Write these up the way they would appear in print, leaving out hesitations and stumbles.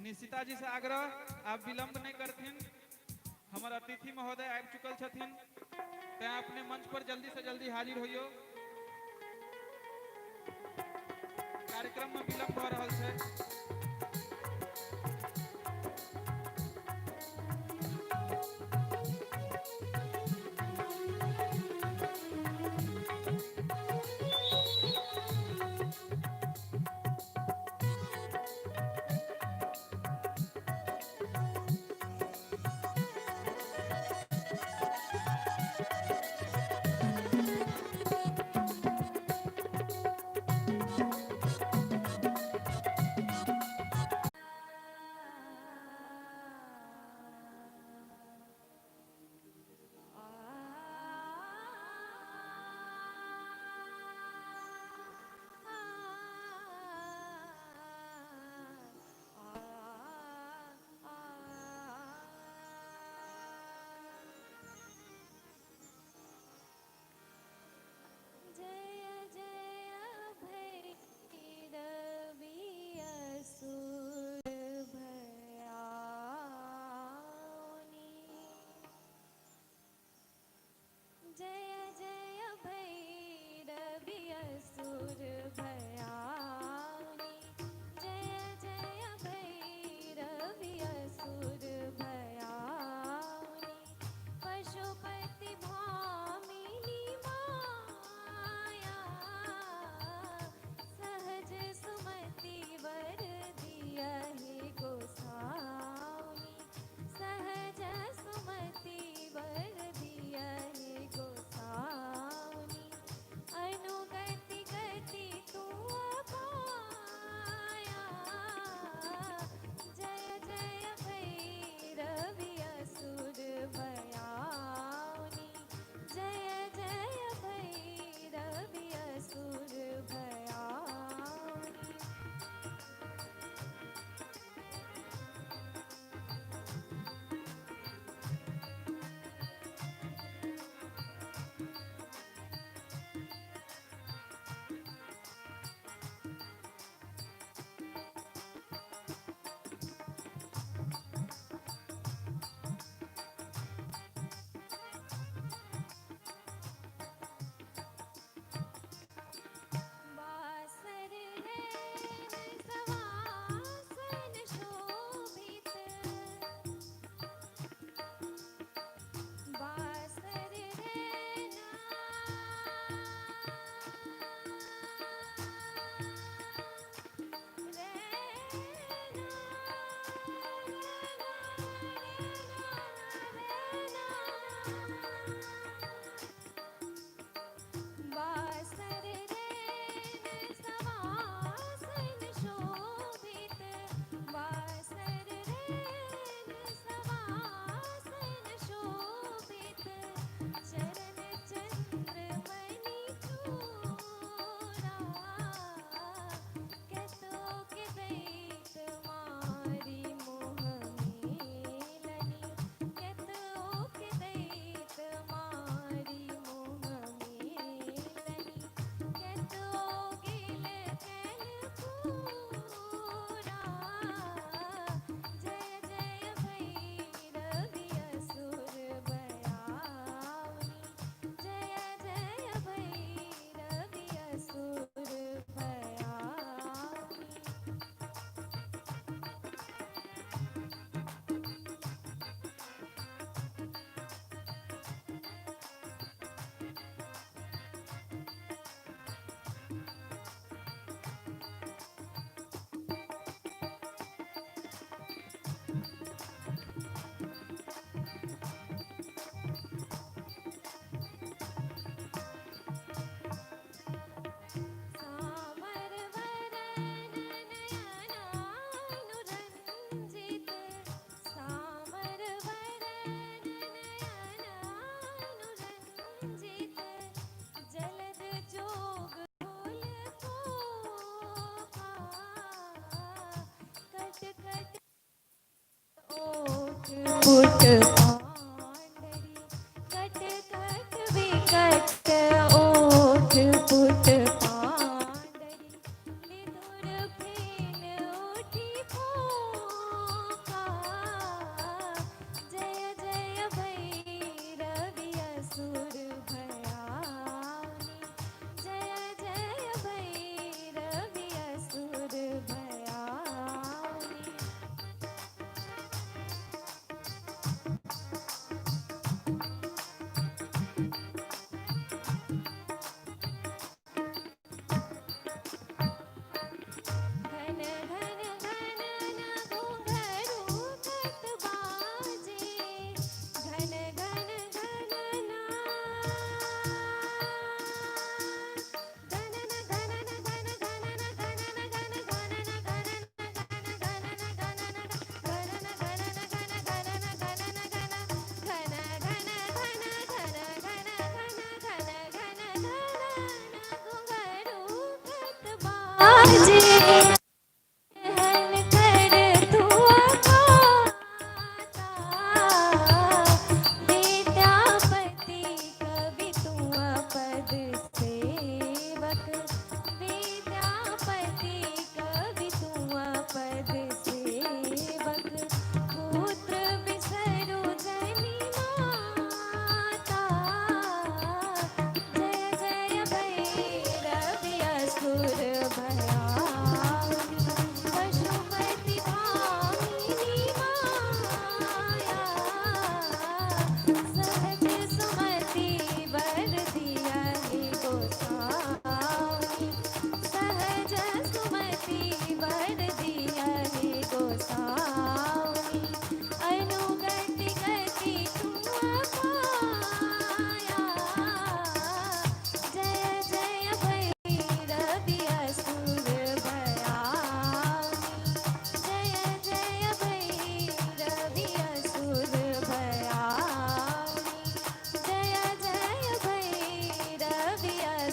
निशिता जी से आग्रह, आब विलंब नहि करथिन। हमर अतिथि महोदय आबि चुकल छथिन, तें अपने मंच पर जल्दी से जल्दी हाजिर होइयो। कार्यक्रम में विलंब भऽ रहल छै।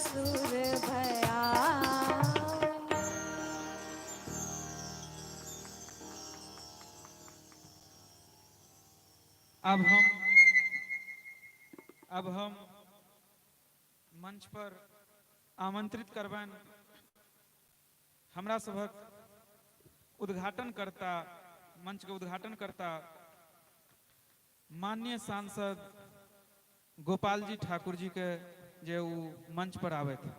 सुर भयाउनि। अब हम अब हम मंच पर आमंत्रित करबनि हमरा सभक उद्घाटन करता, मंच के उद्घाटन करता माननीय सांसद गोपाल जी ठाकुर जी के, जे उ मंच पर आबथि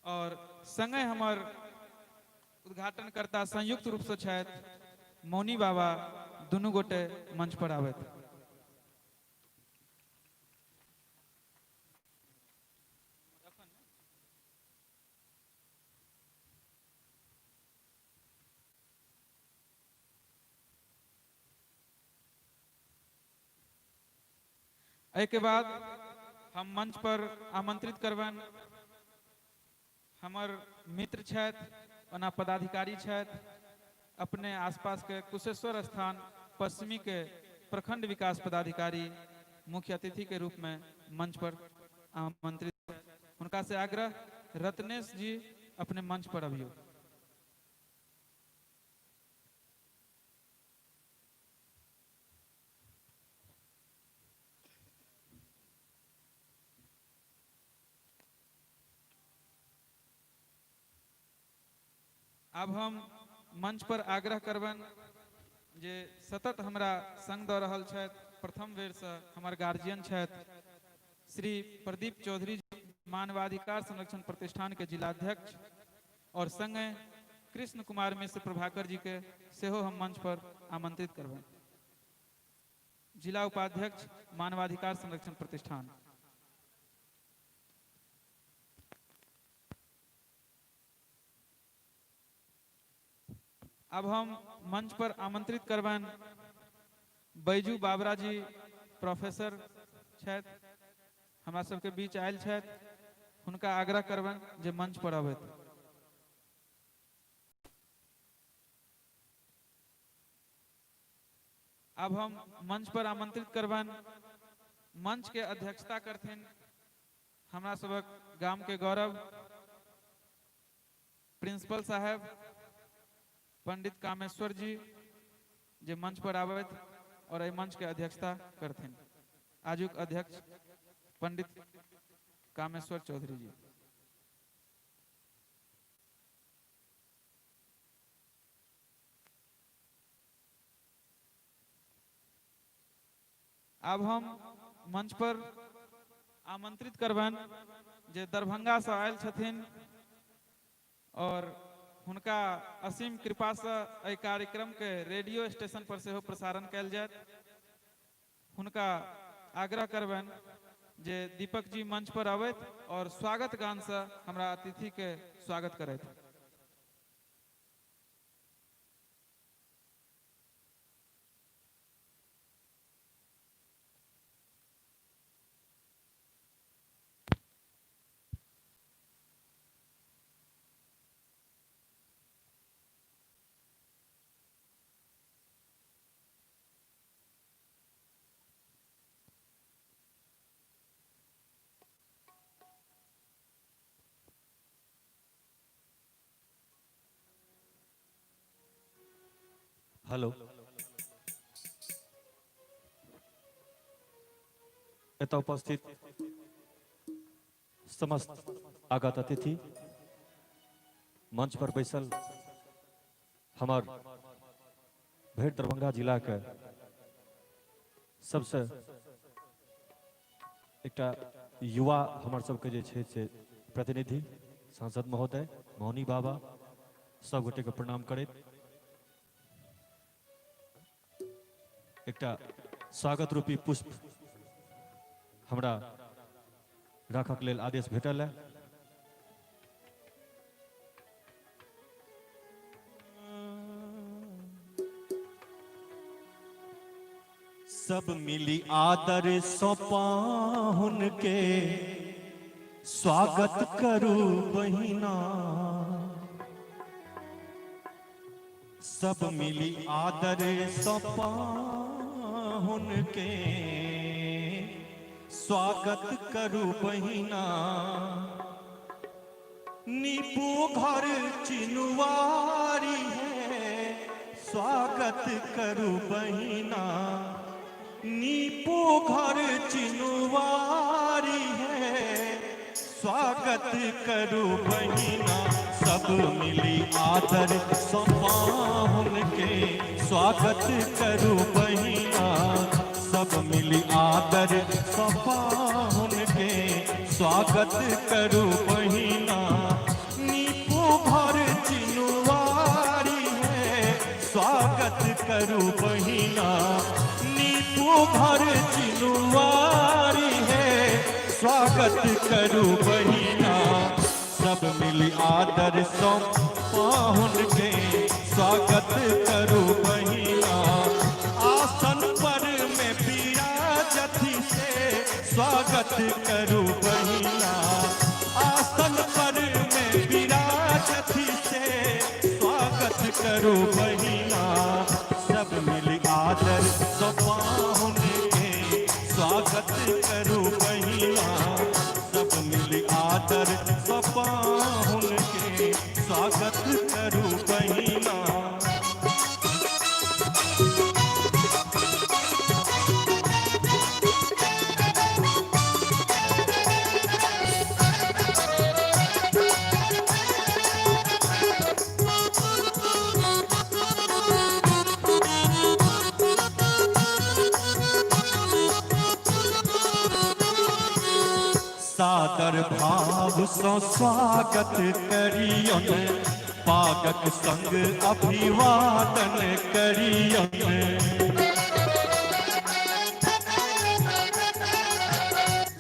और संगे हमर उद्घाटन करता संयुक्त रूप से छथि मौनी बाबा, दुनू गोटे मंच पर आबथि। एहिके बाद हम मंच पर आमंत्रित करबनि हमर मित्र छथि, ओना पदाधिकारी छथि, अपने आसपास के कुशेश्वर स्थान पश्चिमी के प्रखंड विकास पदाधिकारी मुख्य अतिथि के रूप में मंच पर आमंत्रित, हुनका से आग्रह, रत्नेश जी अपने मंच पर अबियौ। आब हम मंच पर आग्रह करबनि जे सतत हमरा संग दऽ रहल छथि, प्रथम बेरसँ हमर गार्जियन छथि, श्री प्रदीप चौधरी जी, मानवाधिकार संरक्षण प्रतिष्ठान के जिलाध्यक्ष, और संगे कृष्ण कुमार मिश्र प्रभाकर जी के सेहो हम मंच पर आमंत्रित करबनि, जिला उपाध्यक्ष, मानवाधिकार संरक्षण प्रतिष्ठान। अब हम मंच पर आमंत्रित करबनि बैजू बाबरा जी, प्रोफेसर छथि, हमरा सबके बीच आयल छथि, हुनका आग्रह करबनि जे मंच पर अबथि। अब हम मंच पर आमंत्रित करबनि, मंच के अध्यक्षता करथिन हमरा सबक गाम के गौरव प्रिंसिपल साहब पंडित कामेश्वर जी, जे मंच पर आबथि और एहि मंच के अध्यक्षता करथिन। आजुक अध्यक्ष पंडित कामेश्वर चौधरी जी। आब हम मंच पर आमंत्रित करबनि जे दरभंगा से आयल छथिन और हुनका असीम कृपा से एहि कार्यक्रम के रेडियो स्टेशन पर सेहो प्रसारण कयल जायत, हुनका आग्रह करबनि जे दीपक जी मंच पर अबथि और स्वागत गान से हमरा अतिथि के स्वागत करथि। हेलो, एतऽ उपस्थित समस्त आगत अतिथि, मंच पर बैसल हमर भरि दरभंगा जिलाके सबसे एकटा युवा हमर सबके जे छै से प्रतिनिधि सांसद महोदय मौनी बाबा, सब गोटेके प्रणाम करैत एकटा स्वागत रूपी पुष्प हमरा राखक लेल आदेश भेटल है। सब मिली आदर सौपाहुन के स्वागत करू बहिना, सब मिली आदर सौपाहुन के स्वागत करू बहिना। नीपू घर चिनुआरी है, स्वागत करू बहिना। नीपू घर चिनुआरी है, स्वागत करू बहिना। सब मिली आदर सपाहुन के, स्वागत करू बहिना। सब मिली आदर सपाहुन के, स्वागत करू बहिना। नीपू घर चिनुआरी है, स्वागत करू बहिना। नीपू घर चिनुआरी है, स्वागत करू बहिना। सब मिली आदर सो पाहुन के, स्वागत करू बहिना। आसन पर में विराजथि से, स्वागत करू बहिना। आसन पर में विराजथि से, स्वागत करू बहिना। सब मिली आदर सो पाहुन के, स्वागत करू बहिना। सब मिली आदर सो पाहुन के, स्वागत करू बहिना। सादर भाव सो स्वागत करियन, पागक संग अभिवादन करियन।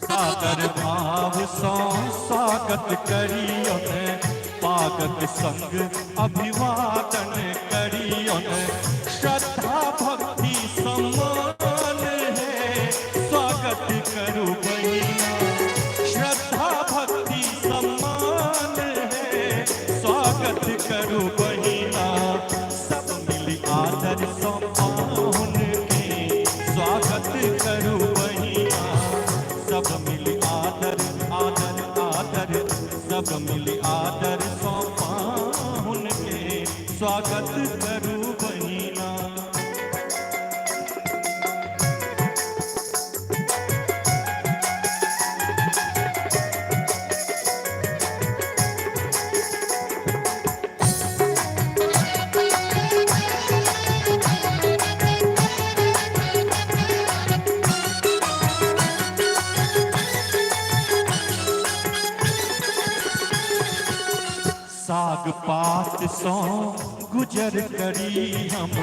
सादर भाव सो स्वागत करियन, पागक संग अभिवादन करियन। श्रद्धा भक्ति सम्मान है, स्वागत करू बहिना। श्रद्धा भक्ति सम्मान है, स्वागत करू बहिना। सब मिली आदर सो पाहुन के, स्वागत करू बहिना। सब मिली आदर आदर आदर, सब मिली आदर सो पाहुन के, स्वागत करू बहिना। साग पात सो गुजर करी हम,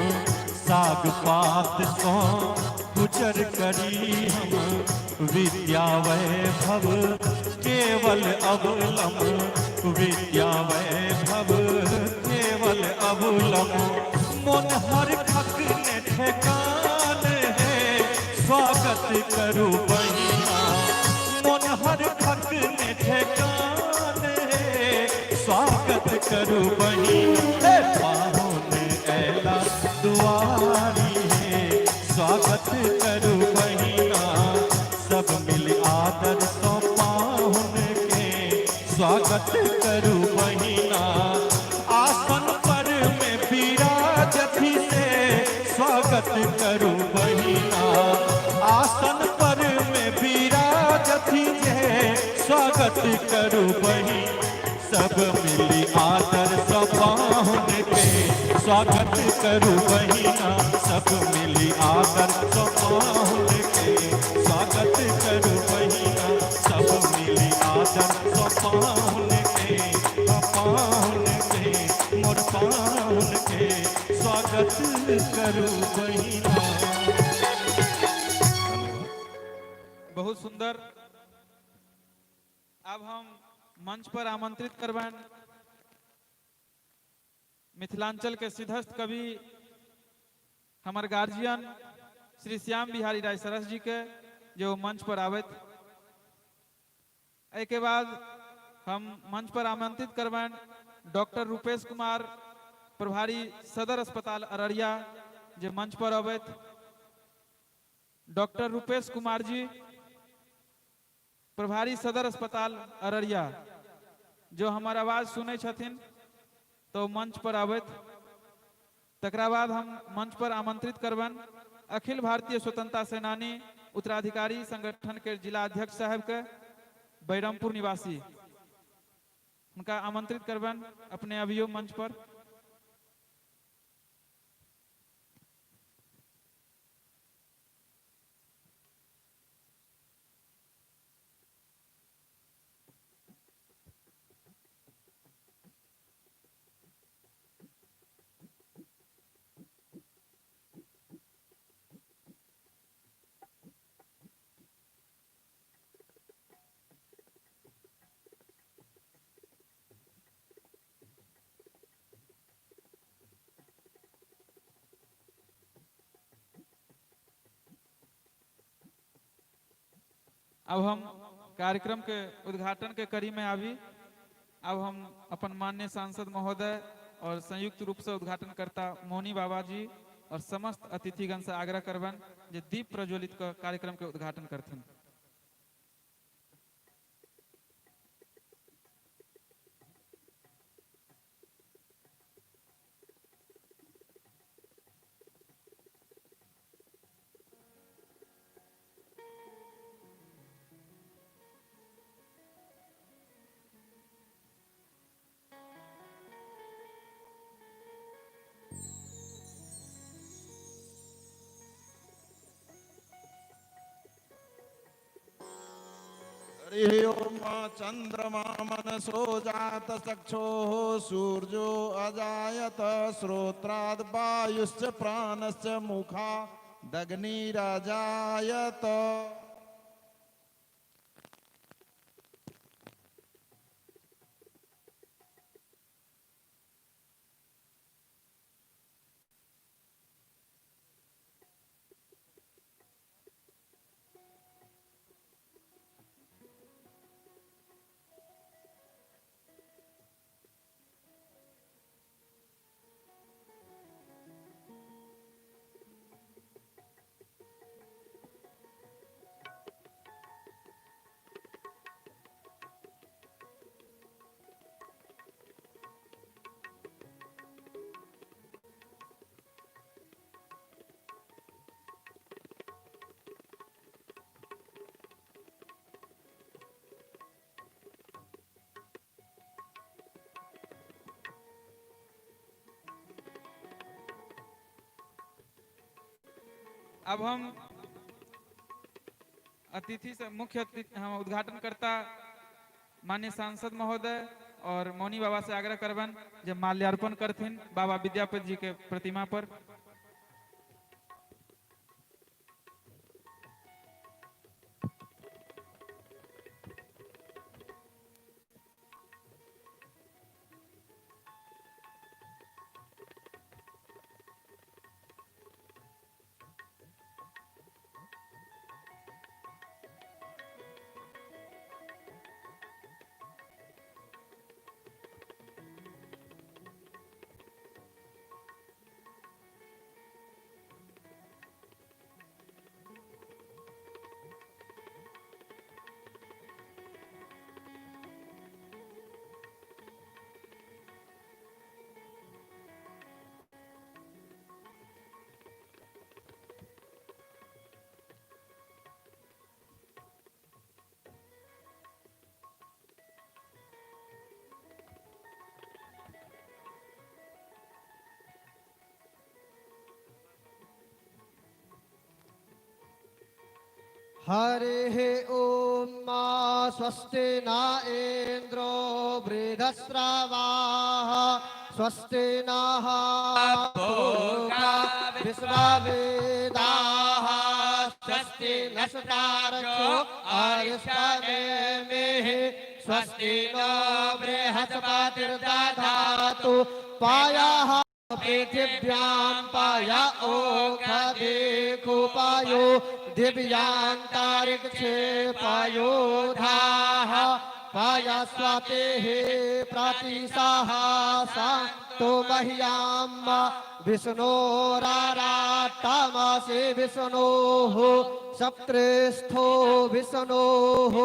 साग पात सो गुजर करी हम। विद्या वैभव केवल अवलम, विद्या वैभव केवल अवलम। मन हर खक ने ठेकान है, स्वागत करू बहिना। मन हर खक ने ठेकान है, स्वागत करू बहिना। पाहुन ऐला दुआरी है, स्वागत करू बहिना। सब मिल आदर सो पाहुन के, स्वागत करू बहिना। आसन पर में विराजथि से, स्वागत करू बहिना। आसन पर में विराजथि जे, स्वागत करू बहिना। सब मिली आदर सो पाहुन के, स्वागत करू बहिना। सब मिली आदर सो पाहुन के, स्वागत करू बहिना। सब मिली आदर सो पाहुन के, पाहुन के मोर पाहुन के, स्वागत करू बहिना। बहुत सुंदर। अब हम मंच पर आमंत्रित करबनि मिथिलांचल के सिद्धस्थ कवि हमर गार्जियन श्री श्याम बिहारी राय सरस जी के, जे ओ मंच पर आबथि। एहिके बाद हम मंच पर आमंत्रित करबनि डॉक्टर रूपेश कुमार, प्रभारी सदर अस्पताल अररिया, जे मंच पर अबथि। डॉक्टर रूपेश कुमार जी। प्रभारी सदर अस्पताल अररिया, जो हमर आवाज सुनै छथिन तो मंच पर आबथि। तकरा बाद हम मंच पर आमंत्रित करबनि अखिल भारतीय स्वतंत्रता सेनानी उत्तराधिकारी संगठन के जिला अध्यक्ष साहब के, बैरमपुर निवासी, हुनका आमंत्रित करबनि अपने अभियो मंच पर। अब हम कार्यक्रम के उद्घाटन के कड़ी में आबी। अब हम अपन माननीय सांसद महोदय और संयुक्त रूप से उद्घाटनकर्ता मौनी बाबा जी और समस्त अतिथिगण से आग्रह करबनि जे दीप प्रज्वलित क कार्यक्रम के उद्घाटन करथिन। हरि ओम चंद्रमा मनसो जात चक्षोः सूर्यो अजायत श्रोत्राद वायुश्च प्राणश्च मुखा दग्निराजायत। अब हम अतिथि से मुख्य अतिथि हम उद्घाटनकर्ता माननीय सांसद महोदय और मौनी बाबा से आग्रह करबन जे माल्यार्पण करथिन बाबा विद्यापति जी के प्रतिमा पर। हरिः ॐ मा स्वस्ति न इन्द्रो बृहस्रवाः स्वस्ति नः पूषा विश्ववेदाः स्वस्ति नस्तार्क्ष्यो अरिष्टनेमिः स्वस्ति नो बृहस्पतिर्दधातु। पायाः पृथिव्यां पाय ओषधीषु पायो दिव्यान्तरिक्षे पायोधाः पायस्वतेः प्रतिसहसा तो मह्यां विष्णोराराटमसि विष्णोः सप्तृस्थो विष्णोः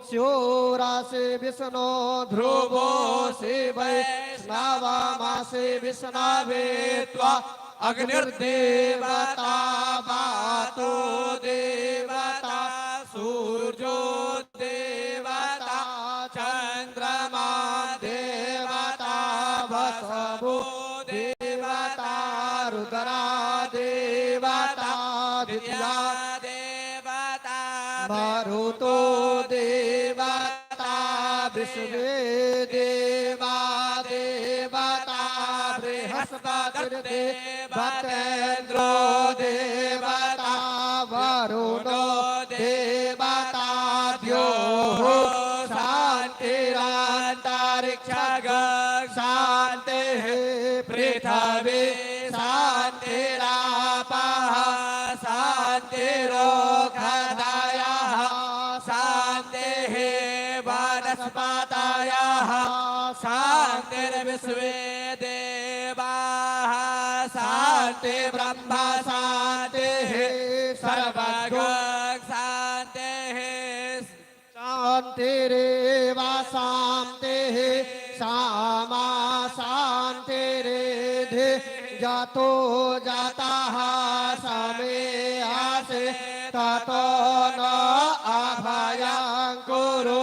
स्योरासि विष्णु ध्रुवोऽसि वैष्णवमासि विष्णवे त्वा अग्निर्देवता वातो देवता सूर्यो देवता चन्द्रमा देवता वसवो देवता रुद्रा देवता दित्या देवता मरुतो देवता विश्वे देवा देवता बृहस्पतिर्देवतेन्द्रो देवता वरुणो देवताभ्योः शान्तिरन्तरिक्षग शान्तिः पृथिवी शान्तिरापः शान्तिरोषधयः शान्तिः वनस्पतयः शान्तिर्विश्वे देवाः शान्ति ब्रह्म शान्तिः सर्वगं शान्तिः। शान्तिरेव शान्तिः सामा शान्तिरेधि जातो जातः समेयासि ततो न अभयं कुरु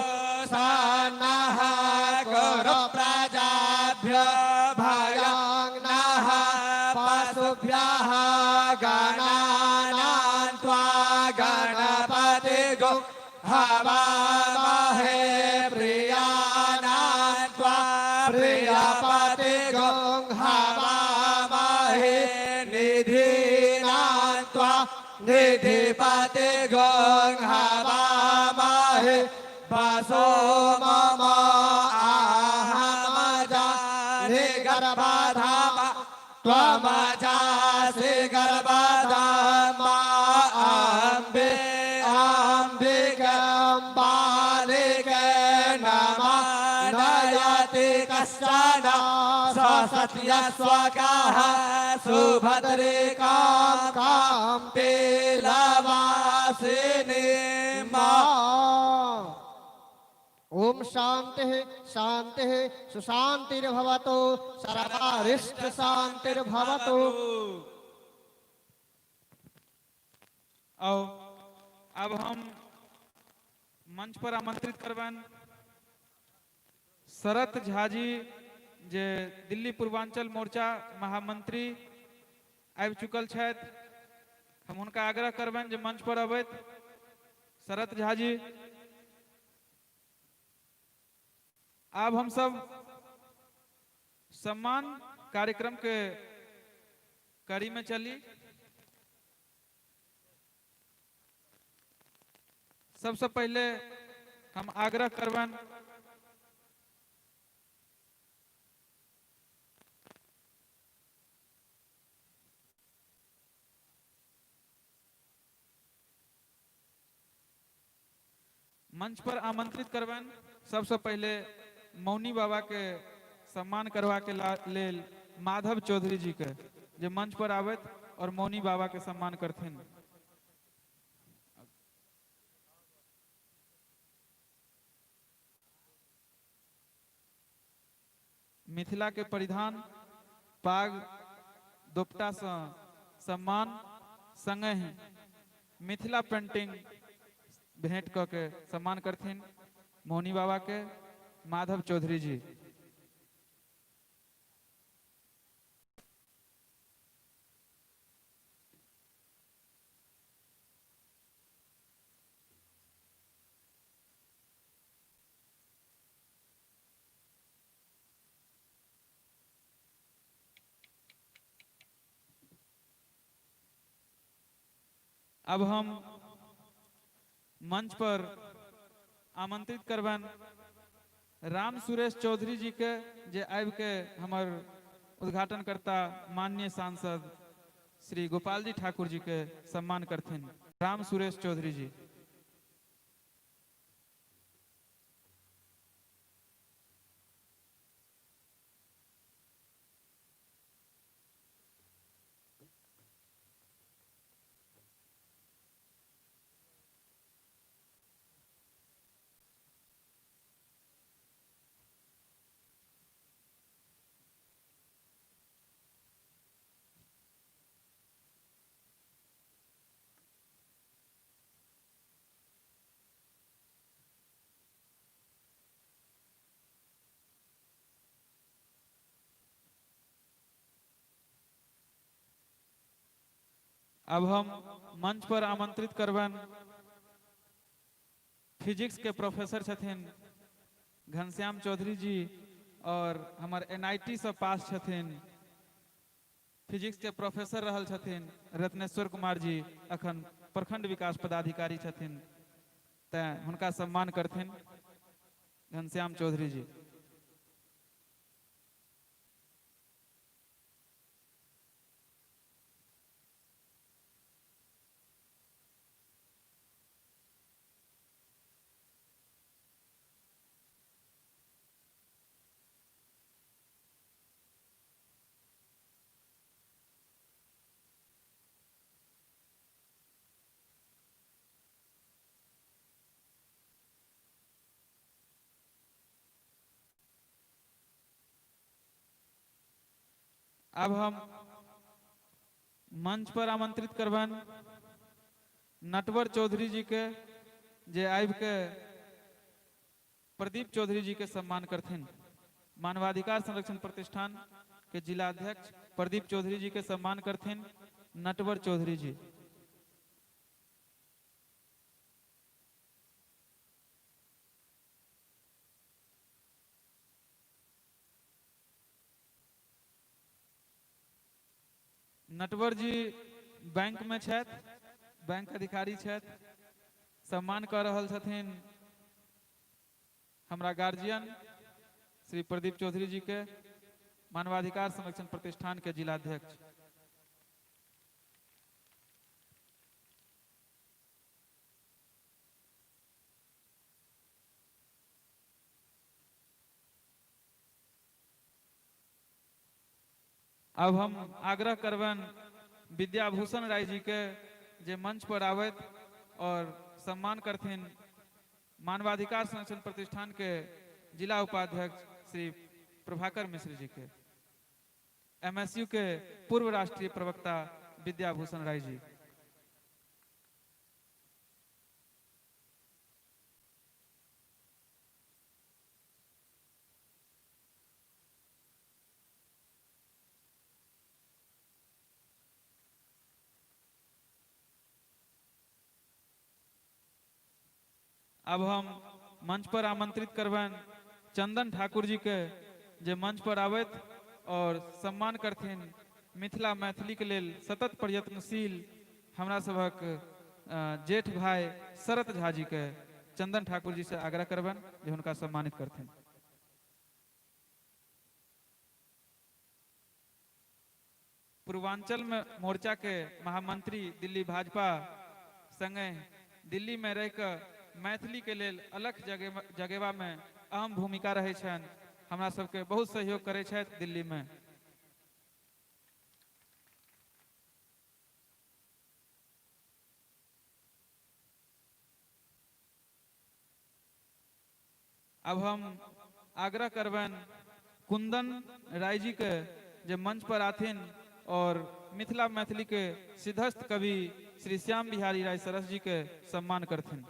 सन्नः कुरु प्रजाभ्य भयं नः पशुभ्यः गणानां त्वा गणपतिगो हवामहे प्रियाणां त्वा प्रियपतिगो हवामहे निधीनां त्वा निधिपतिगो हवामहे वसो मम आहमजानि गर्भधाम त्वमजासि गर्भधामा अम्बे अम्बिकम्बालिके नमः नयति कश्चन ससत्यस्वकः सुभद्रिकां कां पीलवासिनी मा। ओम शांतिः शांतिः सुशांतिर्भवतु सर्वारिष्ट शांतिर्भवतु। आओ अब हम मंच पर आमंत्रित करबनि शरत झा जी जे दिल्ली पूर्वांचल मोर्चा महामंत्री आबि चुकल छथि। हम हुनका आग्रह करबनि जे मंच पर अबैत शरत झा जी। आब हम सब सम्मान कार्यक्रम के कड़ी में चली। सबसे पहले हम आग्रह करबनि मंच पर आमंत्रित करबनि सबसे पहले मौनी बाबा के सम्मान करवा के लेल माधव चौधरी जी के जे मंच पर आबैत और मौनी बाबा के सम्मान करथिन। मिथिला के परिधान पाग दोपटा से सम्मान संगहि मिथिला पेंटिंग भेंट क के सम्मान करथिन मौनी बाबा के माधव चौधरी जी। अब हम मंच पर आमंत्रित करबनि राम सुरेश चौधरी जी के जे आबि के हमर उद्घाटनकर्ता माननीय सांसद श्री गोपाल जी ठाकुर जी के सम्मान करथिन। राम सुरेश चौधरी जी। अब हम मंच पर आमंत्रित करबनि फिजिक्स के प्रोफेसर छथिन घनश्याम चौधरी जी और हमर एनआईटी से पास छथिन, फिजिक्स के प्रोफेसर रहल छथिन रत्नेश्वर कुमार जी, अखन प्रखंड विकास पदाधिकारी छथिन, तें हुनका सम्मान करथिन घनश्याम चौधरी जी। अब हम मंच पर आमंत्रित करबनि नटवर चौधरी जी के, जे आबि के प्रदीप चौधरी जी के सम्मान करथिन। मानवाधिकार संरक्षण प्रतिष्ठान के जिला अध्यक्ष प्रदीप चौधरी जी के सम्मान करथिन नटवर चौधरी जी। नटवर जी बैंक में छथि, बैंक अधिकारी छथि, सम्मान कऽ रहल छथिन हमरा गार्जियन श्री प्रदीप चौधरी जी के, मानवाधिकार संरक्षण प्रतिष्ठान के जिलाध्यक्ष। अब हम आग्रह करबनि विद्याभूषण राय जी के जे मंच पर आबथि और सम्मान करथिन मानवाधिकार संरक्षण प्रतिष्ठान के जिला उपाध्यक्ष श्री प्रभाकर मिश्र जी के, एमएसयू के पूर्व राष्ट्रीय प्रवक्ता विद्याभूषण राय जी। अब हम मंच पर आमंत्रित करबनि चंदन ठाकुर जी के जे मंच पर आबथि और सम्मान करथिन मिथिला मैथिली के लेल सतत प्रयत्नशील हमरा सभक जेठ भाई शरत झा जी के। चंदन ठाकुर जी से आग्रह करबनि जे हुनका सम्मानित करथिन। पूर्वांचल में मोर्चा के महामंत्री दिल्ली भाजपा संगे दिल्ली में रह के मैथिली के लेल अलग जगेबा में अहम भूमिका रहे छनि, हमरा सबके बहुत सहयोग करे छथि दिल्ली में। अब हम आग्रह करबनि कुंदन राय जी के जे मंच पर आथिन और मिथिला मैथिली के सिद्धस्थ कवि श्री श्याम बिहारी राय सरस जी के सम्मान करथिन।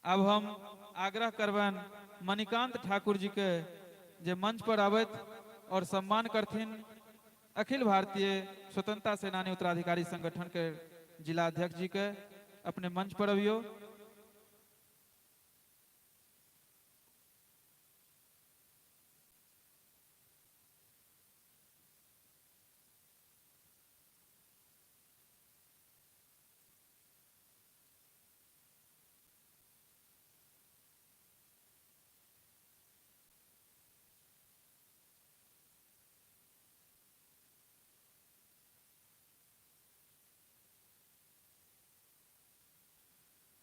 अब हम आग्रह करबनि मणिकांत ठाकुर जी के जे मंच पर आबथि और सम्मान करथिन अखिल भारतीय स्वतंत्रता सेनानी उत्तराधिकारी संगठन के जिला अध्यक्ष जी के। अपने मंच पर अबियो।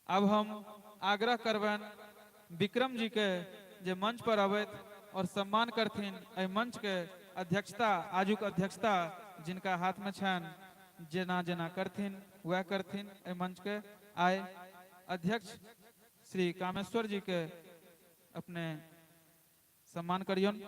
अब हम आग्रह करबनि विक्रम जी के जे मंच पर अबैत और सम्मान करथिन। एहि मंच के अध्यक्षता, आजुक अध्यक्षता जिनका हाथ में छनि, जेना जेना करथिन वएह करथिन। एहि मंच के आइ अध्यक्ष श्री कामेश्वर जी के अपने सम्मान करियौन।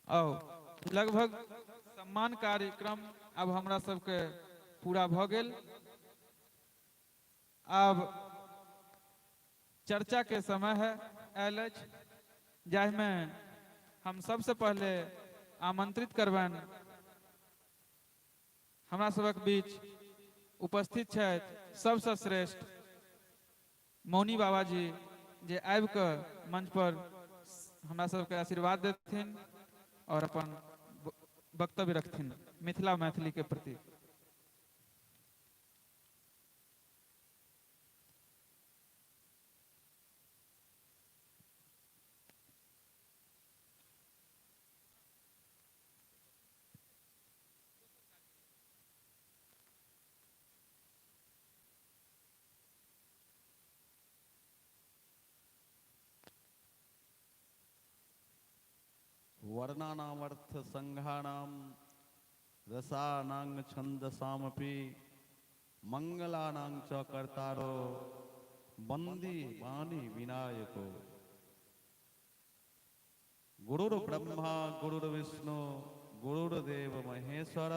आओ, लगभग सम्मान कार्यक्रम अब हमरा सबके पूरा भ गेल। आब चर्चा के समय है आयल अछि, जाहिमे हम सबसे पहले आमंत्रित करबनि हमरा सबक बीच उपस्थित छथि सबसँ श्रेष्ठ मौनी बाबा जी, जे आबि कऽ मंच पर हमरा सबके आशीर्वाद देथिन और अपन वक्तव्य रखथिन मिथिला मैथिली के प्रति। वर्णानामर्थ संघानाम रसानांग छंदसामपि मंगलानां च कर्तारो बंदी वाणी विनायको। गुरुर् ब्रह्मा गुरुर्विष्णु गुरुर्देव महेश्वर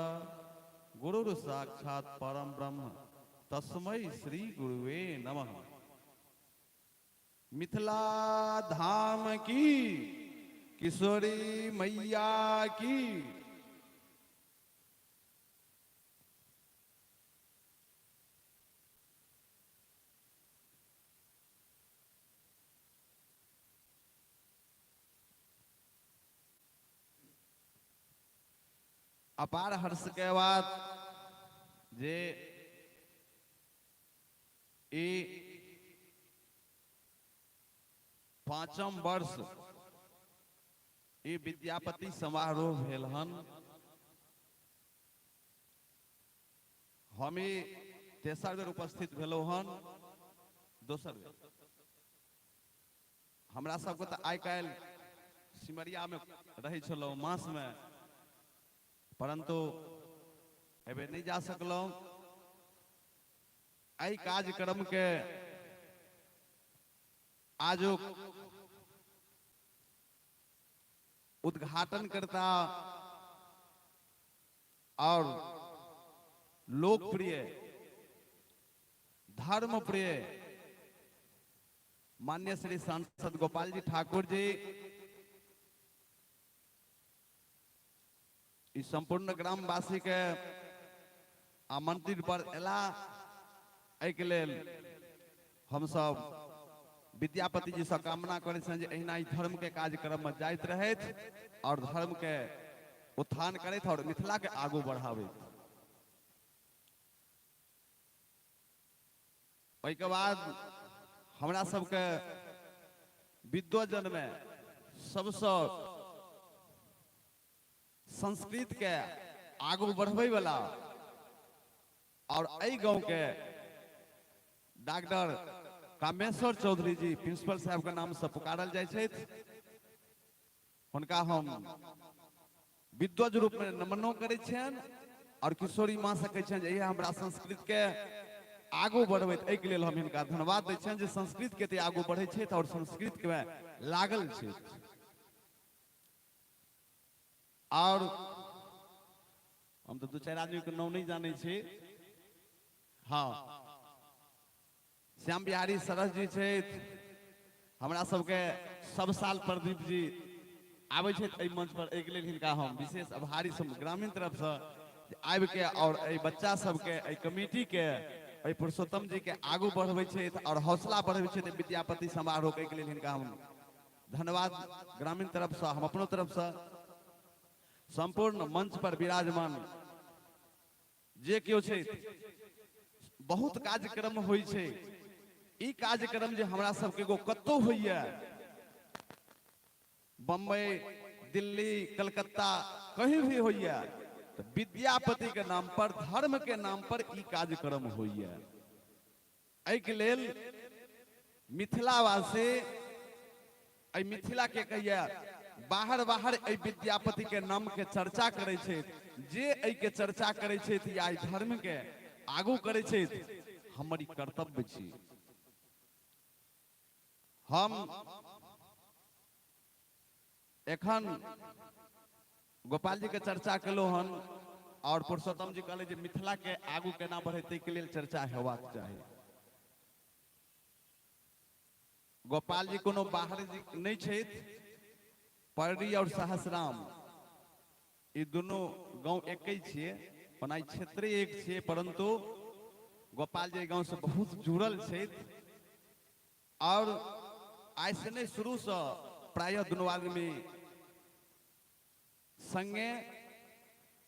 गुरुर् साक्षात परम ब्रह्म तस्मै श्री गुरुवे नमः। मिथिला धाम की, किशोरी मैया की। अपार हर्ष के बात जे ई पांचम वर्ष ई विद्यापति समारोह भेल हन। हम ई तेसर बेर उपस्थित भेलहुँ हन, दोसर बेर। हमरा सबके तऽ आइ काल्हि सिमरियामे रहै छलहुँ मासमे, परंतु एहिबेर नहि जा सकलहुँ। एहि कार्यक्रम के आजुक उद्घाटन करता और लोकप्रिय धर्मप्रिय माननीय श्री सांसद गोपाल जी ठाकुर जी, ई संपूर्ण ग्रामवासी के आमंत्रित पर एला, एहिके लेल हम सब विद्यापति जी से कामना करै छियनि जे एहिना ई धर्म के कार्यक्रम में जाइत रहथि और धर्म के उत्थान करैत और मिथिला के आगू बढ़ाबैत। ओहिके बाद हमरा सबके विद्वजन में सबसँ संस्कृत के आगू बढ़बै वाला और एहि गांव के डॉक्टर कामेश्वर चौधरी जी प्रिंसिपल साहब के नाम से पुकारल जाइ छथि, हुनका हम विद्वज रूप में नमनो करै छियनि और किशोरी माँ से कहै छियनि जे इएह हमरा संस्कृत के आगू बढ़बैत, एहिके लेल हम हिनका धन्यवाद दै छियनि जे संस्कृत के आगू बढ़ै छथि और संस्कृत के लागल छथि। और हम तऽ दू चारि आदमी के नाम नहि जानै छी। हाँ, श्याम बिहारी सरस जी छथि, हमरा सबके सब साल प्रदीप जी आबै छथि एहि मंच पर, एहिके लेल हिनका हम विशेष आभारी सब ग्रामीण तरफसँ आबिके और एहि बच्चा सबके एहि कमिटीके एहि पुरुषोत्तम जी के आगू बढ़बै छथि आओर हौसला बढ़बै छथि विद्यापति समारोह के लेल हिनका हम धन्यवाद ग्रामीण तरफ से, हम अपनो तरफ से। संपूर्ण मंच पर विराजमान जे केओ छथि, बहुत कार्यक्रम होइ छै। ई कार्यक्रम जे हमरा सबके एगो कतौ होइए, बम्बई, दिल्ली, कलकत्ता, कहीं भी होइए, तऽ विद्यापति के नाम पर, धर्म के नाम पर ई कार्यक्रम होइए। एहिके लेल मिथिलावासी एहि मिथिला के कहिए बाहर बाहर एहि विद्यापति के नाम के चर्चा करै छै। जे एहि के चर्चा करै छै या एहि धर्म के आगू करै छै, हमर ई कर्तव्य छी। हम एखन गोपाल जी के चर्चा केलहुँ हन और पुरुषोत्तम जी कहले जे मिथिला के आगू केना बढ़े, के लेल चर्चा हेबाक चाही। गोपाल जी कोनो बाहर जी नहि छथि। पररी और सहसराम ई दुनू गांव एके छियै, ओना ई क्षेत्रे एक छियै, परंतु गोपाल जी गांव से बहुत जुड़ल छथि और आइ से नहि, शुरू से प्रायः दुनू आदमी संगे।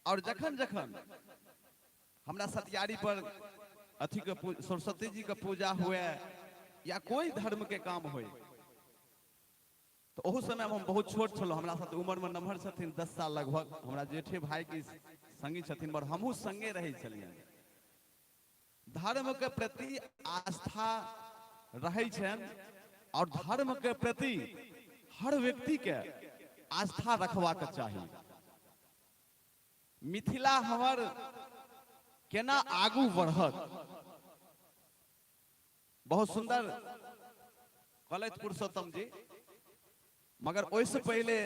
और जखन जखन हमरा सतियारी पर अथी के सरस्वती जी के पूजा हुए या कोई धर्म के काम होए, तो ओहू समय हम बहुत छोट छलहुँ। हमरा साथ उम्र में नमहर छथिन 10 साल लगभग, हमरा जेठे भाई के संगी छथिन, पर हमहूँ संगे रहै छलियनि। धर्म के प्रति आस्था रहै छनि और धर्म के प्रति हर व्यक्ति के आस्था रखबाक चाही। मिथिला हमर केना आगू बढ़त, बहुत सुंदर कहलथि पुरुषोत्तम जी, मगर ओहिसँ पहिले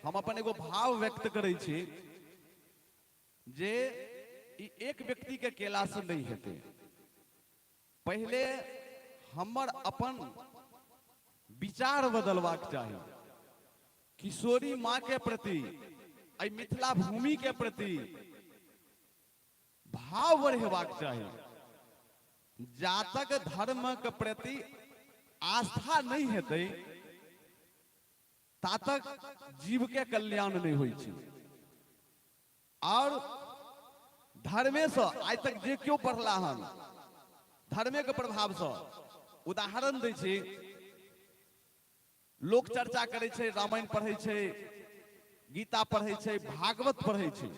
हम अपन एगो भाव व्यक्त करै छी जे ई एक व्यक्ति के केला से नहीं हेतै। पहिले हमर अपन विचार बदलबाक चाही। किशोरी माँ के प्रति, एहि मिथिला भूमि के प्रति भाव बढ़ेबाक चाही। जातक धर्म के प्रति आस्था नहीं हेतै तातक जीव के कल्याण नहीं होइ छै। और धर्मे से आइ तक जे केओ पढ़ला हन, धर्मे के प्रभाव से। उदाहरण दै छी, लोक चर्चा करै छै, रामायण पढ़ै छै, गीता पढ़ै छै, भागवत पढ़ै छै,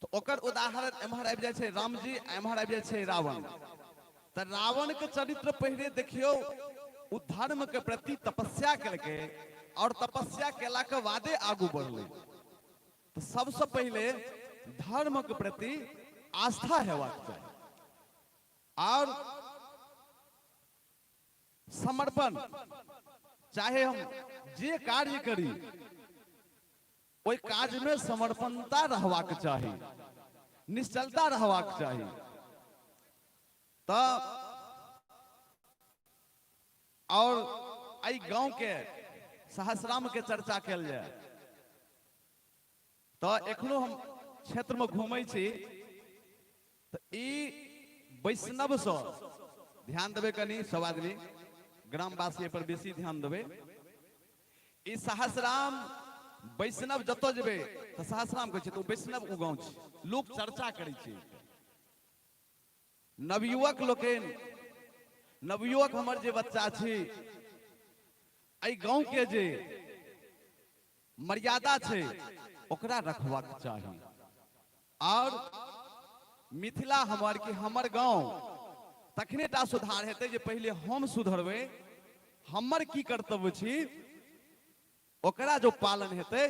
तऽ ओकर उदाहरण एम्हर आबि जाइ छै रामजी, एम्हर आबि जाइ छै रावण। तऽ रावण के चरित्र पहिले देखियौ, ओ धर्म के प्रति तपस्या केलकै और तपस्या केला के बादे आगू बढ़लै। तऽ सबसँ पहिले धर्म के प्रति आस्था हेबाक चाही और समर्पण। चाहे हम जे कार्य करी, ओहि काज में समर्पणता रहबाक चाही, निश्चलता रहबाक चाही। तऽ और एहि गांव के सहस्राम के चर्चा कयल जाय तऽ एखनो हम क्षेत्र में घूमै छी तऽ ई वैष्णव सँ ध्यान देबै कनि सब आदमी, ग्रामवासी एहि पर बेसी ध्यान देबै। ई सहस्राम वैष्णव, जतऽ जेबै तऽ सहस्राम कहै छै तऽ ओ वैष्णव ओ गाँव छै, लोक चर्चा करै छै। नवयुवक लोकनि, नवयुवक हमर जे बच्चा छी, एहि गाँव के जे मर्यादा छै ओकरा रखबाक चाही। और मिथिला हमर कि हमर गाँव तखने टा सुधार हेतै जे पहिले हम सुधरबै। हमर की कर्तव्य छी ओकरा जो पालन हेतै,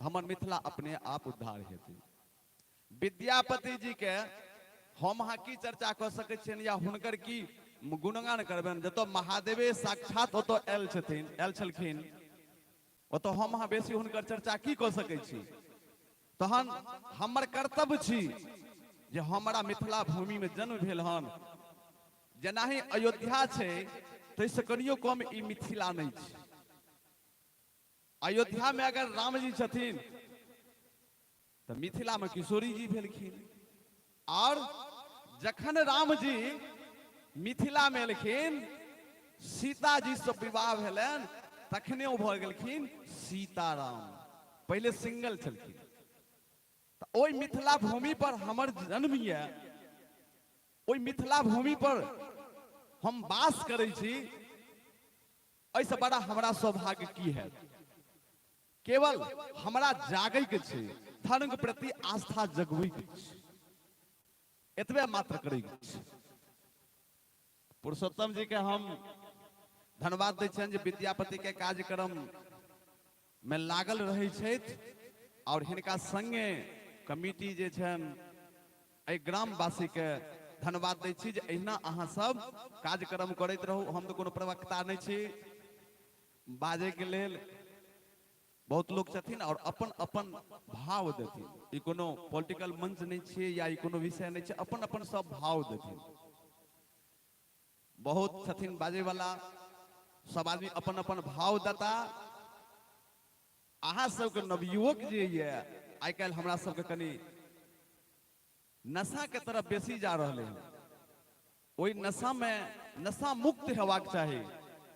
हमर मिथिला अपने आप उद्धार हेतै। विद्यापति जी के हम अहाँ की चर्चा कऽ सकै छियनि या हुनकर की गुणगान करबनि? जतऽ महादेवे साक्षात ओतऽ आयल छथिन, आयल छलखिन, ओतऽ हम अहाँ बेसी हुनकर चर्चा की कऽ सकै छी? तहन हमर कर्तव्य छी जे हमरा मिथिला भूमिमे जन्म भेल हन, जेनाहि अयोध्या छै ताहिसँ कनियो कम ई मिथिला नहि छै। अयोध्या में अगर राम जी छथिन तऽ मिथिला में किशोरी जी भेलखिन। और जखन राम जी मिथिला में एलखिन, सीता जी से विवाह भेलनि, तखने ओ भऽ गेलखिन सीताराम। पहिले सिंगल छलखिन। तऽ ओहि मिथिला भूमि पर हमर जन्म यऽ, ओहि मिथिला भूमि पर हम वास करै छी, एहिसँ बड़ा हमरा सौभाग्य की है? केवल हमरा जागै के छै, धर्म के प्रति आस्था जगबै के छै, एतबे मात्र करै के छै। पुरुषोत्तम जी के हम धन्यवाद दै छियनि जे विद्यापति के कार्यक्रम में लागल रहै छथि और हिनका संगे कमिटी जे छनि, एहि ग्रामवासी के धन्यवाद दै छी जे एहिना अहाँ सब कार्यक्रम करैत रहू। हम तऽ कोनो प्रवक्ता नहि छी, बाजै के लेल बहुत लोक छथिन और अपन अपन भाव देथिन। ई कोनो पॉलिटिकल मंच नहि छियै या ई कोनो विषय नहि छै, अपन अपन सब भाव देथिन। बहुत छथिन बाजै वाला, सब आदमी अपन अपन भाव देता। अहाँ सबके नवयुवक जे ये आइ काल्हि हमरा सबके कनि नशा के तरफ बेसी जा रहलै हन, ओहि नशा में नशा मुक्त हेबाक चाही।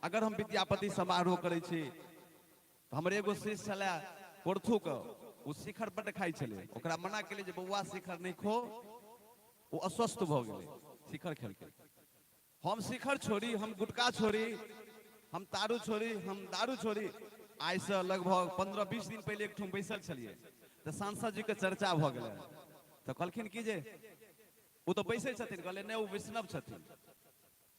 अगर हम विद्यापति समारोह करै छी तऽ हमर एगो शिष्य छलै कोरथूके, ओ शिखर बड्ड खाइ छलै। ओकरा मना केलियै जे बौआ शिखर नहि खो, ओ अस्वस्थ भऽ गेलै शिखर खेलकै। हम शिखर छोड़ी, हम गुटखा छोड़ी, हम तारू छोड़ी, हम दारू छोड़ी? आइसँ लगभग 15-20 दिन पहिले एकठाम बैसल छलियै तऽ सांसद जीके चर्चा भऽ गेलै, तऽ कहलखिन कि जे ओ तऽ बैसै छथिन। कहलियै नहि, ओ वैष्णव छथिन।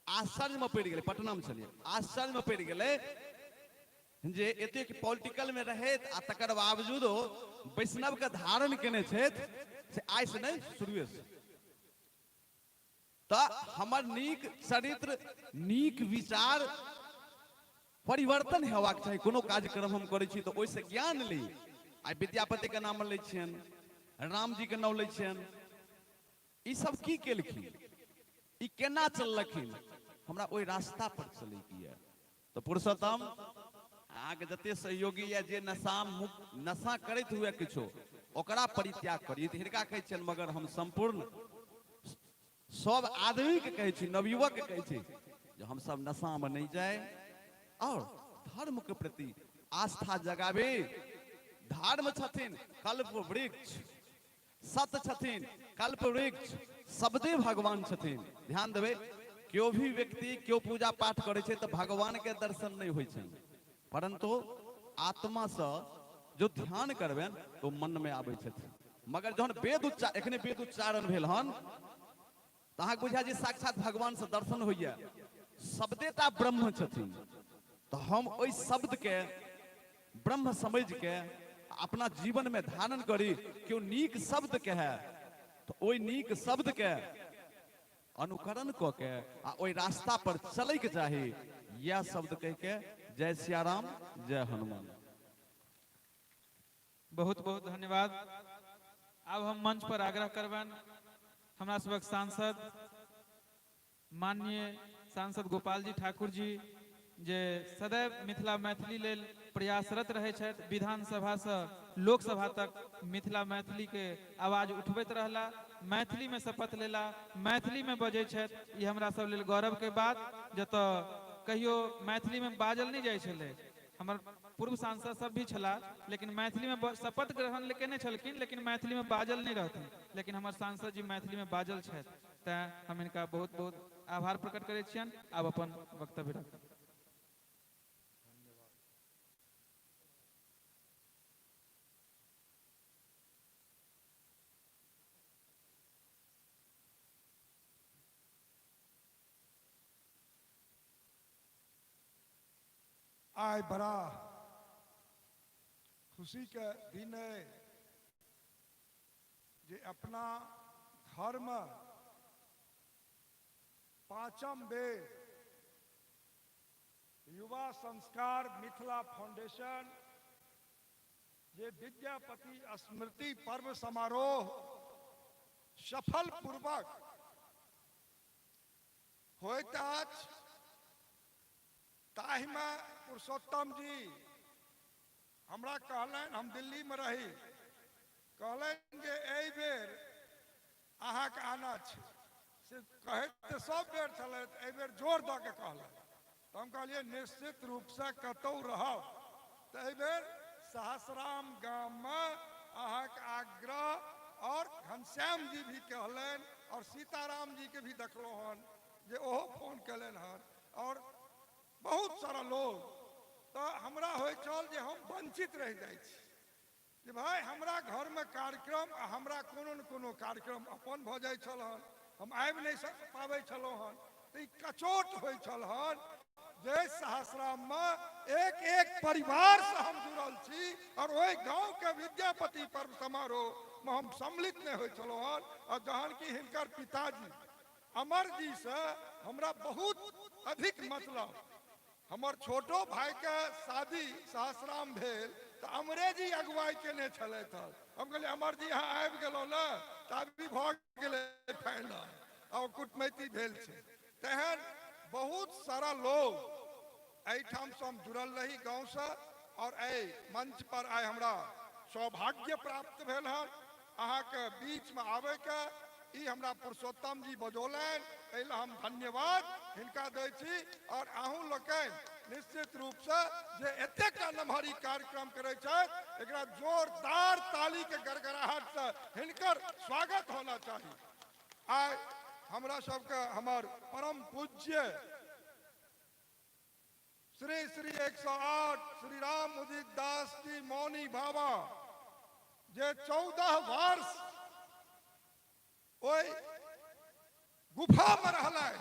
आश्चर्यमे पड़ि गेलै, पटनामे छलियै, आश्चर्यमे पड़ि गेलै जे एतेक पॉलिटिकल में रहैत आ तकर बावजूदो वैष्णव के धारण केने छथि, से आइसँ नहि, शुरुए से। तऽ हमर नीक चरित्र, नीक विचार परिवर्तन हेबाक चाही। कोनो कार्यक्रम हम करै छी तऽ ओहिसँ ज्ञान ली। आइ विद्यापति के नाम लै छियनि, राम जी के नाम लै छियनि, ई सब की केलखिन, ई केना चललखिन, हमरा ओहि रास्ता पर चलैके यऽ। तऽ पुरुषोत्तम, अहाँके जते सहयोगी यऽ, जे नशा मुक्त, नशा करैत हुए किछो, ओकरा परित्याग करी। तऽ हिनका कहै छियनि, मगर हम सम्पूर्ण सब आदमीके कहै छी, नवयुवकके कहै छी जे हमसब नशामे नहि जाय और धर्मके प्रति आस्था जगाबी। धर्म छथिन कल्प वृक्ष, सत्य छथिन कल्प वृक्ष, शब्दे भगवान छथिन। ध्यान देबै, केओ भी व्यक्ति केओ पूजा पाठ करै छै तऽ भगवान के दर्शन नहि होइ छनि, परंतु आत्मासँ जो ध्यान करबनि तो मन में आबै छथिन। मगर जहन वेद उच्चारण, एखने वेद उच्चारण भेल हन, तऽ अहाँके बुझा जे साक्षात भगवान से दर्शन होइया। शब्देटा ब्रह्म छथिन, तऽ हम ओहि शब्द के ब्रह्म समझ के अपना जीवन में धारण करी। केओ नीक शब्द कहे तऽ ओहि नीक शब्द के अनुकरण कऽ के आ ओहि रास्ता पर चलैके चाही। यह शब्द कहि के जय सियाराम, जय हनुमान। बहुत बहुत धन्यवाद। आब हम मंच पर आग्रह करबनि हमरा सभक सांसद, माननीय सांसद गोपाल जी ठाकुर जी, जे सदैव मिथिला मैथिली लेल प्रयासरत रहै छथि, विधानसभा से लोकसभा तक मिथिला मैथिली के आवाज उठबैत रहला, मैथिली में शपथ लेला, मैथिली में बजै छथि। ई हमरा सब लेल गौरव के बात। जतऽ कहियो मैथिली में बाजल नहि जाइ छलै, हमर पूर्व सांसद सब भी छला, लेकिन मैथिली में शपथ ग्रहण केने छलखिन, लेकिन मैथिली में बाजल नहि रहथिन, लेकिन हमर सांसद जी मैथिली में बाजल छथि, तैं हम हिनका बहुत बहुत आभार प्रकट करै छियनि। आब अपन वक्तव्य राखब। आइ बड़ा खुशीके दिन अइ जे अपना घरमे पाँचम बेर युवा संस्कार मिथिला फाउंडेशन जे विद्यापति स्मृति पर्व समारोह सफल पूर्वक होइत अछि, ताहिमे पुरुषोत्तम जी हमरा कहलनि, हम दिल्लीमे रही, कहलनि जे एहि बेर अहाँके आना छै। से कहैत तऽ सब बेर छलथि, एहि बेर जोर दऽ के कहलथि। तऽ हम कहलियै निश्चित रूपसँ कतहु रहब तऽ एहि बेर सहसराम गाममे अहाँके आग्रह। और घनश्याम जी भी कहलनि और सीताराम जी के भी देखलहुँ हन जे ओहो फोन केलनि हन और बहुत सारा लोग। तऽ हमरा होइ छल जे हम वंचित रहि जाइ छी जे भाय हमरा घरमे कार्यक्रम आ हमरा कोनो ने कोनो कार्यक्रम अपन भऽ जाइ छल हन, हम आबि नहि पाबै छलहुँ हन। तऽ ई कचोट होइ छल हन जे सहस्राममे एक एक परिवारसँ हम जुड़ल छी और ओहि गाँवके विद्यापति पर्व समारोहमे हम सम्मिलित नहि होइ छलहुँ हन। और जहन कि हिनकर पिताजी अमर जी से हमरा बहुत अधिक मतलब, हमर छोटो भाईके शादी सहस्राम भेल तऽ अमरे जी अगुवाई केने छलथि हन। हम कहलियै अमर जी अहाँ आबि गेलहुँ ने तऽ अभी भऽ गेलै फाइनल आ ओ कुटमैती भेल छै। तेहन बहुत सारा लोग एहिठामसँ हम जुड़ल रही गाँवसँ और एहि मंच पर आइ हमरा सौभाग्य प्राप्त भेल हन अहाँके बीचमे आबैके। ई हमरा पुरुषोत्तम जी बजौलनि, एहि लए हम धन्यवाद हिनका दै छी। और अहूँ लोकनि निश्चित रूपसँ जे एतेक नमहर ई कार्यक्रम करै छथि, एकरा जोरदार तालीके गड़गड़ाहटसँ हिनकर स्वागत होना चाही। आइ हमरा सबके हमर परम पूज्य श्री श्री 108 श्री राम उदित दास जी मौनी बाबा जे 14 वर्ष ओहि गुफामे रहलथि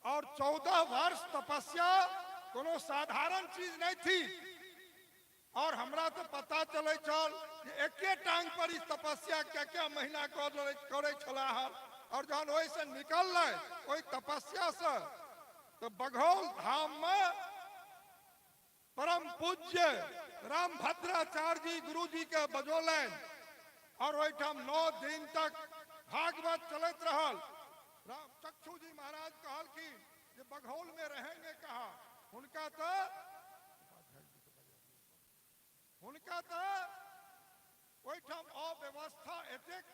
और 14 वर्ष तपस्या कोनो साधारण चीज नहीं थी। और हमरा तो पता चलै छल जे एके टांग पर ई तपस्या क्या क्या महीना करै छलाह हन। और जहन ओहिसँ निकललै ओहि तपस्या से तऽ बघौल धाम में परम पूज्य रामभद्राचार्य जी गुरु जी के बजौलनि और ओहिठाम 9 दिन तक भागवत चलैत रहल। राम चक्षु जी महाराज कहलखिन जे बघौल में रहेंगे कहा, हुनका तऽ ओहिठाम अव्यवस्था एतेक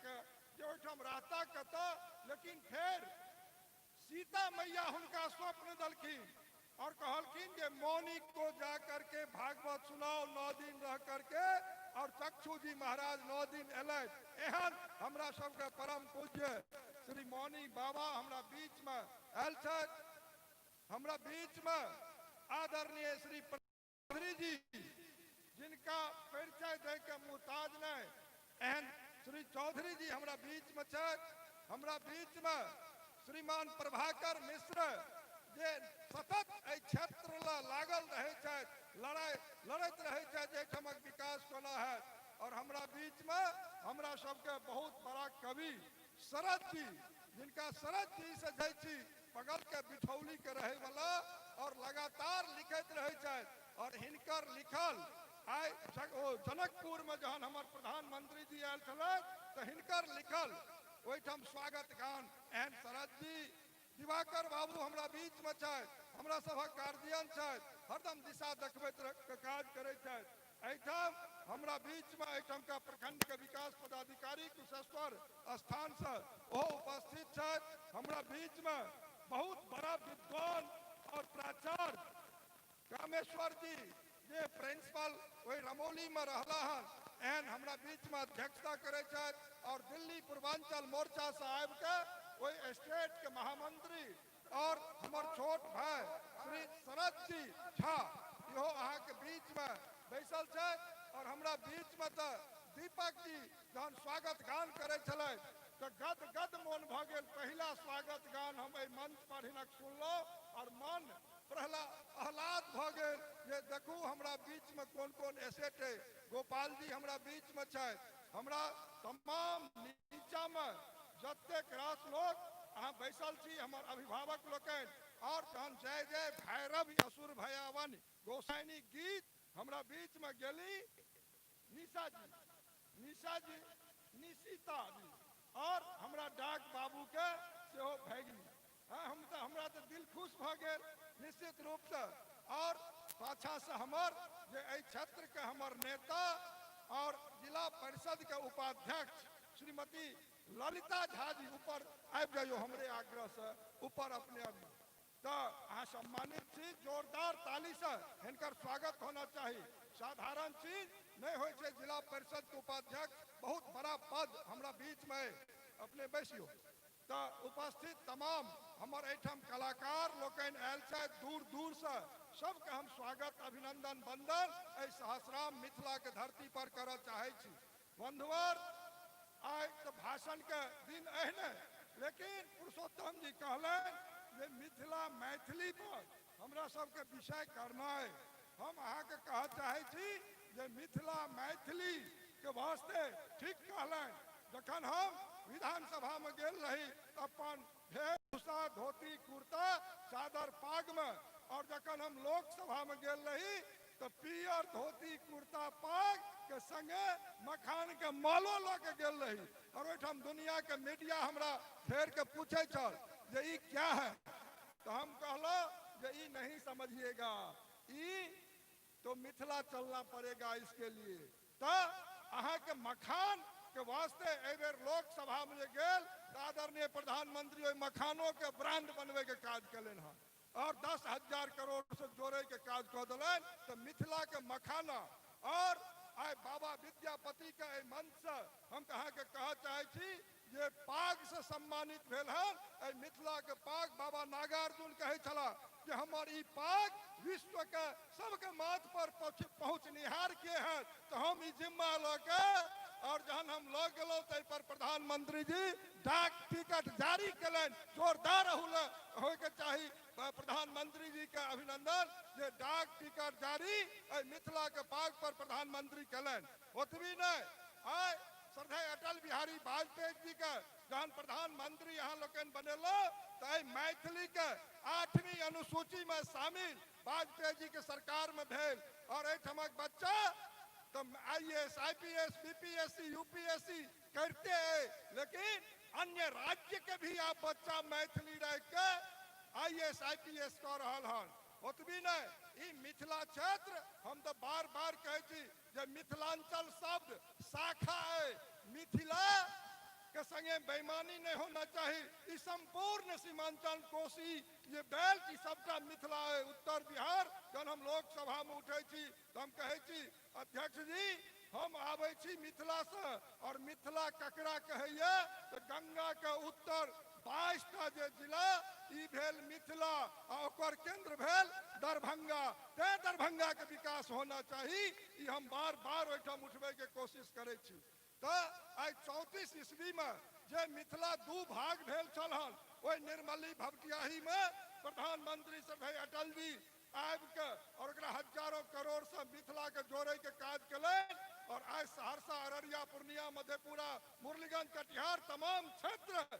जे ओहिठाम रहता कतऽ। लेकिन फेर सीता मैया हुनका स्वप्न दलखिन और कहलखिन जे मौनी को जा करके भागवत सुनाओ 9 दिन रह करके। और चक्षु जी महाराज 9 दिन एलथि। एहन हमरा सबके परम पूज्य श्री मौनी बाबा हमरा बीच में आयल छथि। हमरा बीच में आदरणीय श्री चौधरी जी, जिनका परिचय दै के मोहताज नहीं, एहन श्री चौधरी जी हमरा बीच में छथि। हमरा बीच में श्रीमान प्रभाकर मिश्र जे सतत एहि क्षेत्र ला लागल रहै छथि, लड़ाई लड़ैत रहै छथि एहिठामक विकास कोना हैत। और हमरा बीच में हमरा सबके बहुत बड़ा कवि शरद जी, जिनका शरद जी से जाइ छी बगल के बिठौली के रहे वाला और लगातार लिखैत रहै छथि। और हिनकर लिखल आइ ओ जनकपुर में जहन हमर प्रधानमंत्री जी आयल छलथि तऽ हिनकर लिखल ओहिठाम स्वागत गान। एहन शरद जी, दिवाकर बाबू हमरा बीच में छथि, हमरा सभक गार्जियन छथि, हरदम दिशा देखबैत के काज करै छथि। एहिठाम हमरा बीच में एहिठामका प्रखंड के विकास पदाधिकारी कुशेश्वर स्थान से ओहो उपस्थित छथि। हमरा बीच में बहुत बड़ा विद्वान और प्राचार्य कामेश्वर जी जे प्रिंसिपल ओहि रमौली में रहला हन, एहन हमरा बीच में अध्यक्षता करै छथि। और दिल्ली पूर्वांचल मोर्चा से आबि के ओहि स्टेट के महामंत्री और हमर छोट भाई श्री शरद जी झा इहो अहाँके बीच में बैसल छथि। और हमरा बीच में तऽ दीपक जी जहन स्वागत गान करै छलथि तऽ गद गद मोन भऽ गेल। पहिला स्वागत गान हम एहि मंच पर हिनक सुनलहुँ और मन आह्लाद भऽ गेल जे देखू हमरा बीच में कोन कोन एसेट अइ। गोपाल जी हमरा बीच में छथि, हमरा तमाम नीचा में जतेक रास लोग अहाँ बैसल छी, हमर अभिभावक लोकनि। और जहन जय जय भैरव असुर भयावन गोसाइनी गीत हमरा बीच में गेली निशा जी, निशा जी, निशिता जी और हमरा डाक बाबू के सेहो भगिनी। हाँ, हम तऽ हमरा तऽ दिल खुश भऽ गेल निश्चित रूपसँ। और पाछाँ से हमर जे एहि क्षेत्र के हमर नेता और जिला परिषद के उपाध्यक्ष श्रीमती ललिता झा जी ऊपर आबि जाइयो, हमरे आग्रह से ऊपर अपने आबि। तऽ अहाँ सम्मानित छी, जोरदार ताली से हिनकर स्वागत होना चाही। साधारण चीज नहीं होइ छै, जिला परिषद के उपाध्यक्ष बहुत बड़ा पद हमरा बीच में अपने बैसियो। तऽ उपस्थित तमाम हमर एहिठाम कलाकार लोकनि आयल छथि दूर दूर से, सबके हम स्वागत अभिनंदन वंदन एहि सहस्राम मिथिला के धरती पर करऽ चाहै छी। बंधुवर, आइ तऽ भाषण के दिन एहने, लेकिन पुरुषोत्तम जी कहलनि जे मिथिला मैथिली पर हमरा सबके विषय करना है। हम अहाँके कहऽ चाहै छी जे मिथिला मैथिली के वास्ते ठीक कहलनि। जखन हम विधानसभा में गेल रही अपन वेशभूषा धोती कुर्ता चादर पाग में, और जखन हम लोकसभा में गेल रही तो पियर धोती कुर्ता पाग के संगे मखान के मालो लऽ के गेल रही। और ओहिठाम दुनिया के मीडिया हमरा फेर के पूछे छल जे ई क्या है, तो हम कहलहुँ जे ई नहीं समझिएगा, ई तो मिथिला चलना पड़ेगा इसके लिए। तो अहाँके मखान के वास्ते एहि बेर लोकसभा में जे गेल तऽ आदरणीय प्रधानमंत्री ओहि मखानो के ब्रांड बनबै के काज केलनि हँ और 10,000 करोड़ से जोड़े के काज कऽ देलनि। तऽ मिथिला के मखाना और आइ बाबा विद्यापति के एहि मंच से हम अहाँके कहऽ चाहै छी जे पाग से सम्मानित भेल हन। एहि मिथिला के पाग बाबा नागार्जुन कहै छलाह जे हमर ई पाग विश्व के सबके माथ पर पहुँचनिहार के है, तो हम ई जिम्मा लऽ के और जहन हम लऽ गेलहुँ ताहि पर प्रधानमंत्री जी डाक टिकट जारी केलनि। जोरदार होइके चाही प्रधानमंत्री जी के अभिनंदन जे डाक टिकट जारी एहि मिथिला के पाग पर प्रधानमंत्री केलनि। ओतबी नहि, आइ श्रद्धेय अटल बिहारी वाजपेयी जी के जहन प्रधानमंत्री यहाँ लोकनि बनेलहुँ तऽ एहि मैथिली के 8वीं अनुसूची में शामिल वाजपेयी जी के सरकार में भेल। और एहिठामक बच्चा तो IAS, IPS, BPSC, UPSC करते हैं, लेकिन अन्य राज्य के भी आप बच्चा मैथिली रह के आईएएस, आईपीएस कर रहल हन। ओतबी नहीं, ई मिथिला क्षेत्र हम तो बार बार कहै छी जे मिथिलांचल शब्द शाखा है, मिथिला के संगे बेईमानी नहीं होना चाहिए। ई संपूर्ण सीमांचल कोसी ये बेल्ट ई सबटा मिथिला है। उत्तर बिहार जब हम लोकसभा में उठे छी तो हम कहै छी अध्यक्ष जी हम आबै छी मिथिला से, और मिथिला ककरा कहैया तो गंगा के उत्तर 22 टा जे जिला ई भेल मिथिला आ ओकर केंद्र भेल दरभंगा। तें दरभंगा के विकास होना चाही, ई हम बार बार ओहिठाम उठबै के कोशिश करै छी। तऽ आइ 34 ईस्वी में जे मिथिला दू भाग भेल छल हन, ओहि निर्मली भपटियाही में प्रधानमंत्री श्री अटल जी आबि के और ओकरा हजारों करोड़ से मिथिला के जोड़े के काज केलनि। और आइ सहरसा, अररिया, पूर्णिया, मधेपुरा, मुरलीगंज, कटिहार तमाम क्षेत्र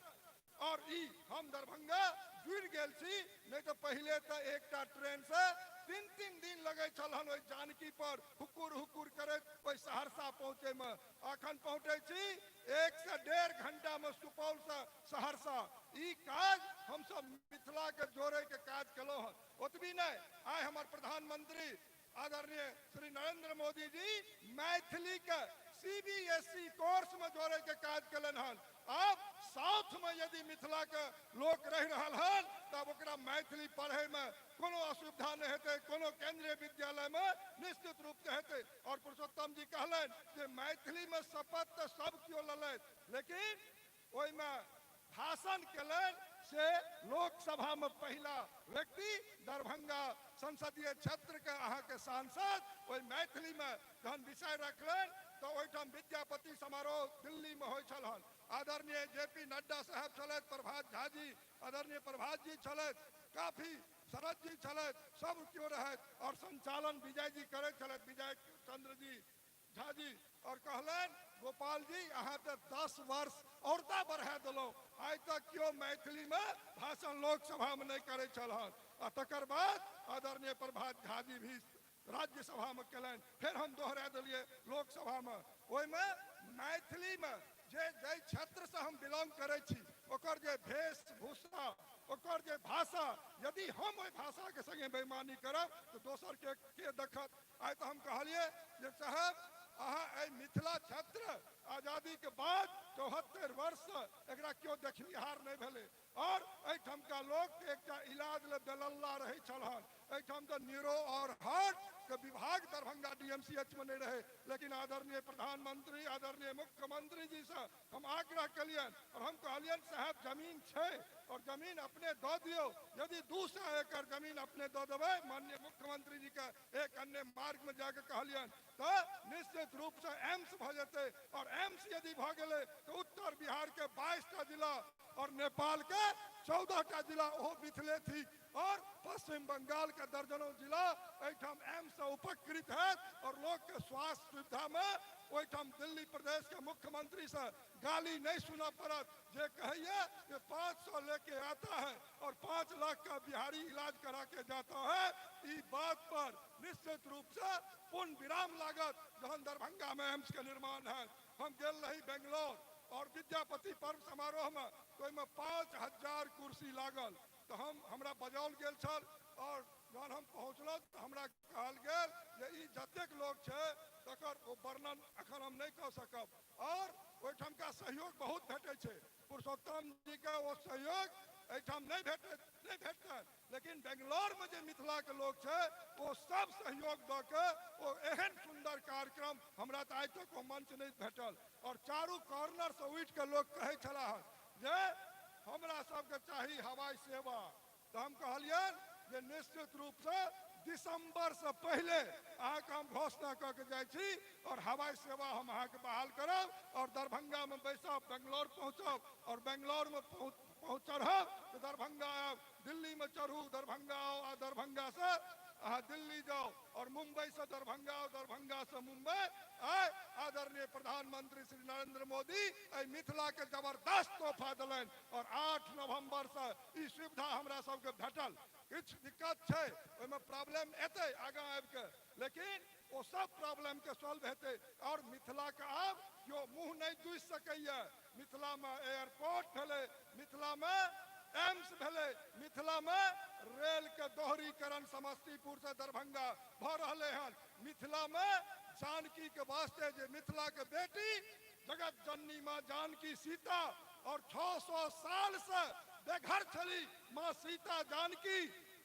और ई हम दरभंगा जुड़ि गेल छी। नहीं तो पहले तो एकटा ट्रेन से 3-3 दिन लगे छल हन ओहि जानकी पर हुकुर हुकुर करैत ओहि सहरसा पहुँचे में। अखन पहुँचे छी 1 से 1.5 घंटा में सुपौल से सहरसा। ई काज हम सब मिथिला के जोड़े के काज केलहुँ हन। ओतबी नहीं, आइ हमर प्रधानमंत्री आदरणीय श्री नरेंद्र मोदी जी मैथिली के सीबीएसई कोर्स में जोड़े के काज केलनि हन। अब साउथ में यदि मिथिला के लोक रहि रहल हन तब ओकरा मैथिली पढ़े में कोनो असुविधा नहीं हेतै, कोनो केंद्रीय विद्यालय में निश्चित रूप से हेतै। और पुरुषोत्तम जी कहलनि जे मैथिली में शपथ तऽ सब केओ लेलथि, लेकिन ओहिमे भाषण केलनि से लोकसभा में पहिला व्यक्ति दरभंगा संसदीय क्षेत्र के अहाँके सांसद ओहि मैथिली में जहन विषय रखलनि तऽ ओहिठाम विद्यापति समारोह दिल्ली में होइ छल हन। आदरणीय जे पी नड्डा साहब छलथि, प्रभात झा जी, आदरणीय प्रभात जी छलथि, काफी शरद जी छलथि, सब केओ रहथि। और संचालन विजय जी करैत छलथि, विजय चंद्र जी झा जी। और कहलनि गोपाल जी अहाँ तऽ 10 वर्ष औरता बढ़ा देलहुँ, आइ तक केओ मैथिली में भाषण लोकसभा में नहीं करै छल हन। आ तकर बाद आदरणीय प्रभात झा जी भी राज्यसभा में केलनि, फेर हम दोहरा देलियै लोकसभा में। ओहिमे मैथिली में जे जाहि क्षेत्र से हम बिलोंग करै छी ओकर जे वेशभूषा, ओकर जे भाषा, यदि हम ओहि भाषा के संगे बेईमानी करब तऽ दोसर के देखत। आइ तऽ हम कहलियै जे साहब अहाँ एहि मिथिला क्षेत्र आजादी आजादी के बाद 74 वर्ष से एकरा केओ देखनिहार नहि भेलै। और एहिठामका लोक एकटा इलाज ले बेलल्ला रहै छल हन। एहिठाम तऽ न्यूरो और हार्ट के विभाग दरभंगा डीएमसीएच में नहीं रहे, लेकिन आदरणीय प्रधानमंत्री आदरणीय मुख्यमंत्री जी से हम आग्रह कलियन और हम कहलियन साहब जमीन छै और जमीन अपने दऽ दियौ, यदि 200 एकड़ जमीन अपने दऽ देबै, माननीय मुख्यमंत्री जी के एक अन्य मार्ग में जाके कहलियन तऽ निश्चित रूप से एम्स भऽ जेतै। और एम्स यदि भऽ गेलै तऽ उत्तर बिहार के 22टा जिला और नेपाल के 14टा जिला ओहो मिथिले थी और पश्चिम बंगाल के दर्जनों जिला एहिठाम एम्स से उपकृत हैत और लोग के स्वास्थ्य सुविधा में ओहिठाम दिल्ली प्रदेश के मुख्यमंत्री से गाली नहीं सुना पड़त जे कहैया कि 500 लेके आता है और 5 लाख का बिहारी इलाज करा के जाता है। ई बात पर निश्चित रूप से पूर्ण विराम लागत जहन दरभंगा में एम्स के निर्माण है। हम गेल रही बेंगलोर और विद्यापति पर्व समारोह में, तो ओहिमे 5000 कुर्सी लागल, तो हम हमरा बजाओल गेल छल और जहन हम पहुँचलहुँ तऽ हमरा कहल गेल जे ई जतेक लोक छै तकर ओ वर्णन एखन हम नहि कऽ सकब। और ओहिठामका सहयोग बहुत भेटै छै, पुरुषोत्तम जी के ओ सहयोग एहिठाम नहि भेटतनि, लेकिन बेंगलोर में जे मिथिला के लोक छै ओ सब सहयोग दऽ के ओ एहन सुन्दर कार्यक्रम हमरा तऽ आइ तक ओ मंच नहि भेटल। और चारू कॉर्नर से उठि के लोक कहै छलाह जे हमरा सबके चाही हवाई सेवा, तऽ हम कहलियनि जे निश्चित रूप से दिसंबर से पहले अहाँके हम घोषणा कऽ के जाइ छी और हवाई सेवा हम अहाँके बहाल करब और दरभंगा में बैसब, बेंगलोर पहुँचब और बेंगलोर में पहुँच चढ़ब तऽ दरभंगा आयब, दिल्ली में चढ़ू दरभंगा आउ आ दरभंगा से अहाँ दिल्ली जाओ और मुंबई से दरभंगा आओ, दरभंगा से मुंबई आय। आदरणीय प्रधानमंत्री श्री नरेंद्र मोदी एहि मिथिला के जबरदस्त तोहफा देलनि और 8 नवंबर से ई सुविधा हमरा सबके भेटल। किछु दिक्कत छै, ओहिमे प्रॉब्लम एतै आगाँ आबि के, लेकिन ओ सब प्रॉब्लम के सॉल्व हेतै। और मिथिला के आब केओ मुँह नहि दूसि सकैया। मिथिला में एयरपोर्ट भेलै, मिथिला में एम्स भेलै, मिथिला में रेल के दोहरीकरण समस्तीपुर से दरभंगा भऽ रहलै हन, मिथिला में जानकी के वास्ते जे मिथिला के बेटी जगत जननी माँ जानकी सीता और 600 साल से बेघर छली माँ सीता जानकी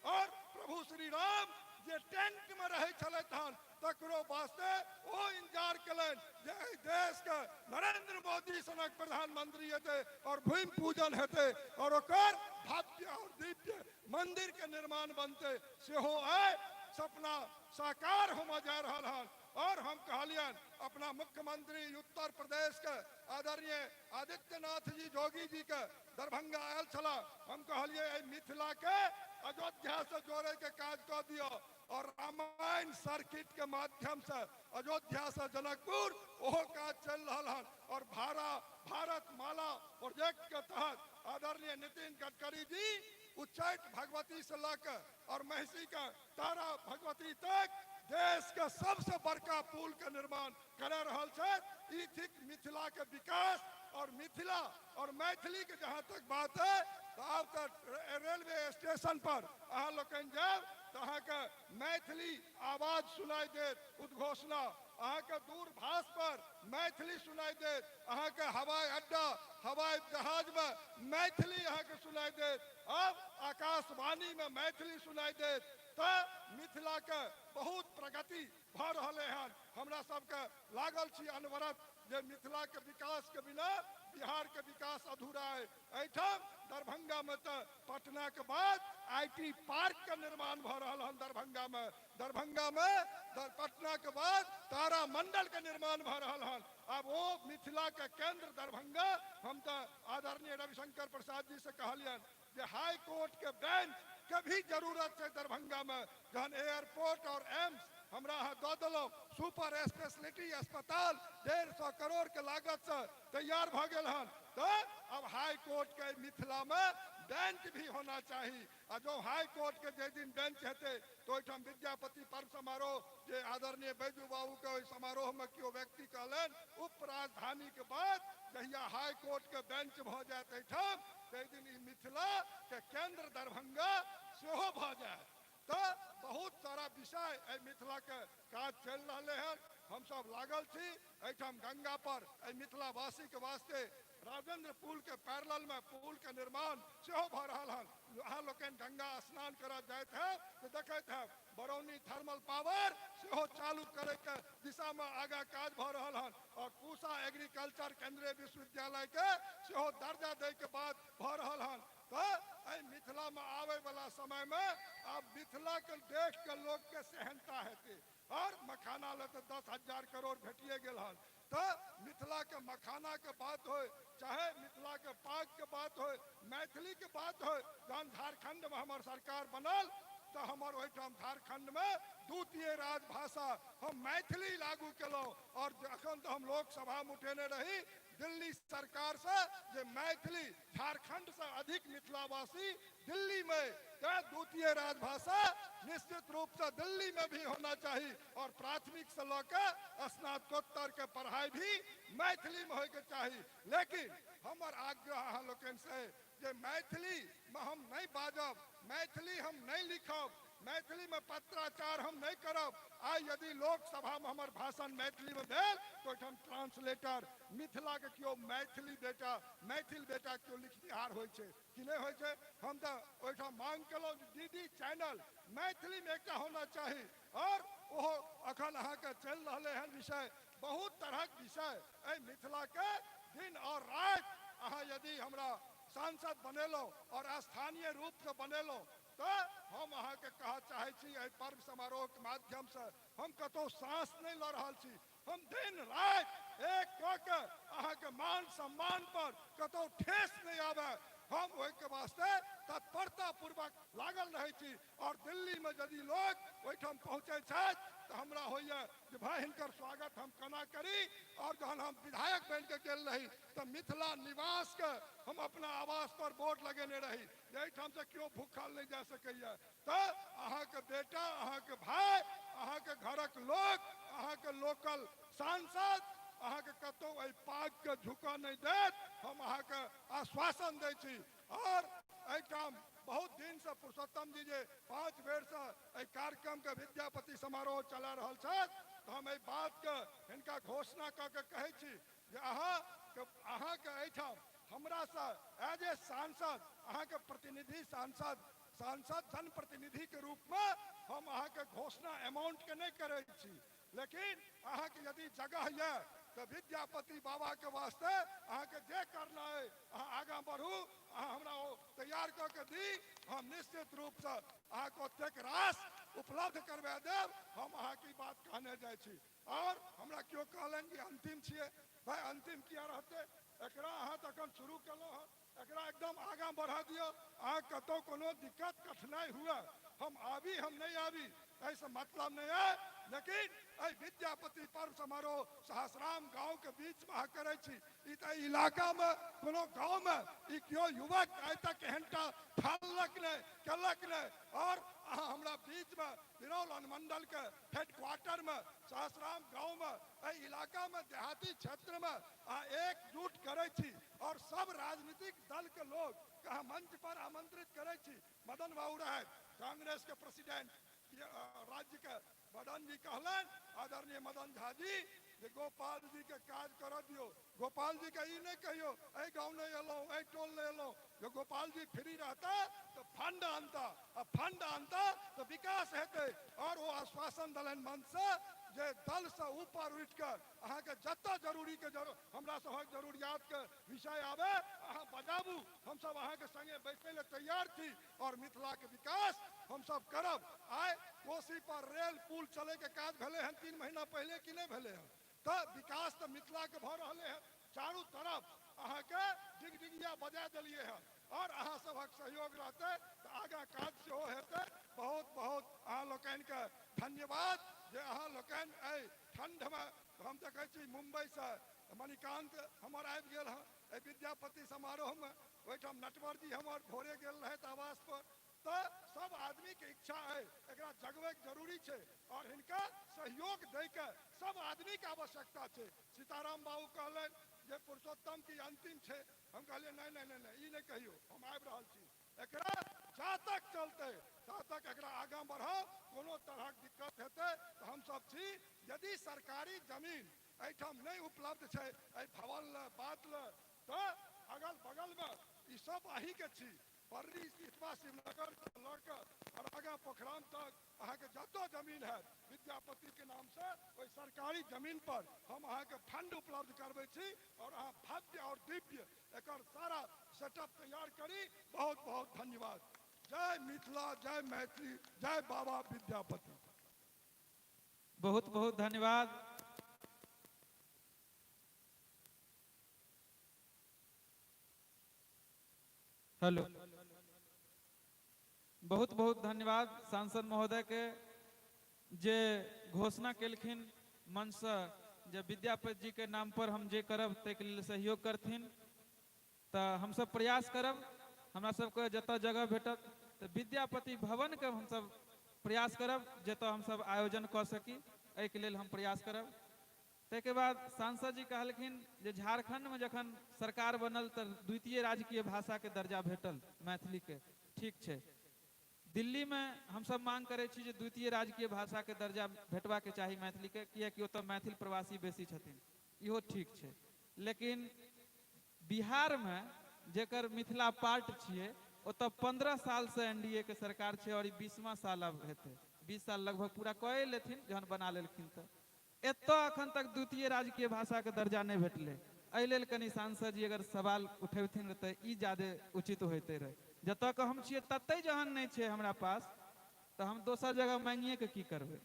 और प्रभु श्री राम जे टेंट में रहै छलथि हन तकरो वास्ते ओ इंतजार केलनि जे एहि देश के नरेंद्र मोदी सनक प्रधानमंत्री हेतै और भूमि पूजन हेतै और ओकर भव्य और दिव्य मंदिर के निर्माण बनतै, सेहो आइ सपना साकार होमय जा रहल हन। और हम कहलियनि अपना मुख्यमंत्री उत्तर प्रदेश के आदरणीय आदित्यनाथ जी जोगी जी के दरभंगा आयल छलाह, हम कहलियै एहि मिथिला के अयोध्या से जोड़े के काज कऽ दियौ और रामायण सर्किट के माध्यम से अयोध्या से जनकपुर ओहो काज चलि रहल हन। और भारत माला प्रोजेक्ट के तहत आदरणीय नितिन गडकरी जी उच्चैठ भगवती से लऽ के और महिषी के तारा भगवती तक देश के सबसे बड़का पुल के निर्माण करा रहल छथि। ई थिक मिथिला के विकास और मिथिला और मैथिली के जहाँ तक बात है तो आब तऽ रेलवे स्टेशन पर अहाँ लोकनि जायब तऽ अहाँके मैथिली आवाज सुनाई देत, उद्घोषणा, अहाँके दूरभाष पर मैथिली सुनाई देत, अहाँके हवाई अड्डा हवाई जहाज में मैथिली अहाँके सुनाई देत, अब आकाशवाणी में मैथिली सुनाई देत। तऽ मिथिला के बहुत प्रगति भऽ रहलै हन। हमरा सबके लागल छी अनवरत जे मिथिला के विकास के बिना बिहार के विकास अधूरा है। एहिठाम दरभंगा में तऽ पटना के बाद IT park के निर्माण भऽ रहल हन। दरभंगा में, दरभंगा में पटना के बाद तारामंडल के निर्माण भऽ रहल हन। आब ओ मिथिला के केंद्र दरभंगा, हम तऽ आदरणीय रविशंकर प्रसाद जी से कहलियनि जे हाई कोर्ट के बेंच के भी जरूरत छै दरभंगा में। जहन एयरपोर्ट और एम्स हमरा अहाँ दऽ देलहुँ, सुपर स्पेशलिटी अस्पताल 150 करोड़ के लागत से तैयार भऽ गेल हन, तऽ अब हाई कोर्ट के मिथिला में बेंच भी होना चाही। आ जो हाई कोर्ट के जाहि दिन बेंच हेतै तऽ ओहिठाम विद्यापति पर्व समारोह जे आदरणीय बैजू बाबू के ओहि समारोह में केओ व्यक्ति कहलनि उप राजधानी के बाद जहिया हाई कोर्ट के बेंच भऽ जायत एहिठाम ताहि दिन ई मिथिला के केंद्र दरभंगा सेहो भऽ जायत। तऽ बहुत सारा विषय एहि मिथिला के काज चलि रहलै हन। हमसब लागल छी। एहिठाम गंगा पर एहि मिथिलावासी के वास्ते राजेंद्र पुल के पैरेलल में पुल के निर्माण सेहो भऽ रहल हन। अहाँ लोकनि गंगा स्नान करऽ जाइत हैब तऽ देखैत हैब बरौनी थर्मल पावर सेहो चालू करे के दिशा में आगा काज भऽ रहल हन और पूसा एग्रीकल्चर केंद्रीय विश्वविद्यालय के सेहो दर्जा दै के बात भऽ रहल हन। तऽ एहि मिथिला में आबै वाला समय में आब मिथिला के देख के लोक के सेहनता हेतै और मखाना ले तऽ 10,000 करोड़ भेटिए गेल हन। तऽ मिथिला के मखाना के बात हो, चाहे मिथिला के पाग के बात हो, मैथिली के बात हो, जहन झारखंड में हमर सरकार बनल तऽ हमर ओहिठाम झारखंड में द्वितीय राजभाषा हम मैथिली लागू केलहुँ और जखन तऽ हम लोकसभा में उठेने रही दिल्ली सरकार से जे मैथिली झारखंड से अधिक मिथिलावासी दिल्ली में, तैं द्वितीय राजभाषा निश्चित रूप से दिल्ली में भी होना चाहिए और प्राथमिक से लऽ के स्नातकोत्तर के पढ़ाई भी मैथिली में होय के चाही। लेकिन हमर आग्रह अहाँ लोकनि से जे मैथिली में हम नहीं बाजब, मैथिली हम नहीं लिखब, मैथिली में पत्राचार हम नहीं करब। आइ यदि लोकसभा में हमर भाषण मैथिली में भेल तो ओहिठाम ट्रांसलेटर मिथिला के केओ मैथिली बेटा, मैथिल बेटा केओ लिखनिहार होइ छै कि नहि होइ छै। हम तऽ ओहिठाम मांग केलहुँ जे डी डी चैनल मैथिली में एकटा होना चाही और ओहो अखन अहाँके चलि रहलै हन विषय, बहुत तरहक विषय एहि मिथिला के दिन और राति अहाँ यदि हमरा सांसद बनेलहुँ और स्थानीय रूप से बनेलहुँ तऽ हम अहाँके कहऽ चाहै छी एहि पर्व समारोह के माध्यम से हम कतहु साँस नहि लऽ रहल छी, हम दिन राति एक कऽ के अहाँके मान सम्मान पर कतहु ठेस नहि आबै, हम ओहिके वास्ते तत्परता पूर्वक लागल रहै छी। और दिल्ली में यदि लोग ओहिठाम पहुँचै छथि तऽ हमरा होइए जे भाय हिनकर स्वागत हम केना करी। और जहन हम विधायक बनि के गेल रही तऽ मिथिला निवास के हम अपना आवास पर बोर्ड लगेने रही जे एहिठाम से केओ भूखल नहि जा सकैए। तऽ अहाँके बेटा, अहाँके भाय, अहाँके घरक लोक, अहाँके लोकल सांसद अहाँके कतहु एहि पाग के झुकऽ नहि देत, हम अहाँके आश्वासन दै छी। और एहिठाम बहुत दिन से पुरुषोत्तम जी जे 5 बेर से एहि कार्यक्रम के विद्यापति समारोह चला रहल छथि, तऽ हम एहि बात के हिनका घोषणा कऽ के कहै छी जे अहाँके एहिठाम हमरा से एज ए सांसद, अहाँके प्रतिनिधि सांसद, सांसद जनप्रतिनिधि के रूप में हम अहाँके घोषणा अमाउंट के नहि करै छी, लेकिन अहाँके यदि जगह यऽ तऽ विद्यापति बाबा के वास्ते अहाँके जे करना है अहाँ आगाँ बढ़ू, अहाँ हमरा ओ तैयार कऽ के दी, हम निश्चित रूप से अहाँके ओतेक रास उपलब्ध करबा देब। हम अहाँके ई बात कहने जाइ छी। और हमरा केओ कहलनि कि अंतिम छियै, भाय अंतिम किया रहतै, एकरा अहाँ तखन शुरू केलहुँ हँ, एकरा एकदम आगाँ बढ़ा दियौ। अहाँ कतहु कोनो दिक्कत कठिनाइ हुए हम आबी हम नहि आबी एहिसँ मतलब नहि है, लेकिन एहि विद्यापति पर्व समारोह सहस्राम गाँव के बीच में अहाँ करै छी, ई तऽ एहि इलाका में कोनो गाँव में ई केओ युवक आइ तक एहनटा ठानलक नहि, केलक नहि। और अहाँ हमरा बीच में बिरौल अनुमंडल के हेडक्वार्टर में सहस्राम गाँव में एहि इलाका में देहाती क्षेत्र में अहाँ एकजुट करै छी और सब राजनीतिक दल के लोग के अहाँ मंच पर आमंत्रित करै छी। मदन बाबू रहथि कांग्रेस के प्रेसिडेंट राज्य के, मदन जी कहलनि आदरणीय मदन झा जी जे गोपाल जी के काज करऽ दियौ, गोपाल जी के ई नहि कहियौ एहि गाँव नहि एलहुँ, एहि टोल नहि एलहुँ, जो गोपाल जी फ्री रहता तऽ फंड आनता आ फंड आनता तऽ विकास हेतै। और ओ आश्वासन देलनि मंच से जे दल से ऊपर उठि कऽ अहाँके जतऽ जरूरी के हमरा सभक जरूरियात के विषय आबै अहाँ बजाबू, हमसब अहाँके संगे बैसै लए तैयार छी और मिथिला के विकास हमसब करब। आइ कोसी पर रेल पुल चलै के काज भेलै हन 3 महीना पहिले कि नहि भेलै हन, तऽ विकास तऽ मिथिला के भऽ रहलै हन। चारू तरफ अहाँके डिगडिगिया बजा देलियै हन और अहाँ सभक सहयोग रहतै तऽ आगाँ काज सेहो हेतै। बहुत बहुत अहाँ लोकनिके धन्यवाद जे अहाँ लोकनि एहि ठंडमे, हम देखै छी मुम्बई से मणिकांत हमर आबि गेल हँ एहि विद्यापति समारोहमे, ओहिठाम नटवर जी हमर भोरे गेल रहथि आवास पर। तऽ सब आदमीके इच्छा अइ एकरा जगबैके जरूरी छै और हिनका सहयोग दैके सब आदमीके आवश्यकता छै। सीताराम बाबू कहलनि जे पुरुषोत्तम की अंतिम छै, हम कहलियै नहि नहि नहि नहि ई नहि कहियौ, हम आबि रहल छी। एकरा जा तक चलतै ता तक एकरा आगाँ बढ़ाउ। कोनो तरहक दिक्कत हेतै तऽ हमसब छी। यदि सरकारी जमीन एहिठाम नहि उपलब्ध छै एहि भवन लए बात लए, तऽ अगल बगलमे ई सब अहीँके छी। बर्री इतवा शिवनगर से लऽ कऽ आओर आगाँ पोखराम तक अहाँके जतऽ जमीन हैत विद्यापतिके नामसँ, ओहि सरकारी जमीन पर हम अहाँके फंड उपलब्ध करबै छी और अहाँ भव्य और दिव्य एकर सारा सेटअप तैयार करी। बहुत बहुत धन्यवाद। जय मिथिला, जय मैथिली, जय बाबा विद्यापति। बहुत बहुत धन्यवाद। हेलो, बहुत बहुत धन्यवाद सांसद महोदय के जे घोषणा केलखिन मंच से जे विद्यापति जी के नाम पर हम जे करब ताहिके लेल सहयोग करथिन। तऽ हमसब प्रयास करब, हमरा सबके जतऽ जगह भेटत तऽ विद्यापति भवन के हमसब प्रयास करब जतऽ हमसब आयोजन कऽ सकी, एहिके लेल हम प्रयास करब। ताहिके बाद सांसद जी कहलखिन जे झारखंडमे जखन सरकार बनल तऽ द्वितीय राजकीय भाषाके दर्जा भेटल मैथिलीके, ठीक छै। दिल्लीमे हमसब मांग करै छी जे द्वितीय राजकीय भाषाके दर्जा भेटबाके चाही मैथिलीके, कियाकि ओतऽ मैथिल प्रवासी बेसी छथिन, इहो ठीक छै। लेकिन बिहारमे जेकर मिथिला पार्ट छियै ओतऽ 15 सालसँ एनडीए के सरकार छै और ई 20वां साल अब हेतै, 20 साल लगभग पूरा कए लेथिन जहन बना लेलखिन। तऽ एतऽ अखन तक द्वितीय राजकीय भाषाके दर्जा नहि भेटलै। एहि लेल कनि सांसद जी अगर सवाल उठेथिन तऽ ई ज्यादे उचित होइते रहै। जतऽ के हम छियै ततहि जहन नहि छै हमरा पास तऽ हम दोसर जगह मांगिए के की करबै।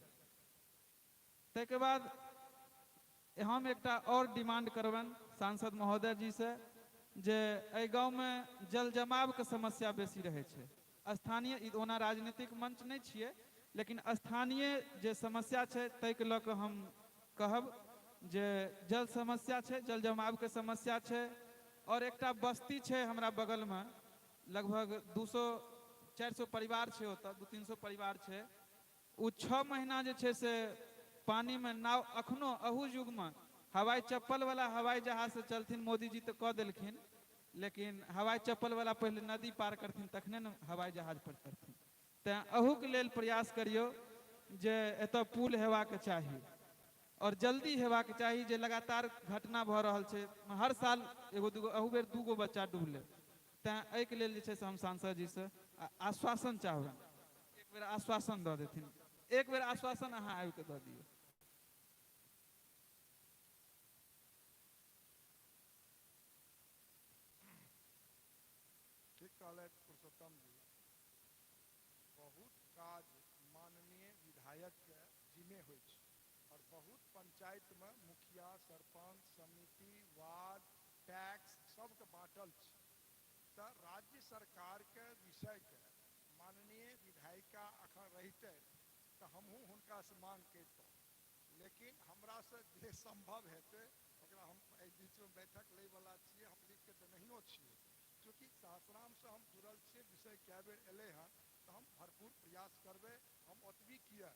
ताहिके बाद हम एकटा और डिमांड करबनि सांसद महोदय जी से जे एहि गाँवमे जल जमावके समस्या बेसी रहै छै। स्थानीय ई ओना राजनीतिक मंच नहि छियै, लेकिन स्थानीय जे समस्या छै ताहिके लऽ कऽ हम कहब जे जल समस्या छै, जल जमावके समस्या छै। और एकटा बस्ती छै हमरा बगलमे, लगभग 200-400 परिवार छै ओतऽ, 200-300 परिवार छै। ओ 6 महीना जे छै से पानीमे नाव, अखनो अहू युगमे हवाई चप्पल वाला हवाई जहाज से चलथिन मोदीजी तऽ कऽ देलखिन, लेकिन हवाई चप्पल वाला पहिले नदी पार करथिन तखने ने हवाई जहाज पर चढ़थिन। तैँ अहूके लेल प्रयास करियौ जे एतऽ पुल हेबाक चाही और जल्दी हेबाक चाही। जे लगातार घटना भऽ रहल छै, हर साल एगो दूगो, अहू बेर 2 गो बच्चा डूबलै। तैँ एहिके लेल जे छै से हम सांसद जीसँ आश्वासन चाहबनि, एक बेर आश्वासन दऽ देथिन, एक बेर आश्वासन अहाँ आबि कऽ दऽ दियौ। ठीक कहलथि पुरुषोत्तम जी। बहुत काज माननीय विधायकके जिम्मे होइ छै और बहुत पंचायतमे मुखिया, सरपंच, समिति, वार्ड, टैक्स सबके बाँटल छै। तऽ राज्य सरकारके विषयके माननीय विधायिका अखन रहितै तऽ हमहूँ हुनकासँ मांग करितहुँ, लेकिन हमरासँ जे सम्भव हेतै ओकरा हम एहि बीचमे बैठक लैवला छियै, हम लिखिके देनहियो छियै। चूँकि सहस्रामसँ हम जुड़ल छियै, विषय कए बेर एलै हँ, तऽ हम भरपूर प्रयास करबै। हम ओतबी किए,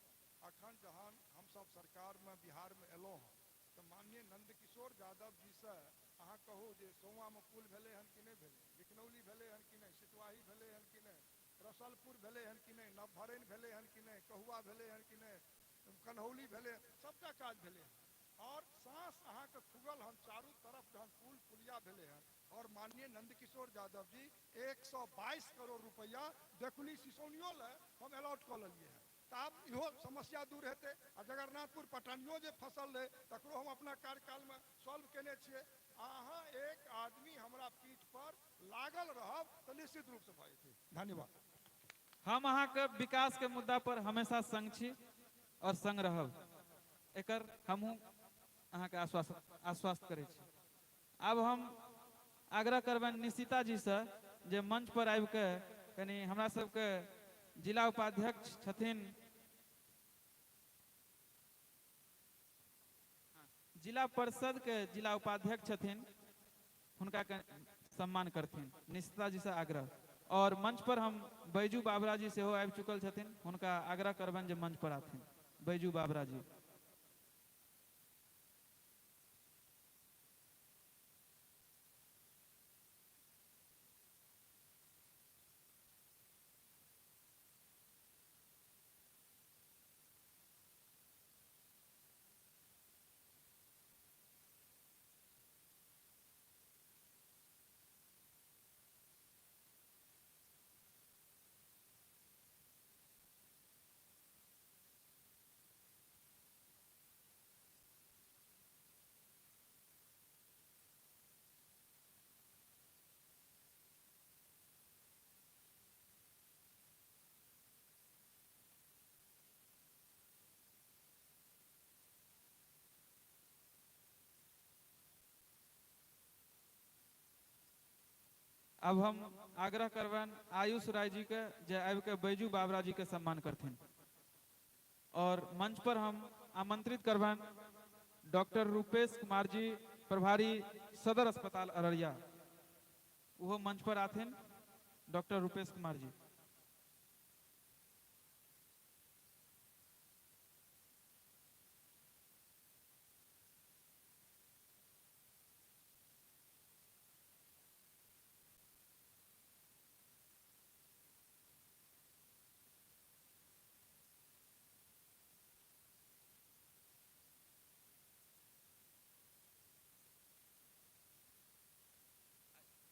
अखन जहन हमसब सरकारमे बिहारमे एलहुँ हँ तऽ माननीय नंदकिशोर यादव जीसँ अहाँ कहू जे सौआमे पुल भेलै हन कि नहि भेलै, बिकनौली भेलै हन कि नहि, सितवाही भेलै हन कि नहि, रसलपुर भेलै हन कि नहि, नवभरैन भेलै हन कि नहि, कहुआ भेलै हन कि नहि, कन्हौली भेलै, सबटा काज भेलै हन। और साँस अहाँके खुगल हन चारू तरफ जहन पुल पुलिया भेलै हन। और माननीय नंदकिशोर यादव जी 122 करोड़ रुपैआ देखुली सिसौनियो लए हम अलॉट कऽ लेलियै हन। तऽ आब इहो समस्या दूर हेतै। आ जगन्नाथपुर पटनियो जे फसल रहै तकरो हम अपना कार्यकालमे सॉल्व केने छियै। अहाँ एक आदमी हमरा पीठ पर लागल रहब तऽ निश्चित रूपसँ भऽ जेतै। धन्यवाद। हम अहाँके विकास के मुद्दा पर हमेशा संग छी और संग रहब, एकर हमहूँ अहाँके आश्वस्त करै छी। आब हम आग्रह करबनि निशिता जीसँ जे मंच पर आबि कऽ कनि हमरा सबके जिला उपाध्यक्ष छथिन, जिला परिषद के जिला उपाध्यक्ष छथिन, हुनका सम्मान करथिन। निशिता जी से आग्रह। और मंच पर हम बैजू बाबरा जी सेहो आबि चुकल छथिन, हुनका आग्रह करबनि जे मंच पर आथिन बैजू बाबरा जी। अब हम आग्रह करबनि आयुष राय जी के जे आबि के बैजू बाबरा जी के सम्मान करथिन। और मंच पर हम आमंत्रित करबनि डॉक्टर रूपेश कुमार जी, प्रभारी सदर अस्पताल अररिया, वो मंच पर आथिन डॉक्टर रूपेश कुमार जी।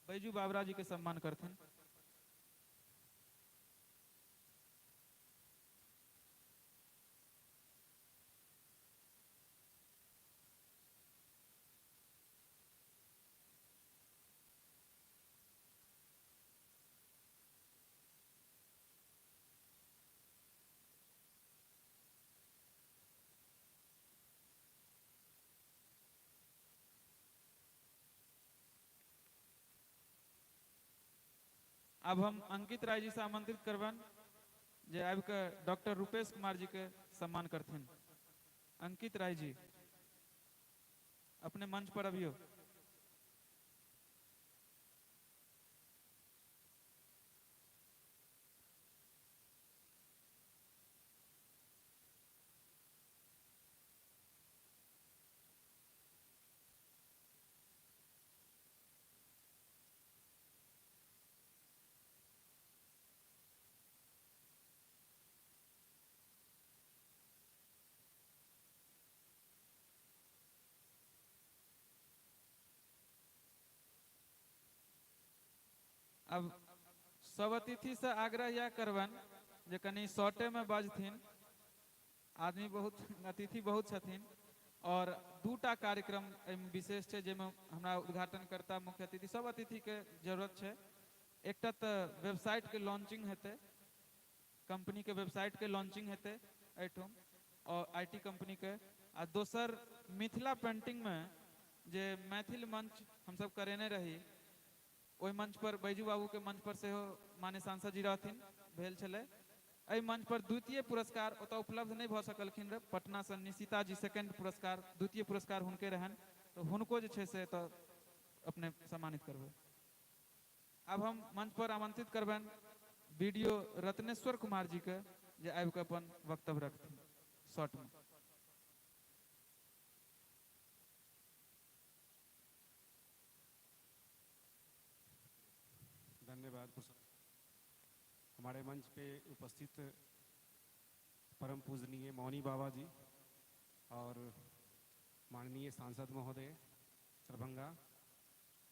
बैजू बाबरा जी के सम्मान करथिन। अब हम अंकित राय जी से आमंत्रित करबनि जे आबि के डॉक्टर रूपेश कुमार जी के सम्मान करथिन। अंकित राय जी अपने मंच पर अबियो। अब सब अतिथि से आग्रह यह करबनि जे कनि शॉर्टे में बजथिन, आदमी बहुत अतिथि बहुत छथिन और दूटा कार्यक्रम एहिमे विशेष छै जाहिमे हमरा उद्घाटनकर्ता मुख्य अतिथि सब अतिथि के जरूरत छै। एकटा तऽ वेबसाइट के लॉन्चिंग हेतै, कंपनी के वेबसाइट के लॉन्चिंग हेतै एहिठाम और IT company के, आ दोसर मिथिला पेंटिंग में जे मैथिल मंच हमसब करेने रही ओहि मंच पर बैजू बाबू के मंच पर सेहो माननीय सांसद जी रहथिन भेल छलै। एहि मंच पर द्वितीय पुरस्कार ओतऽ उपलब्ध नहि भऽ सकलखिन रह, पटना से निशिता जी सेकंड पुरस्कार द्वितीय पुरस्कार हुनके रहनि, तऽ हुनको जे छै से एतऽ अपने सम्मानित करबै। आब हम मंच पर आमंत्रित करबनि बीडीओ रत्नेश्वर कुमार जी के जे आबि कऽ अपन वक्तव्य रखथिन शॉर्ट में। धन्यवाद। हमारे मंच पे उपस्थित परम पूजनीय मौनी बाबा जी और माननीय सांसद महोदय दरभंगा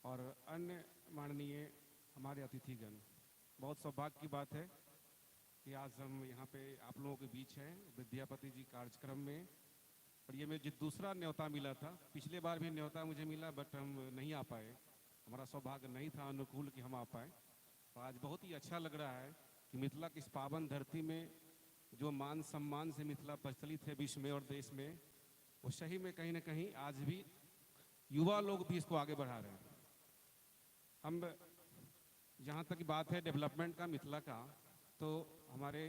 और अन्य माननीय हमारे अतिथिगण, बहुत सौभाग्य की बात है कि आज हम यहाँ पे आप लोगों के बीच हैं विद्यापति जी कार्यक्रम में। और ये मुझे दूसरा न्योता मिला था, पिछले बार भी न्योता मुझे मिला बट हम नहीं आ पाए, हमारा सौभाग्य नहीं था अनुकूल कि हम आ पाए। तो आज बहुत ही अच्छा लग रहा है कि मिथिला की इस पावन धरती में जो मान सम्मान से मिथिला प्रचलित है विश्व में और देश में, वो सही में कहीं ना कहीं आज भी युवा लोग भी इसको आगे बढ़ा रहे हैं। हम जहाँ तक बात है डेवलपमेंट का मिथिला का, तो हमारे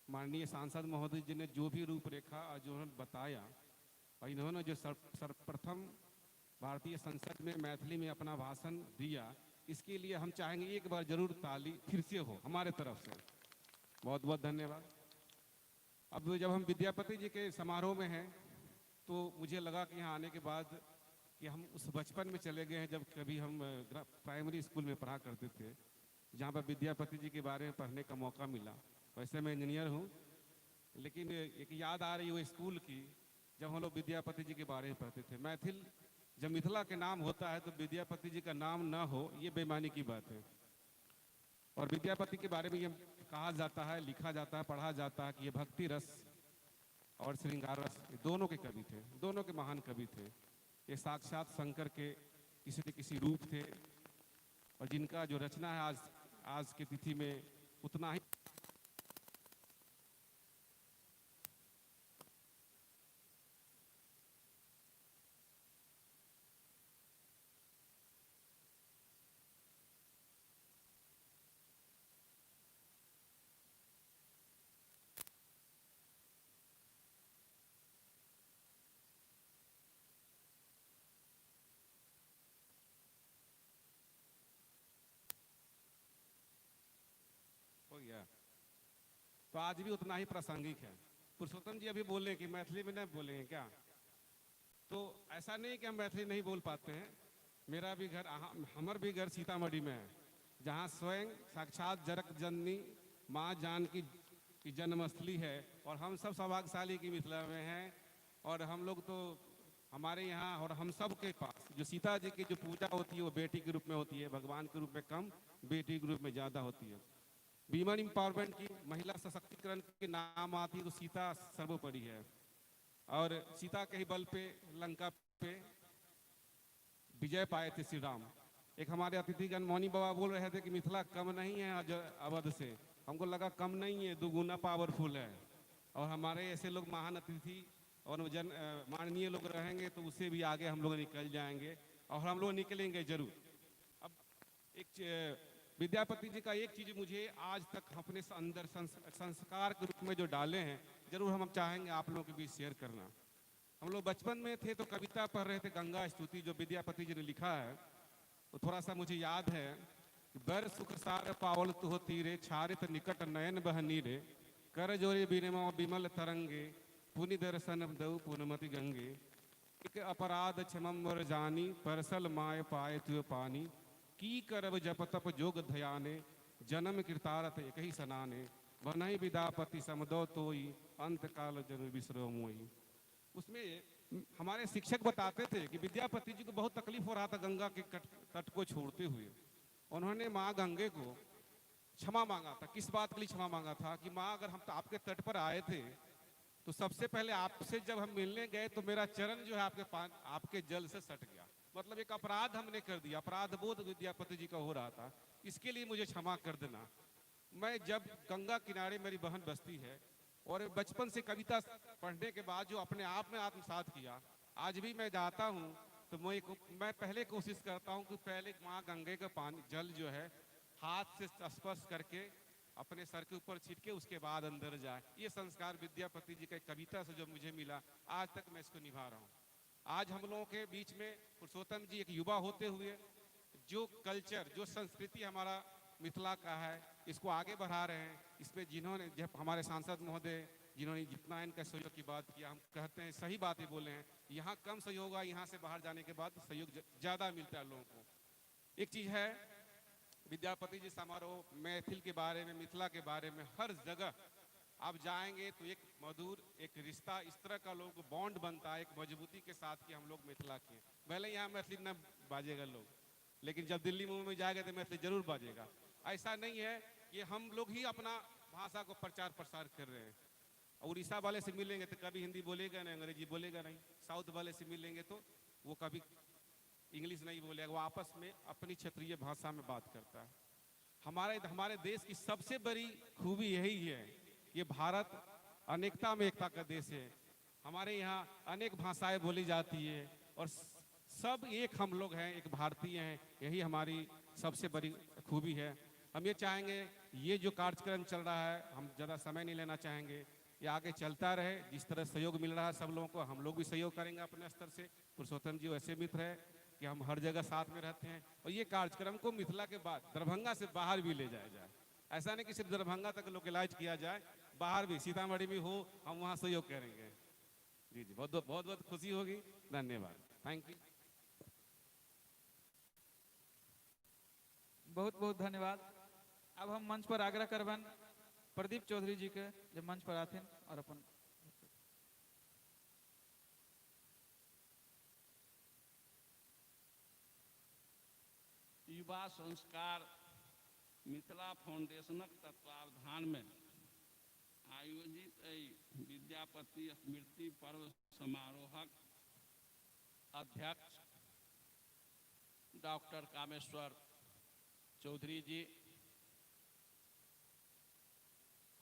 माननीय सांसद महोदय जी ने जो भी रूपरेखा और जो उन्होंने बताया और इन्होंने जो सर्वप्रथम भारतीय संसद में मैथिली में अपना भाषण दिया, इसके लिए हम चाहेंगे एक बार जरूर ताली फिर से हो हमारे तरफ से। बहुत बहुत धन्यवाद। अब जब हम विद्यापति जी के समारोह में हैं तो मुझे लगा कि यहाँ आने के बाद कि हम उस बचपन में चले गए हैं जब कभी हम प्राइमरी स्कूल में पढ़ा करते थे, जहाँ पर विद्यापति जी के बारे में पढ़ने का मौका मिला। वैसे मैं इंजीनियर हूँ, लेकिन एक याद आ रही है वो स्कूल की जब हम लोग विद्यापति जी के बारे में पढ़ते थे। मैथिल जब मिथिला के नाम होता है तो विद्यापति जी का नाम ना हो ये बेईमानी की बात है। और विद्यापति के बारे में ये कहा जाता है, लिखा जाता है, पढ़ा जाता है कि ये भक्ति रस और श्रृंगार रस दोनों के कवि थे, दोनों के महान कवि थे। ये साक्षात शंकर के किसी न किसी रूप थे और जिनका जो रचना है आज आज की तिथि में उतना ही तो आज भी उतना ही प्रासंगिक है। पुरुषोत्तम जी अभी बोले कि मैथिली में नहीं बोलेंगे क्या, तो ऐसा नहीं कि हम मैथिली नहीं बोल पाते हैं। मेरा भी घर, हमर भी घर सीतामढ़ी में है, जहाँ स्वयं साक्षात जनक जननी माँ जानकी की जन्मस्थली है और हम सब सौभाग्यशाली की मिथिला में हैं। और हम लोग तो हमारे यहाँ और हम सब के पास जो सीता जी की जो पूजा होती है वो बेटी के रूप में होती है, भगवान के रूप में कम, बेटी के रूप में ज़्यादा होती है। वीमेन एम्पावरमेंट की, महिला सशक्तिकरण के नाम आती है तो सीता सर्वोपरि है। और सीता के ही बल पे लंका पे विजय पाए थे श्री राम। एक हमारे अतिथिगण मौनी बाबा बोल रहे थे कि मिथिला कम नहीं है आज अवध से, हमको लगा कम नहीं है, दुगुना पावरफुल है। और हमारे ऐसे लोग महान अतिथि और जन माननीय लोग रहेंगे तो उससे भी आगे हम लोग निकल जाएंगे और हम लोग निकलेंगे जरूर। अब एक विद्यापति जी का एक चीज़ मुझे आज तक अपने अंदर संस्कार के रूप में जो डाले हैं, जरूर हम चाहेंगे आप लोगों के बीच शेयर करना। हम लोग बचपन में थे तो कविता पढ़ रहे थे, गंगा स्तुति जो विद्यापति जी ने लिखा है, वो थोड़ा सा मुझे याद है कि बर सुख सार पावल तुह तीरे, छारित निकट नयन बहनी रे, कर जोरे बिनमा विमल तरंगे, पुनि दर्शन दऊ पुनमति गंगे, एक अपराध क्षमम वर जानी, परसल my पाए तुय पानी, की करब जप तप जोग धयाने, जन्म कृतारथ एक ही सनाने, बनहि विदापति समदो तोई, अंत काल जनु बिसरो मोई। उसमें हमारे शिक्षक बताते थे कि विद्यापति जी को बहुत तकलीफ हो रहा था गंगा के तट को छोड़ते हुए। उन्होंने माँ गंगे को क्षमा मांगा था। किस बात के लिए क्षमा मांगा था कि माँ अगर हम तो आपके तट पर आए थे तो सबसे पहले आपसे जब हम मिलने गए तो मेरा चरण जो है आपके आपके जल से सट गया, मतलब एक अपराध हमने कर दिया, अपराध बोध विद्यापति जी का हो रहा था, इसके लिए मुझे क्षमा कर देना। मैं जब गंगा किनारे मेरी बहन बसती है और बचपन से कविता पढ़ने के बाद जो अपने आप में आत्मसात किया, आज भी मैं जाता हूँ तो मैं पहले कोशिश करता हूँ कि पहले माँ गंगे का पानी जल जो है हाथ से स्पर्श करके अपने सर के ऊपर छिड़के उसके बाद अंदर जाए। ये संस्कार विद्यापति जी की कविता से जो मुझे मिला, आज तक मैं इसको निभा रहा हूँ। आज हम लोगों के बीच में पुरुषोत्तम जी एक युवा होते हुए जो कल्चर, जो संस्कृति हमारा मिथिला का है, इसको आगे बढ़ा रहे हैं। इसमें जिन्होंने, जब हमारे सांसद महोदय जिन्होंने जितना इनका सहयोग की बात किया, हम कहते हैं सही बातें बोले हैं। यहाँ कम सहयोग होगा, यहाँ से बाहर जाने के बाद सहयोग ज़्यादा मिलता है लोगों को। एक चीज़ है, विद्यापति जी समारोह मैथिल के बारे में, मिथिला के बारे में हर जगह आप जाएंगे तो एक मधुर एक रिश्ता, इस तरह का लोगों को बॉन्ड बनता है, एक मजबूती के साथ कि हम लोग मिथिला के। भले यहाँ मैथिली न बाजेगा लोग, लेकिन जब दिल्ली मुंबई में जाएगा तो मैथिली जरूर बाजेगा। ऐसा नहीं है कि हम लोग ही अपना भाषा को प्रचार प्रसार कर रहे हैं। उड़ीसा वाले से मिलेंगे तो कभी हिंदी बोलेगा नहीं, अंग्रेजी बोलेगा नहीं। साउथ वाले से मिलेंगे तो वो कभी इंग्लिश नहीं बोलेगा, वो आपस में अपनी क्षेत्रीय भाषा में बात करता है। हमारे हमारे देश की सबसे बड़ी खूबी यही है कि भारत अनेकता में एकता का देश है। हमारे यहाँ अनेक भाषाएं बोली जाती है और सब एक हम लोग हैं, एक भारतीय हैं। यही हमारी सबसे बड़ी खूबी है। हम ये चाहेंगे ये जो कार्यक्रम चल रहा है, हम ज़्यादा समय नहीं लेना चाहेंगे, ये आगे चलता रहे। जिस तरह सहयोग मिल रहा है सब लोगों को, हम लोग भी सहयोग करेंगे अपने स्तर से। पुरुषोत्तम जी वैसे मित्र हैं कि हम हर जगह साथ में रहते हैं और ये कार्यक्रम को मिथिला के बाद दरभंगा से बाहर भी ले जाया जाए। ऐसा नहीं कि सिर्फ दरभंगा तक लोकलाइज किया जाए, बाहर भी, सीतामढ़ी भी हो, हम वहाँ सहयोग करेंगे। जी जी, बहुत बहुत बहुत खुशी होगी। धन्यवाद, thank you, बहुत बहुत धन्यवाद। अब हम मंच पर आग्रह करबन प्रदीप चौधरी जी के जे मंच पर आथिन और अपन युवा संस्कार मिथिला फाउंडेशनक तत्वावधान में आयोजित एहि विद्यापति स्मृति पर्व समारोहक अध्यक्ष डॉक्टर कामेश्वर चौधरी जी,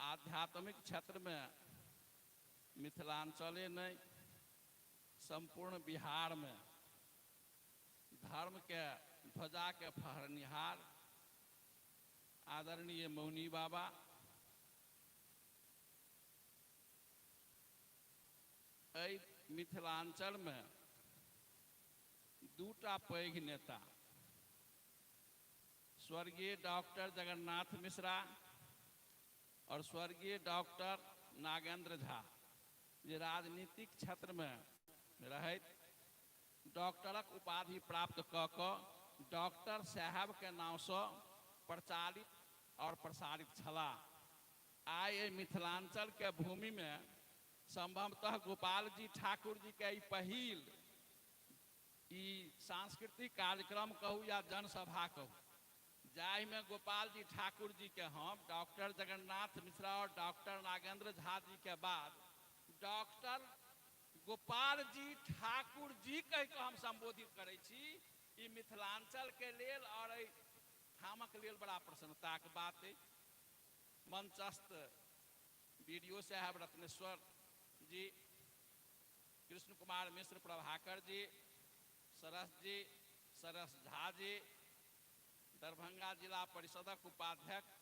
आध्यात्मिक क्षेत्र में मिथिलांचले नहीं संपूर्ण बिहार में धर्म के ध्वजा के फहरनिहार आदरणीय मौनी बाबा, एहि मिथिलांचल में दूटा पैघ नेता स्वर्गीय डॉक्टर जगन्नाथ मिश्रा आओर स्वर्गीय डॉक्टर नागेंद्र झा जे राजनीतिक क्षेत्रमे रहैत डॉक्टरक उपाधि प्राप्त कऽ कऽ डॉक्टर साहेबके नामसँ प्रचारित आओर प्रसारित छलाह। आइ एहि मिथिलाञ्चलके भूमिमे संभवतः गोपालजी ठाकुर जी के ई पहिल ई सांस्कृतिक कार्यक्रम कहू या जनसभा कहू, जाहिमे गोपालजी ठाकुर जी के हम डॉक्टर जगन्नाथ मिश्रा और डॉक्टर नागेंद्र झा जी के बाद डॉक्टर गोपाल जी ठाकुर जी कहि कऽ हम संबोधित करै छी। ई मिथिलांचल के लेल और एहि ठामक लेल बड़ा प्रसन्नताक बात अछि। मंचस्थ बीडीओ साहब रत्नेश्वर जी, कृष्ण कुमार मिश्र प्रभाकर जी, सरस जी, सरस झा जी, दरभंगा जिला परिषदक उपाध्यक्ष,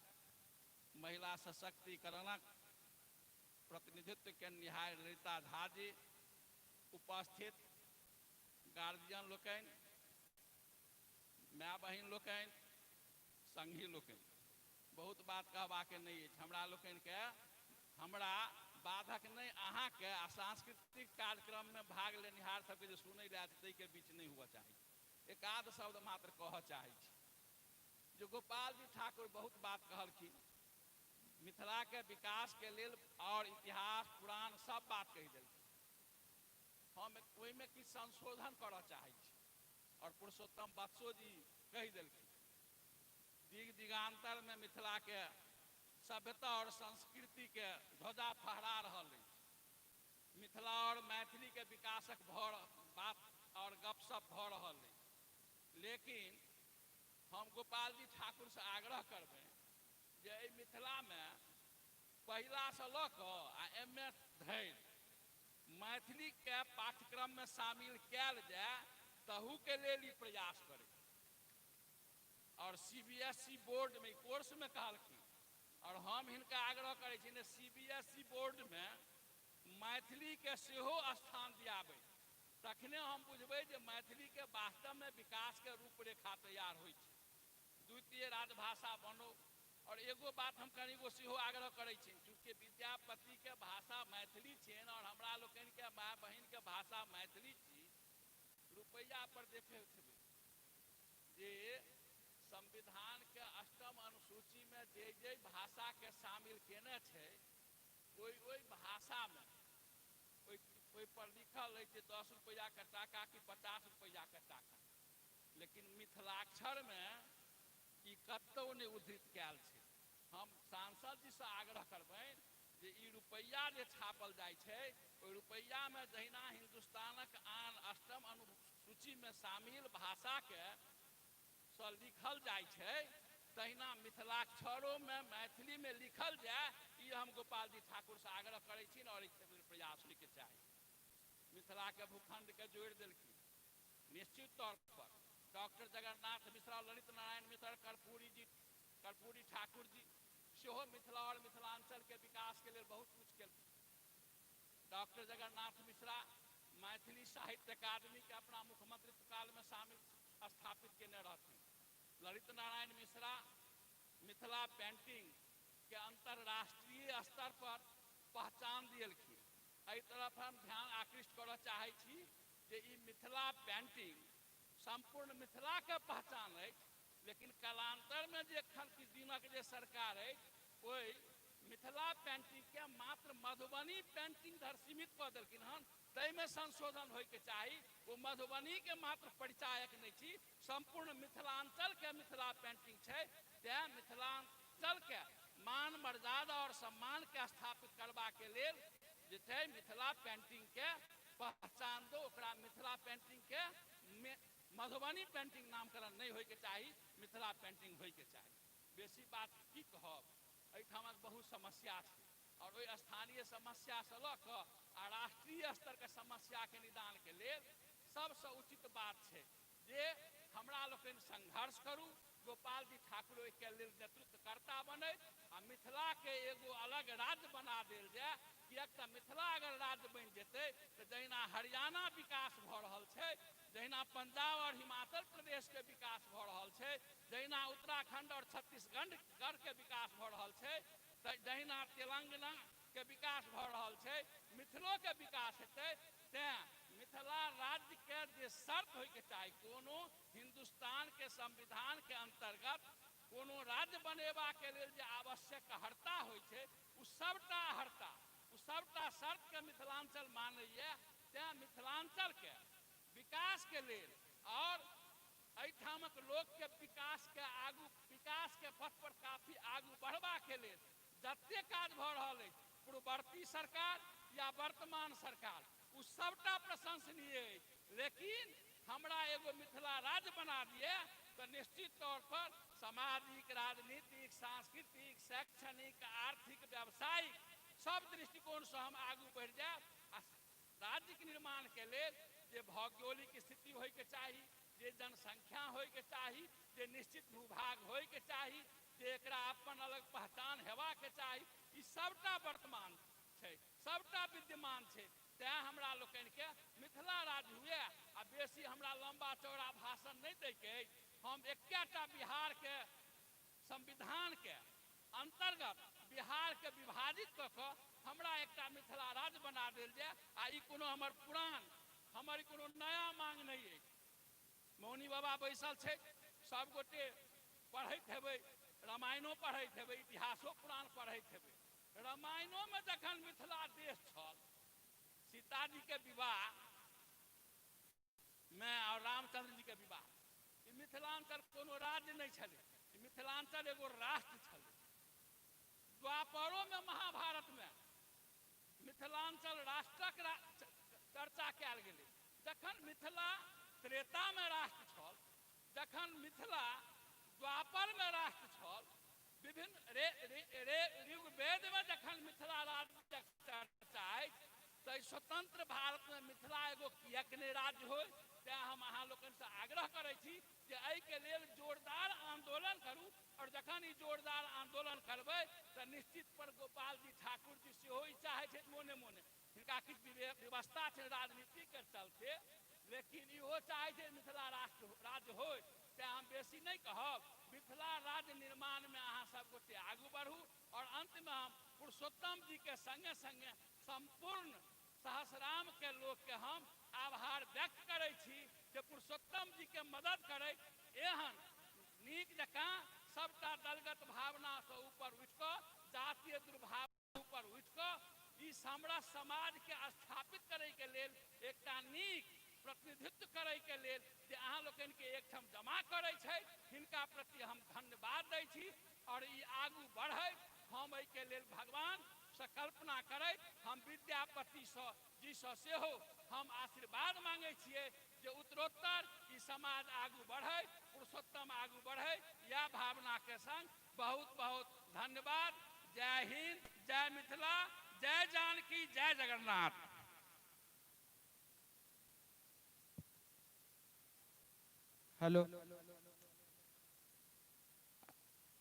महिला सशक्तिकरणक प्रतिनिधित्व केनिहार ललिता झा जी, उपस्थित गार्जियन लोकनि, माय बहिन लोकनि, संगी लोकनि, बहुत बात कहबाक नहि अछि। हमरा लोकनिके हमरा बाधक नहि, अहाँके आ सांस्कृतिक कार्यक्रममे भाग लेनिहार सबके जे सुनै लए आयल ताहिके बीच नहि हुअ चाही। एकाध शब्द मात्र कहऽ चाहै छी जे गोपालजी ठाकुर बहुत बात कहलखिन मिथिलाके विकासके लेल आओर इतिहास पुराण सब बात कहि देलखिन। हम ओहिमे किछु संशोधन करऽ चाहै छी आओर पुरुषोत्तम बत्सो जी कहि देलखिन दिग दिगांतरमे मिथिलाके सभ्यता आओर संस्कृतिके ध्वजा फहरा रहल अछि। मिथिला आओर मैथिलीके विकासक भऽ बात आओर गपशप भऽ रहल अछि, लेकिन हम गोपालजी ठाकुरसँ आग्रह करबै जे एहि मिथिलामे पहिलासँ लऽ कऽ आ एम ए धरि मैथिलीके पाठ्यक्रममे शामिल कयल जाय, तहूके लेल ई प्रयास करै। आओर सी बी एस ई बोर्डमे ई कोर्समे कहलखिन, आओर हम हिनका आग्रह करै छी ने सी बी एस ई बोर्डमे मैथिलीके सेहो स्थान दियाबै, तखने हम बुझबै जे मैथिलीके वास्तवमे विकासके रूपरेखा तैयार होइ छै। द्वितीय राजभाषा बनो। आओर एगो बात हम कनिगो सेहो आग्रह करै छी, चूँकि विद्यापतिके भाषा मैथिली छियनि आओर हमरा लोकनिके माय बहिनके भाषा मैथिली छी, रुपैआ पर देखैत हेबै जे संविधानके अष्टम अनुसूचीमे जे जे भाषाके शामिल केने छै, ओहि ओहि भाषामे ओहि ओहिपर लिखल अछि जे 10 रुपैआके टाका कि 50 रुपैआके टाका, लेकिन मिथिलाक्षरमे ई कतहु नहि उद्धृत कयल छै। हम सांसद जीसँ आग्रह करबनि जे ई रुपैआ जे छापल जाइ छै, ओहि रुपैआमे जहिना हिन्दुस्तानक आन अष्टम अनुसूचीमे शामिल भाषाके सँ लिखल जाइ छै, तहिना मिथिलाक्षरोमे मैथिलीमे लिखल जाय, ई हम गोपालजी ठाकुरसँ आग्रह करै छी आओर एहि लेल प्रयास होइके चाही। मिथिलाके भूखंडके जोड़ि देलखिन। निश्चित तौर पर डॉक्टर जगन्नाथ मिश्रा, ललित नारायण मिश्र, कर्पूरी जी, कर्पूरी ठाकुर जी सेहो मिथिला और मिथिलांचल के विकास के लेल बहुत कुछ केलखिन। डॉक्टर जगन्नाथ मिश्रा मैथिली साहित्य अकादमी के अपना मुख्यमंत्रित्व काल में शामिल स्थापित केने रहथिन। ललित नारायण मिश्रा मिथिला पेंटिंग के अंतरराष्ट्रीय स्तर पर पहचान दिएलखिन। एहि तरफ हम ध्यान आकृष्ट करऽ चाहै छी जे ई मिथिला पेंटिंग सम्पूर्ण मिथिला के पहचान अछि, लेकिन कालांतर में जे एखन किछु दिनक जे सरकार अछि ओहि मिथिला पेंटिंग के मात्र मधुबनी पेंटिंग धरि सीमित कऽ देलखिन हन, ताहिमे संशोधन होइके चाही। ओ मधुबनी के मात्र परिचायक नहि छी, सम्पूर्ण मिथिलांचल के मिथिला पेंटिंग छै। तें मिथिलांचल के मान मर्यादा और सम्मान के स्थापित करबा के लेल जे छै मिथिला पेंटिंग के पहचान दो, ओकरा मिथिला पेंटिंग के मधुबनी पेंटिंग नामकरण नहि होइके चाही, मिथिला पेंटिंग होइके चाही। बेसी बात की कहब, एहिठामक बहुत समस्या छै और ओहि स्थानीय समस्यासँ लऽ कऽ आ राष्ट्रीय स्तरके समस्याके निदानके लेल सबसँ उचित बात छै जे हमरा लोकनि संघर्ष करू। गोपाल जी ठाकुर ओहिके लेल नेतृत्वकर्ता बनैत आ मिथिलाके एगो अलग राज्य बना देल जाय। किएक तऽ मिथिला अगर राज्य बनि जेतै तऽ जहिना हरियाणा विकास भऽ रहल छै, जहिना पंजाब आओर हिमाचल प्रदेशके विकास भऽ रहल छै, जहिना उत्तराखंड आओर छत्तीसगढ़के विकास भऽ रहल छै, तऽ जहिना तेलंगानाके विकास भऽ रहल छै, मिथिलोके विकास हेतै। तेँ मिथिला राज्यके जे शर्त होइके चाही, कोनो हिन्दुस्तानके संविधानके अन्तर्गत कोनो राज्य बनेबाके लेल जे आवश्यक अर्हता होइ छै, ओ सबटा अर्हता, ओ सबटा शर्तके मिथिलाञ्चल मानैए। तेँ मिथिलाञ्चलके विकासके लेल आओर एहिठामक लोकके विकासके आगू, विकासके पथ पर काफी आगू बढ़बाके लेल जते काज भऽ रहल अछि, पूर्ववर्ती सरकार या वर्तमान सरकार, ओ सबटा प्रशंसनीय अछि। लेकिन हमरा एगो मिथिला राज्य बना दिए तऽ निश्चित तौर पर सामाजिक, राजनीतिक, सांस्कृतिक, शैक्षणिक, आर्थिक, व्यावसायिक सब दृष्टिकोणसँ हम आगू बढ़ि जायब। आ राज्यके निर्माणके लेल जे भौगोलिक स्थिति होइके चाही, जे जनसंख्या होइके चाही, जे निश्चित भूभाग होइके चाही, जे एकरा अपन अलग पहचान हेबाके चाही, ई सबटा वर्तमान छै, सबटा विद्यमान छै। तेँ हमरा लोकनिके मिथिला राज्य हुए। आ बेसी हमरा लम्बा चौड़ा भाषण नहि दैके अछि। हम एकेटा बिहारके संविधानके अन्तर्गत बिहारके विभाजित कऽ कऽ हमरा एकटा मिथिला राज्य बना देल जाय। आ ई कोनो हमर पुरान, हमर ई कोनो नया मांग नहि अछि। मौनी बाबा बैसल छै, सब गोटे पढ़ैत हेबै, रामायणो पढ़ैत हेबै, इतिहासो पुराण पढ़ैत हेबै। रामायणोमे जखन मिथिला देश छल, सीताजीके विवाह मे आओर रामचंद्र जी के विवाह, ई मिथिलांचल कोनो राज्य नहि छलै, ई मिथिलांचल एगो राष्ट्र छलै। द्वापरोमे महाभारतमे मिथिलांचल राष्ट्रक चर्चा कयल गेलै। जखन मिथिला त्रेतामे राष्ट्र छल, जखन मिथिला द्वापरमे राष्ट्र छल, विभिन्न ऋग्वेदमे जखन मिथिला राज्यक चर्चा अछि, तऽ स्वतंत्र भारतमे मिथिला एगो किएक नहि राज्य होइ? तेँ हम अहाँ लोकनिसँ आग्रह करै छी जे एहिके लेल जोरदार आन्दोलन करू। आओर जखन ई जोरदार आन्दोलन करबै तऽ निश्चित पर गोपाल जी ठाकुर जी सेहो ई चाहै छथि मोने मोने, हिनका किछु व्यवस्था छनि राजनीतिके चलते, लेकिन इहो चाहै छै मिथिला राष्ट्र राज्य होइ। तेँ हम बेसी नहि कहब, मिथिला राज्य निर्माणमे अहाँ सब गोटे आगू बढ़ू। आओर अंतमे हम पुरुषोत्तम जी के संगे संगे सम्पूर्ण सहसराम के लोक के हम आभार व्यक्त करै छी जे पुरुषोत्तम जी के मदद करैत एहन नीक जकाँ सबटा दलगत भावनासँ ऊपर उठि कऽ, जातीय दुर्भावना ऊपर उठि कऽ ई समरस समाज के स्थापित करै के लेल, एकटा नीक प्रतिनिधित्व करै के लेल जे अहाँ लोकनि के एकठाम जमा करै छै, हिनका प्रति हम धन्यवाद दै छी। आओर ई आगू बढ़ै, हम एहिके लेल भगवान सँ कल्पना करैत हम विद्यापतिसँ जीसँ सेहो हम आशीर्वाद मांगै छियै जे उत्तरोत्तर ई समाज आगू बढ़ै, पुरुषोत्तम आगू बढ़ै। इएह भावनाके संग बहुत बहुत धन्यवाद। जय हिंद, जय मिथिला, जय जानकी, जय जगन्नाथ। हेलो,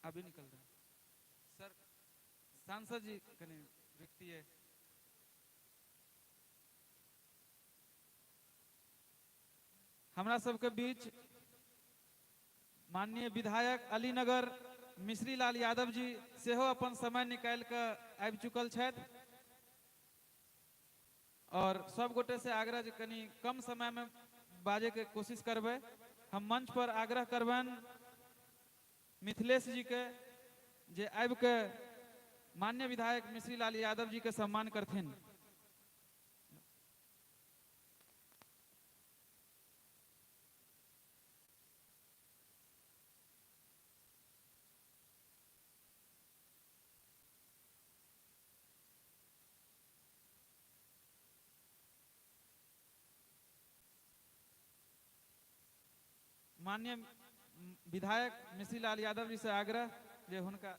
अभी निकल रहा है सर। सांसद जी कनि व्यक्ति है। हमरा सबके बीच माननीय विधायक अलीनगर मिश्री लाल यादव जी सेहो अपन समय निकालि कऽ आबि चुकल छथि। और सब गोटे से आग्रह जे कनि कम समय में बाजे के कोशिश करबै। हम मंच पर आग्रह करबनि मिथिलेश जी के जे आबि के माननीय विधायक मिश्री लाल यादव जी के सम्मान करथिन। माननीय विधायक मिश्री लाल यादव जी से आग्रह जे हुनका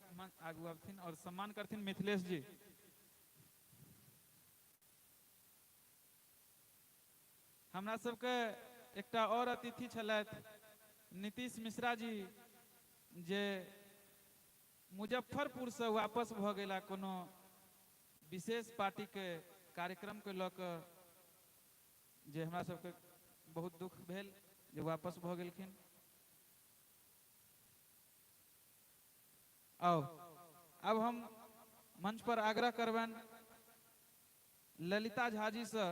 आगू आबथिन और सम्मान करथिन मिथिलेश जी। हमरा सबके एकटा और अतिथि छलथि नीतीश मिश्रा जी। जे मुजफ्फरपुरसँ वापस भऽ गेला कोनो विशेष पार्टीके कार्यक्रमके लऽ कऽ, जे हमरा सबके बहुत दुख भेल जे वापस भऽ गेलखिन। आउ, अब हम मंच पर आग्रह करबनि ललिता झा जी से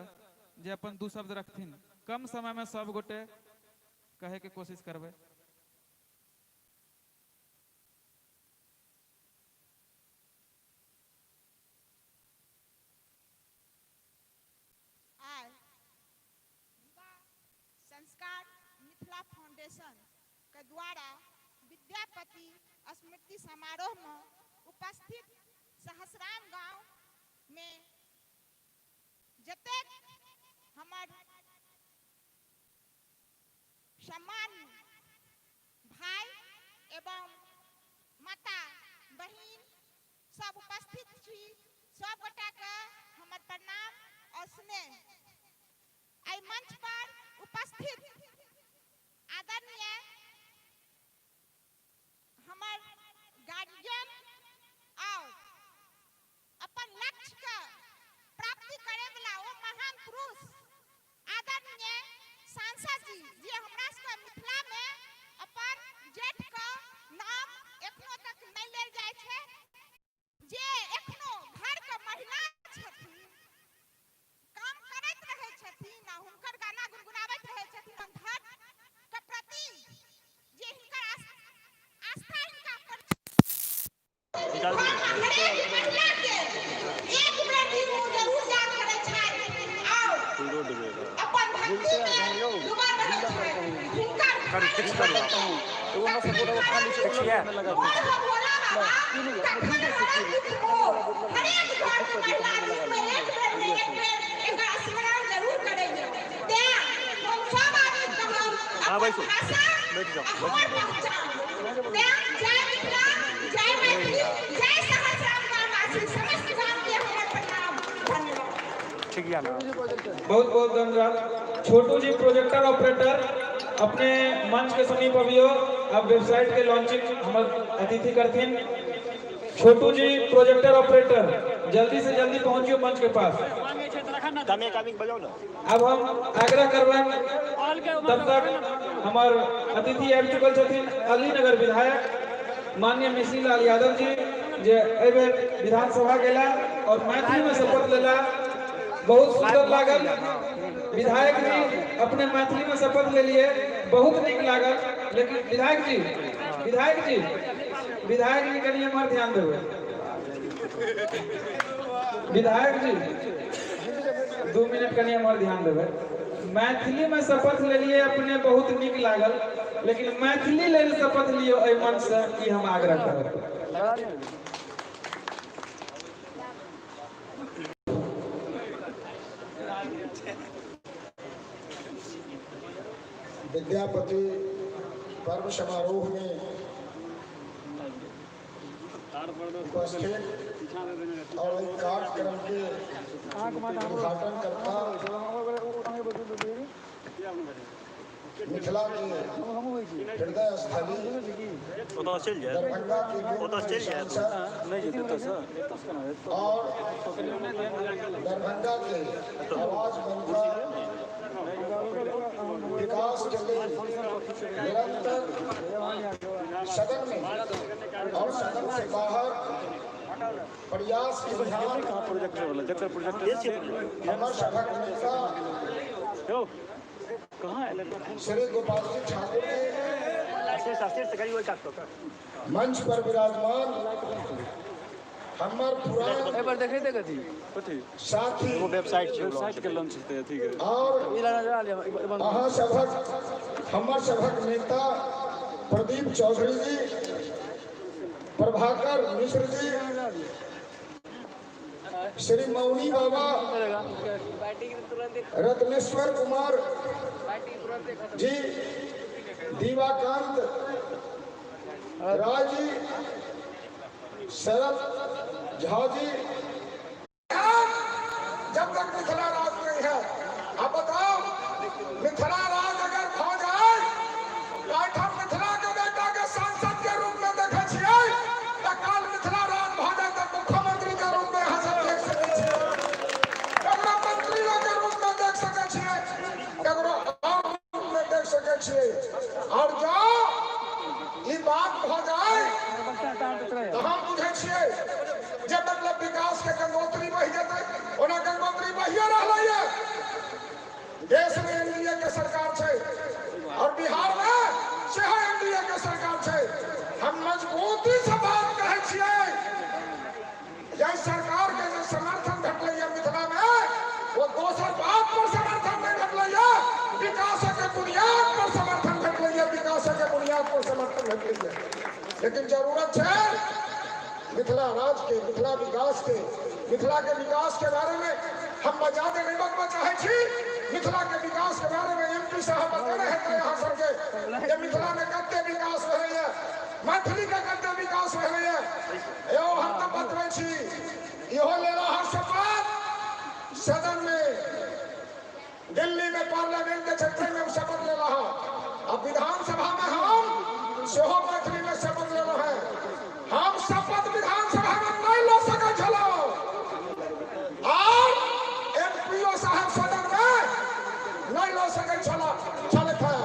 जे अपन दू शब्द रखथिन। कम समय में सब गोटे कहे के कोशिश करबै। आइ युवा संस्कार मिथिला फाउंडेशन के द्वारा विद्यापति स्मृति समारोह में उपस्थित सहसराम गांव में जतेक हमर सम्मान भाई एवं माता बहिन सब उपस्थित छी, सब गोटा के हमर प्रणाम और स्नेह। एहि मंच पर उपस्थित आदरणीय हमर गार्जियन और अपन लक्ष्य के प्राप्ति करे वाला ओ महान पुरुष आदरणीय सांसद जी, जे हमरा सबके मिथिला में अपन जेठ के नाम एखनो तक नहीं लेल जाइ छै, जे एखनो घर के महिला छथिन, काम करैत रहै छथिन आ हुनकर गाना गुनगुनाबैत रहै छथिन, धर्म के प्रति जे हिनकर आस्था हिनका पर हरेक महिला के एक बेर दिन ओ जरूर याद करै छथि और अपन भक्ति में डूबल रहै छथि। हुनकर भोला बाबा कखन हरत दुख मोर। हरेक घर के महिला दिन में एक बेर ने एक बेर एकर स्मरण जरूर करैया। तें हम सब आदमी कहब अपन भाषा हमर पहचान। तें जय मिथिला, जय मैथिली, जय सहस्राम गामवासी समस्त गाम के हमर प्रणाम। धन्यवाद। बहुत बहुत धन्यवाद। छोटू जी प्रोजेक्टर ऑपरेटर अपने मंच के समीप अबियो। अब वेबसाइट के लॉन्चिंग हमर अतिथि करथिन। छोटू जी प्रोजेक्टर ऑपरेटर जल्दी से जल्दी पहुंचियो मंच के पास। अब हम आग्रह करबनि, तब तक हमर अतिथि आबि चुकल छथिन अलीनगर विधायक माननीय मिश्री लाल यादव जी, जे एहि बेर विधानसभा गेला और मैथिली में शपथ लेला। बहुत सुंदर लागल। विधायक जी अपने मैथिली में शपथ ले लिए, बहुत नीक लागल। लेकिन विधायक जी, विधायक जी, विधायक जी, कनि एम्हर ध्यान देबै। विधायक जी, 2 मिनट कनि एम्हर ध्यान देबै। मैथिली में शपथ लेलिए अपने, बहुत नीक लागल, लेकिन मैथिली लेल शपथ लियौ एहि मंच से, ई हम आग्रह करब। विद्यापति पर्व समारोह में उपस्थित और एक कार्यक्रम के उद्घाटन करता मिथिला के हृदय स्थली दरभंगा के लोकप्रिय सांसद और दरभंगा के आवाज बनकर विकास के लिए निरंतर सदन में और सदन से बाहर प्रयास के हमर सभक नेता श्री गोपाल जी ठाकुर जी, मंच पर विराजमान हमर पुरान साथी और अहाँ सभक, हमर सभक नेता प्रदीप चौधरी जी, प्रभाकर मिश्र जी, श्री मौनी बाबा, रत्नेश्वर कुमार जी, दीवाकांत राय जी, शरद झा जी। जब तक मिथिला राज नहीं है, अब बताओ, मिथिला राज अगर भ जाए तो एहिठाम मिथिला के बेटा के सांसद के रूप मतलब विकास के गंगोत्री बहि जेतै। ओना गंगोत्री बहिए रहलैए। देश में एनडीए के सरकार छै और बिहार में सेहो एनडीए के सरकार छै। हम मजबूती से बात कहै छियै, जाहि सरकार के जे समर्थन भेटलैए मिथिला में, वो दोसर बात पर समर्थन नहीं भेटलैए, विकास के बुनियाद पर समर्थन भेटलैए, विकास के बुनियाद पर समर्थन भेटलैए। लेकिन जरूरत छै मिथिला राज्य के, मिथिला विकास के। मिथिला के विकास के बारे में हम ज्यादा नहीं बतबा चाहे छी। मिथिला के विकास के बारे में एमपी साहब बतेने हेतै अहाँ सबके जे मिथिला में कते विकास भेलैए, मैथिली के कते विकास भेलैए। यौ, हम तऽ बतबै छी, इहो लेला हर शपथ सदन में, दिल्ली में पार्लियामेंट के क्षेत्र में शपथ लेला है। अब विधानसभा में हम सेहो मैथिली में शपथ लेलो है। हम शपथ विधानसभा में नहीं ल सकै छलहुँ और एमपीओ साहब सदन में नहीं ल सकै छला छलथि है।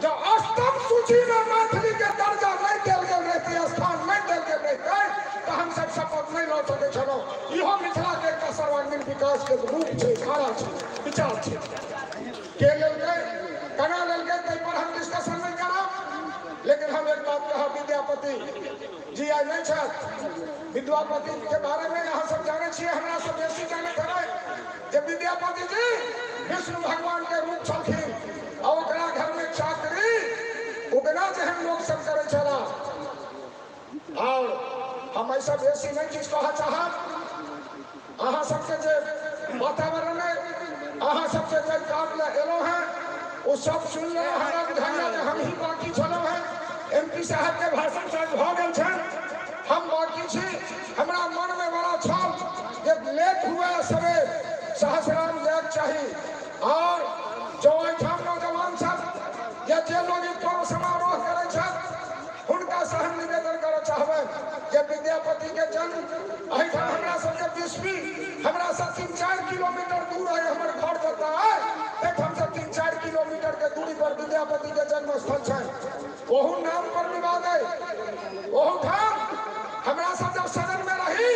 जब अष्टम सूची में मैथिली के दर्जा नहीं देल गेल रहते, स्थान नहीं देल गेल रहते, तऽ हम सब शपथ नहीं ल सकै छलहुँ। इहो मिथिला के एकटा सर्वांगीण विकास के रूप छै, धारा छै, विचार छै। के लेलकै, केना लेलकै, ताहि पर हम डिस्कशन नहीं करब। लेकिन हम एक बात कहब, विद्यापति जी आइ नहीं छथि। विद्यापति के बारे में अहाँ सब जानै छियै, हमरा सब बेसी जानैत हेबै जे विद्यापति जी विष्णु भगवान के रूप छलखिन आ ओकरा घर में चाकरी उगना जेहन लोक सब करै छला। और हम ऐसा बेसी नहीं किछु कहऽ चाहब। अहाँ सबके जे वातावरण है, अहाँ सबके जे काम ले एलहुँ हैं, ओ सब सुनि लेलहुँ। हमरा बुझाइया जे हम ही बाकी छलहुँ हैं। एमपी साहब के भाषण शायद भऽ गेल छनि, हम बाकी छी। हमरा मन में बड़ा छल जे लेट हुए सवेर सहस्राम जायके चाही और जो एहिठाम नौजवान सब या जे लोग ई पर्व समारोह करै छथि, हुनका से हम निवेदन करऽ चाहबै जे विद्यापति के जन्म एहिठाम हमरा सबके बिस्फी हमरा से 3-4 किलोमीटर दूर है। हमर घर जतऽ है, ताहिठाम से 3-4 किलोमीटर के दूरी पर विद्यापति के जन्म स्थल छै। ओहू नाम पर विवाद है। ओहू ठाम हमरा सब जब सदन में रही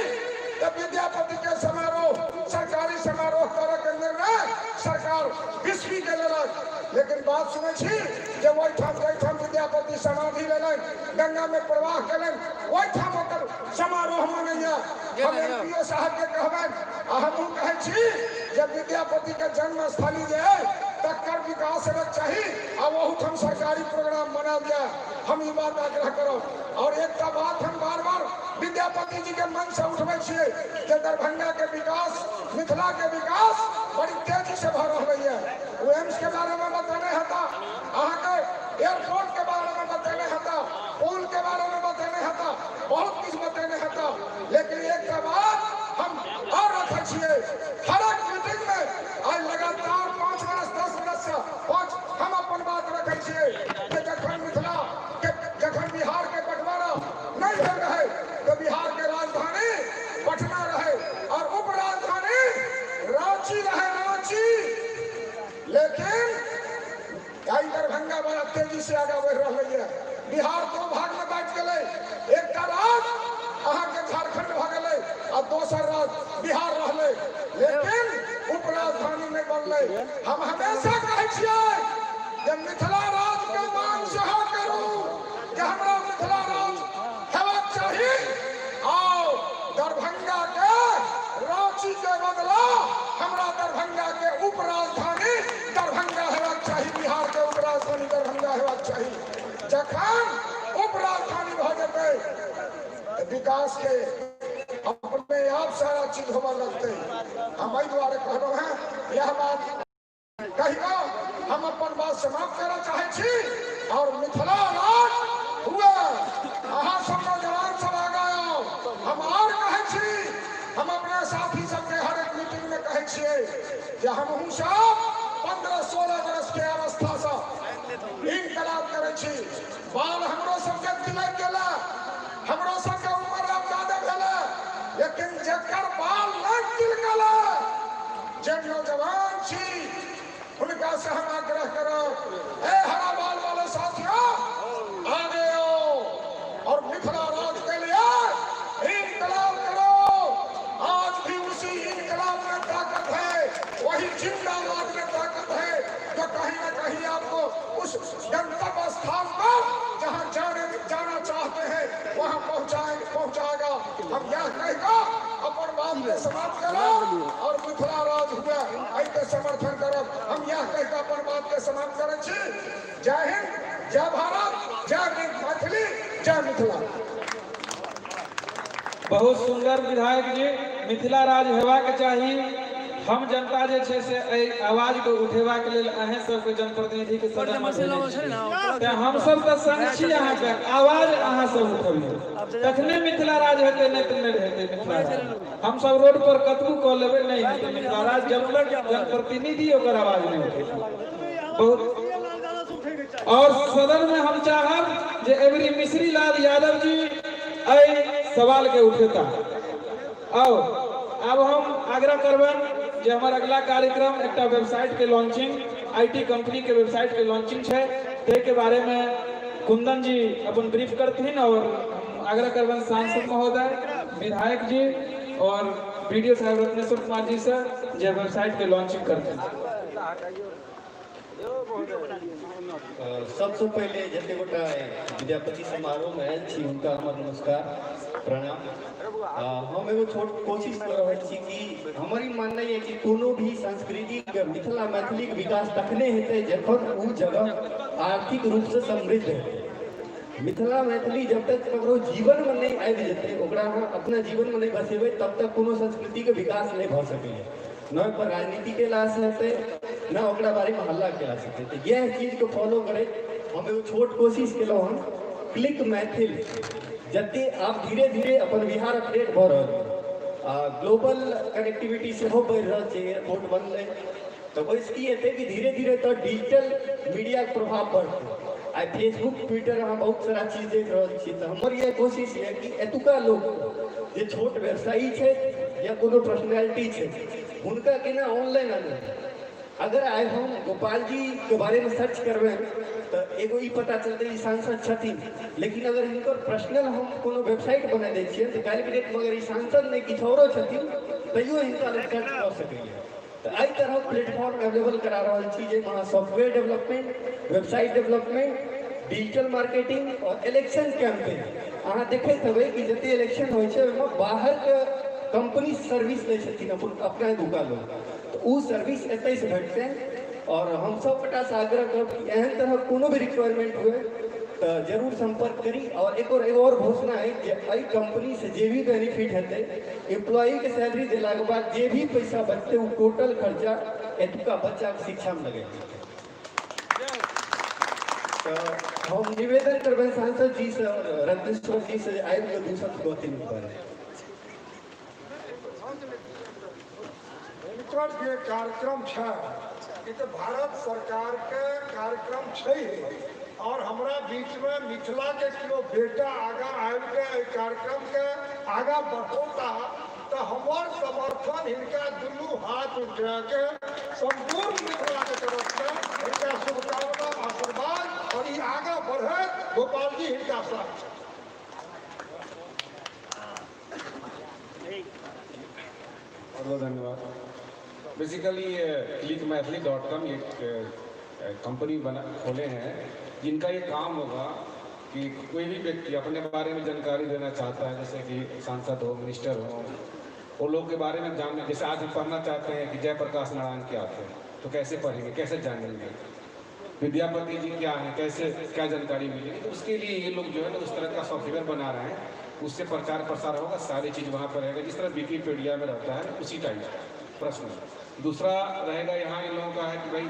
तऽ विद्यापति के समारोह, सरकारी समारोह करऽ के निर्णय सरकार बिस्फी के लेलक। लेकिन बात सुनै छी जे ओहिठाम जाहिठाम विद्यापति समाधि लेलनि, गंगा में प्रवाह केलनि, ओहिठाम ओकर समारोह मनैया। हम एमपीओ साहब के कहबनि आ हमहूँ कहै छी जे विद्यापति के जन्मस्थली जे है, तकर विकास हेबाक चाही आ ओहूठाम सरकारी प्रोग्राम मनायल जाय। हम ई बात आग्रह करब। और एकटा बात हम बार बार विद्यापति जी के मन से उठबै छियै जे दरभंगा के विकास, मिथिला के विकास बड़ी तेजी से भऽ रहलैए। ओ एम्स के बारे में बतेने हेता अहाँके, एयरपोर्ट के बारे में बतेने हेता, पुल के बारे में बतेने हेता, बहुत किछु बतेने हेता। लेकिन एकटा बात हम और रखै छियै, हर एक मीटिंग में आइ लगातार 5 बरस, 10 बरस से पाँच हम अपन बात रखै छियै जे जखन मिथिला के, जखन बिहार के बंटवारा नहीं भेल रहे, तो बिहार के राजधानी पटना रहे और उपराजधानी रांची रहे, रांची। लेकिन आइ दरभंगा बड़ा तेजी से आगा बढ़ि रहलैए। बिहार दो भाग में बाँटि गेलै। एकटा राज्य अहाँके झारखंड भऽ गेलै आ दोसर राज्य बिहार रहलै, लेकिन उपराजधानी नहि बनलै। हम हमेशा कहै छियै जे मिथिला राज्य के मांग सेहो करू जे हमरा मिथिला राज्य हेबाक चाही और दरभंगा के रांची के बदला हमरा दरभंगा के उपराजधानी दरभंगा हेबाक चाही, बिहार के उपराजधानी दरभंगा हेबाक चाही। जखन उपराजधानी भऽ जेतै तऽ विकास के अपने आप सारा चीज होबऽ लगतै। हम एहि दुआरे कहलहुँ हेँ। यह बात कहि कऽ हम अपन बात समाप्त करऽ चाहै छी। और मिथिला राज्य हुए, अहाँ सब नौजवान सब आगा आउ। हम और कहै छी, हम अपना साथी सबके हर एक मीटिंग में कहै छियै जे हमहूँ सब 15-16 बरस के अवस्था से इनकलाब करै छी। बाल हमरो सबके तिलक गेला, हमरो सबके उम्र आब ज्यादा भेलै, लेकिन जकर बाल नहि तिलकल, जे नौजवान छी, हुनका से हम आग्रह करब, ए हरा बाल वाले साथियों, आगे आओ और मिथिला राज के लिए इनकलाब करो। के समाप्त करब और मिथिला राज हुए एहिके समर्थन करब। हम इएह कहि कऽ अपन बात के समाप्त करै छी। जय हिंद, जय भारत, जय मैथिली, जय मिथिला। बहुत सुंदर विधायक जी, मिथिला राज हेबाक चाही। हम जनता जे छै से एहि आवाज के उठेबाक लेल अहें सबके जनप्रतिनिधि के सदन में भेजै छी, तें हम सब तऽ संग छी अहाँके, आवाज अहाँ सब उठबियौ तखने मिथिला राज हेतै, नहि तऽ नहि हेतै मिथिला राज। हम सब रोड पर कतबो कऽ लेबै नहि हेतै मिथिला राज जब तक जनप्रतिनिधि ओकर आवाज नहि उठेतै। बहुत और सदन में हम चाहब जे एवरी मिश्री लाल यादव जी एहि सवाल के उठेता। आओ आब हम आग्रह करबनि जे हमर अगला कार्यक्रम एकटा वेबसाइट के लॉन्चिंग, IT company के वेबसाइट के लॉन्चिंग छै, ताहि के बारे में कुंदन जी अपन ब्रीफ करथिन और हम आग्रह करबनि सांसद महोदय, विधायक जी और बीडीओ साहब रत्नेश्वर कुमार जी से जे वेबसाइट के लॉन्चिंग करथिन। सबसँ पहिले जते गोटा विद्यापति समारोहमे आयल छी हुनका हमर नमस्कार, प्रणाम। हम एगो छोट कोशिश कऽ रहल छी कि हमर ई माननाइ यऽ कि कोनो भी संस्कृतिके मिथिला मैथिलीके विकास तखने हेतै जखन ओ जगह आर्थिक रूपसँ समृद्ध हेतै। मिथिला मैथिली जब तक ककरो जीवनमे नहि आबि जेतै, ओकरा अहाँ अपना जीवनमे नहि बसेबै, तब तक कोनो संस्कृतिके विकास नहि भऽ सकैए। न ओहिपर राजनीति केलासँ हेतै, न ओकरा बारेमे हल्ला केलासँ हेतै। तऽ इएह चीजके फॉलो करैत हम एगो छोट कोशिश केलहुँ हन, क्लिक मैथिल। जते आब धीरे धीरे अपन बिहार अपडेट भऽ रहल छै आ ग्लोबल कनेक्टिविटी सेहो बढ़ि रहल छै, एयरपोर्ट बनलै, तऽ ओहिसँ की हेतै कि धीरे धीरे तऽ डिजिटल मीडियाके प्रभाव बढ़तै। आइ फेसबुक, ट्विटर अहाँ बहुत सारा चीज देख रहल छी। तऽ हमर इएह कोशिश यऽ कि एतुका लोक जे छोट व्यवसायी छथि या कोनो पर्सनैलिटी छै, हुनका केना ऑनलाइन आनल जाय। अगर आइ हम गोपाल जी के बारेमे सर्च करबै तऽ एगो ई पता चलतै ई सांसद छथिन, लेकिन अगर हिनकर पर्सनल हम कोनो वेबसाइट बना दै छियै तऽ काल्हिके डेटमे अगर ई सांसद नहि किछु औरो छथिन तैयो हिनका लोक सर्च कऽ सकैए। तऽ एहि तरहक प्लेटफॉर्म अवेलेबल करा रहल छी जाहिमे अहाँ software development, website development, digital marketing आओर इलेक्शन कैंपेन। अहाँ देखैत हेबै कि जते इलेक्शन होइ छै ओहिमे बाहरके कंपनी सर्विस लै छथिन अपन अपना एतुका लोक, तऽ ओ सर्विस एतहिसँ भेटतै। आओर हम सब गोटासँ आग्रह करब कि एहन तरहक कोनो भी रिक्वायरमेंट हुए तऽ जरूर सम्पर्क करी। आओर एक और एगो आओर घोषणा अछि जे एहि कंपनीसँ जे भी बेनिफिट हेतै, एम्प्लॉईके सैलरी देलाके बाद जे भी पैसा बचतै ओ टोटल खर्चा एतुका बच्चाके शिक्षामे लगेतै। तऽ हम निवेदन करबनि सांसद जी से और रत्नेश्वर जी से आबि कऽ दू शब्द कहथिन बारे। हिनकर जे कार्यक्रम छै ई तऽ भारत सरकारके कार्यक्रम छै और हमरा बीचमे मिथिलाके केओ बेटा आगाँ आबिके एहि कार्यक्रमके आगाँ बढ़ौता तऽ हमर समर्थन हिनका दुनू हाथ उठाके सम्पूर्ण मिथिलाके तरफसँ हिनका शुभकामना, आशीर्वाद और ई आगाँ बढ़ैत गोपालजी हिनका साथ छथि। बहुत बहुत धन्यवाद। बेसिकली ये clickmaithili.com एक कंपनी बना खोले हैं जिनका ये काम होगा कि कोई भी व्यक्ति अपने बारे में जानकारी देना चाहता है, जैसे कि सांसद हो, मिनिस्टर हो, वो लोग के बारे में जानने, जैसे आज हम पढ़ना चाहते हैं कि जयप्रकाश नारायण क्या थे, तो कैसे पढ़ेंगे, कैसे जानेंगे, विद्यापति जी क्या हैं, कैसे क्या जानकारी मिलेगी, तो उसके लिए ये लोग जो है ना उस तरह का सॉफ्टवेयर बना रहे हैं, उससे प्रचार प्रसार होगा, सारी चीज़ वहाँ पर रहेगा, जिस तरह विकीपीडिया में रहता है उसी टाइप का प्रश्न। दूसरा रहेगा यहाँ इन लोगों का है कि भाई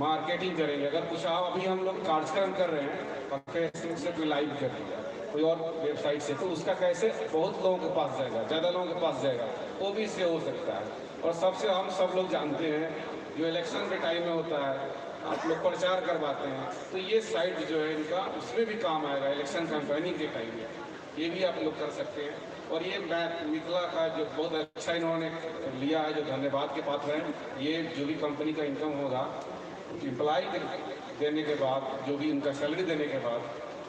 मार्केटिंग करेंगे, अगर कुछ आओ, अभी हम लोग कार्यक्रम कर रहे हैं और फेसबुक से कोई लाइव कर दिया, कोई और वेबसाइट से, तो उसका कैसे बहुत लोगों के पास जाएगा, ज़्यादा लोगों के पास जाएगा, वो भी इससे हो सकता है। और सबसे हम सब लोग जानते हैं जो इलेक्शन के टाइम में होता है, आप लोग प्रचार करवाते हैं, तो ये साइट जो है इनका उसमें भी काम आएगा इलेक्शन कैंपेनिंग के टाइम में, ये भी आप लोग कर सकते हैं। और ये मिथिला का जो बहुत अच्छा इन्होंने लिया है, जो धन्यवाद के पात्र हैं, ये जो भी कंपनी का इनकम होगा एम्प्लॉय देने के बाद, जो भी उनका सैलरी देने के बाद,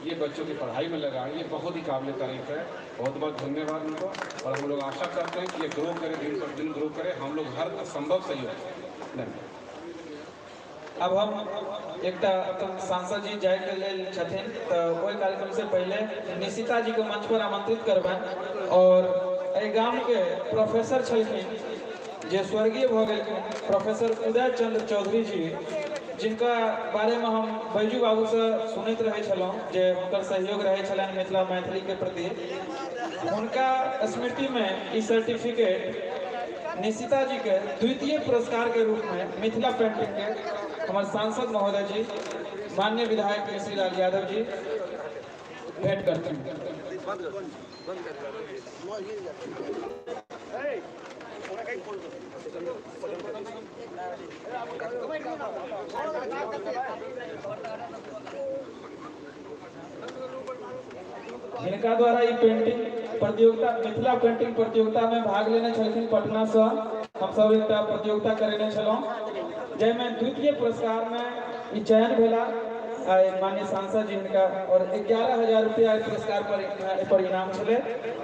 ये बच्चों की पढ़ाई में लगाएं, ये बहुत ही काबिल तारीफ है। बहुत बहुत धन्यवाद उनको। और हम लोग आशा करते हैं कि ये ग्रो करे, दिन पर दिन ग्रो करे, हम लोग हर संभव सहयोग करें। धन्यवाद। अब हम एकटा सांसद जी जाय के लेल छथिन, तऽ ओहि कार्यक्रम से पहिले निशिता जी के मंच पर आमंत्रित करबनि और एहि गामके प्रोफेसर छलखिन जे स्वर्गीय भऽ गेलखिन, प्रोफेसर उदय चंद्र चौधरी जी, जिनका बारेमे हम बैजू बाबूसँ सुनैत रहै छलहुँ जे हुनकर सहयोग रहै छलनि मिथिला मैथिलीके प्रति। हुनका स्मृतिमे ई सर्टिफिकेट निशिता जी के द्वितीय पुरस्कार के रूप में मिथिला पेंटिंग के हमारे सांसद महोदय जी माननीय विधायक मिश्रीलाल यादव जी भेंट करते हैं। हिनका द्वारा ई पेंटिंग प्रतियोगिता मिथिला पेंटिंग प्रतियोगिता में भाग लेने छलखिन। पटना से हम सब एकटा प्रतियोगिता करेने छलहुँ जाहिमे द्वितीय पुरस्कार में ई चयन भेला माननीय सांसद जी हिनका और 11,000 रुपया पुरस्कार पर इनाम छलै।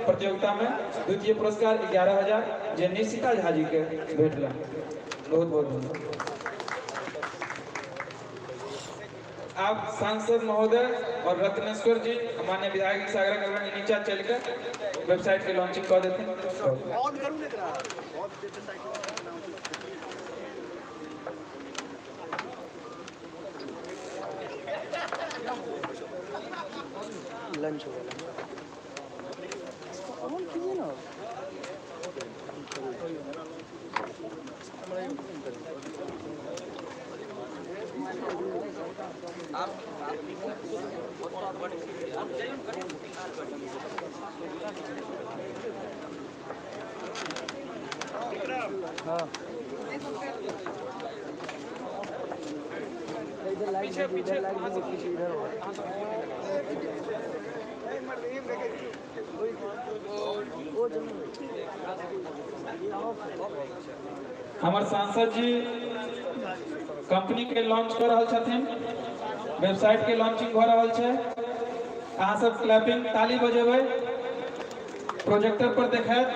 प्रतियोगिता में द्वितीय पुरस्कार 11,000 जे निशिता झा जी के भेटल। बहुत बहुत धन्यवाद। आप सांसद महोदय और रत्नेश्वर जी माननीय विधायक जी से आग्रह करबनि नीचा चलि के वेबसाइट के लॉन्चिंग कऽ देथिन। लंच हो गया, ऑन कीजिए ना। हाँ इधर लाइट, इधर लाइट, पीछे इधर हो। हमर सांसद जी कंपनी के लॉन्च कर रहल छथिन, वेबसाइट के लॉन्चिंग भऽ रहल छै। अहाँ सब क्लैपिंग ताली बजेबै, प्रोजेक्टर पर देखायत।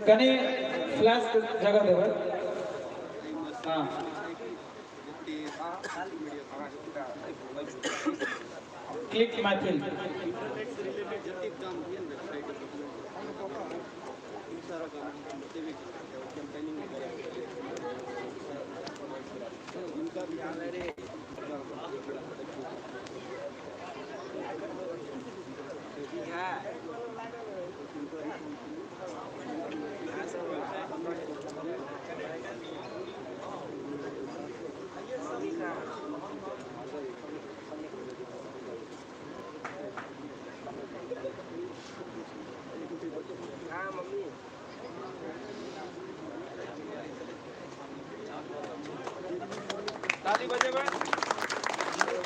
कनी फ्लैश जगह देबै। हाँ क्लिक मैथिल।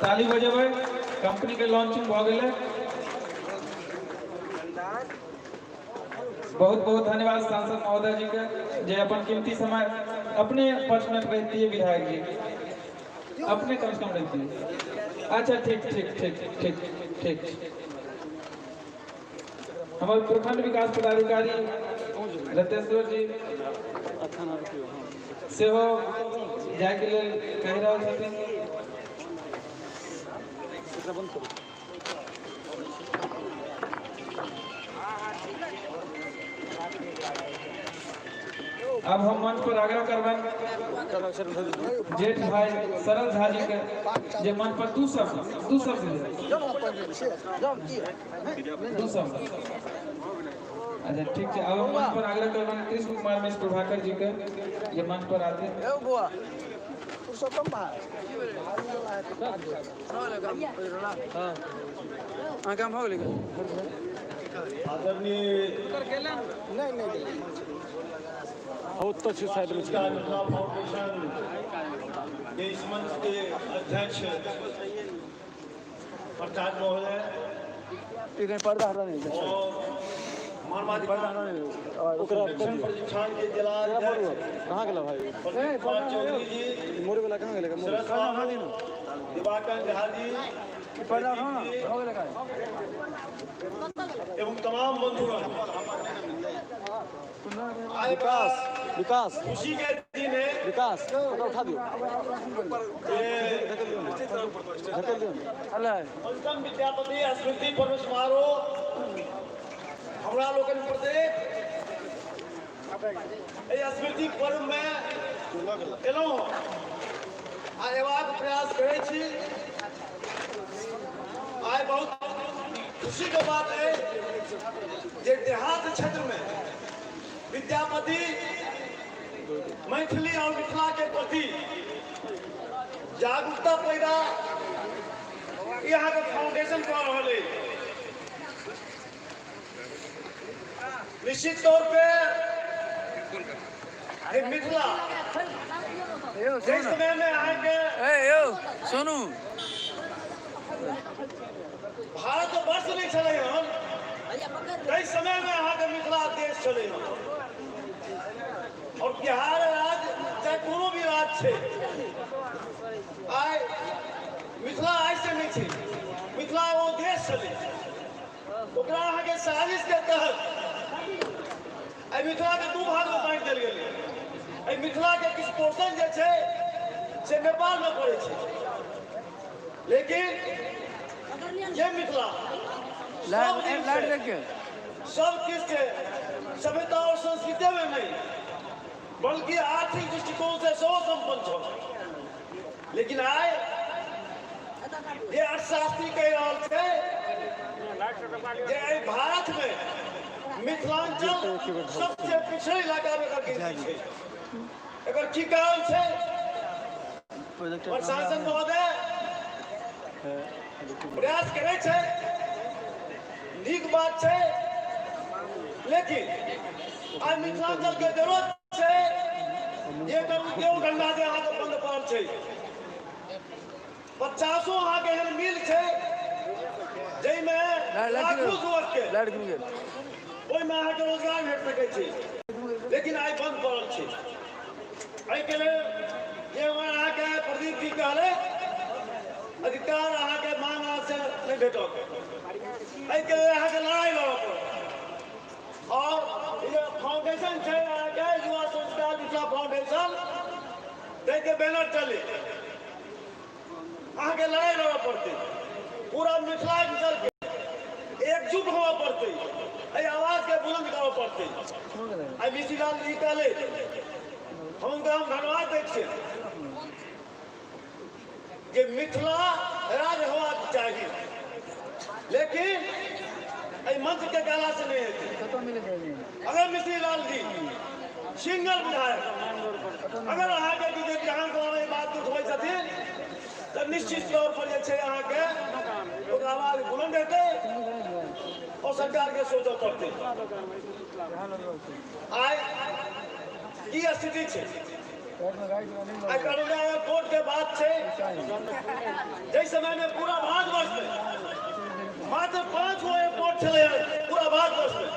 ताली बजेबै। कंपनी के लॉन्चिंग भऽ गेलै। बहुत बहुत धन्यवाद सांसद महोदय जी के जे अपन कीमती समय अपने 5 मिनट रहितियै विधायक जी, अपने कम से कम रहितियै। अच्छा ठीक ठीक ठीक ठीक ठीक। हमारे प्रखंड विकास पदाधिकारी रतेश्वर जी सेहो जायके लेल कहि रहल छथिन। अब हम मंच पर आग्रह करबनि जेठ भाई सरल झा जी के जे मंच पर दू शब्द दू शब्द। अच्छा ठीक है। अब हम मंच पर आग्रह करबनि कृष्ण कुमार मिश्र प्रभाकर जी के जे मंच पर आते। आदरणीय मिथिला फाउंडेशन के इस मंच के अध्यक्ष प्रसाद महोदय और मानवाधिकार प्रतिष्ठान के जिला अध्यक्ष प्रदीप कुमार चौधरी जी, शरद बाबू, दिवाकर झा जी एवं तमाम बंधुगण, विकास विकास खुशी के दिन है विकास उठा दियो। पंचम विद्यापति स्मृति पर्व समारोह हमरा लोकनि प्रत्येक एहि स्मृति पर्व में एलहुँ आ एबाक प्रयास करै छी। आइ बहुत खुशी के बात है जे देहात क्षेत्र में विद्यापति मैथिली और मिथिला के प्रति जागरूकता पैदा यहाँ के फाउंडेशन कर रहा है। निश्चित तौर पे मिथिला जिस समय में आके सोनू भारत वर्ष नहीं चले हन, तै समय में अहाँके मिथिला देश चले हन और बिहार राज्य चाहे कोनो भी राज्य छै, आइ मिथिला आइ से नहीं छै, मिथिला वो देश चले, ओकरा अहाँके साजिश के तहत एहि मिथिला के दू भाग में बांटि देल गेलै। एहि मिथिला के किछु पोर्शन जे छै से नेपाल में पड़ै छै, लेकिन ये मिथिला सब किछु के सभ्यता और संस्कृति में नहीं बल्कि आर्थिक दृष्टिकोण से सेहो संपन्न छल। लेकिन आइ जे अर्थशास्त्री कहि रहल छै जे एहि भारत में मिथिलांचल सबसे पिछड़ल इलाका में एकर गिनती छै, एकर की कारण छै? और सांसद महोदय प्रयास करै छै, नीक बात छै, लेकिन आइ मिथिलांचल के जरूरत छै जे एकर उद्योग धंधा जे अहाँके बंद पड़ल छै, 50 अहाँके एहन मिल छै जाहिमे लाखों युवक के ओहिमे अहाँके रोजगार भेट सकै छै, लेकिन आइ बंद पड़ल छै। एहिके लेल जे हमर अहाँके प्रदीप जी कहले अधिकार अहाँके मांगला से नहीं भेटत, एहिके लेल अहाँके लड़ाई लड़ऽ पड़त। और ई फाउंडेशन छै अहाँके युवा संस्कार मिथिला फाउंडेशन, ताहिके बैनर चले अहाँके लड़ाई लड़ऽ पड़तै, पूरा मिथिलांचल के एकजुट होबऽ पड़तै, एहि आवाज के बुलंद करऽ पड़तै। आइ मिश्रीलाल जी कहले, हुनका हम धन्यवाद दै छियै जे मिथिला राज्य होबाक चाही, लेकिन एहि मंच के कहला से नहीं हेतै। अगर मिश्रीलाल जी सिंगल विधायक अगर अहाँके विधानसभा में बात उठबै छथिन तऽ निश्चित तौर पर जे छै अहाँके ओकर आवाज बुलंद हेतै और सरकार के सोचऽ पड़तै। आइ की स्थिति छै, आइ करोना एयरपोर्ट के बात छै, जाहि समय में पूरा भारतवर्ष में मात्र 5 गो एयरपोर्ट छलै पूरा भारतवर्ष में,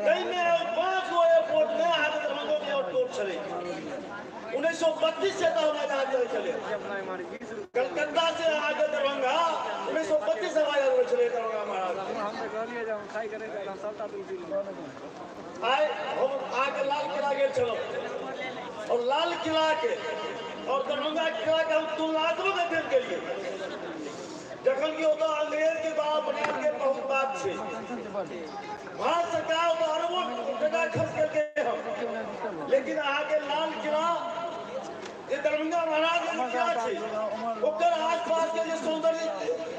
ताहिमे 5 गो एयरपोर्ट में अहाँके दरभंगो के एयरपोर्ट छलै। 1932 से तऽ हवाई जहाज चलै छलै, कलकत्ता से अहाँके दरभंगा 1932 हवाई जहाज छलै दरभंगा महाराज। आइ हम अहाँके लाल किला गेल छलहुँ और लाल किला के और दरभंगा किला के हम तुलनात्मक अध्ययन केलिए, जखन कि ओतऽ अंग्रेज के द्वारा बनायल गेल बहुत बात छै। भारत सरकार ओतऽ अरबों टका खर्च केलकै हन, लेकिन अहाँके लाल किला जे दरभंगा महाराज के किला छै ओकर आसपास के जे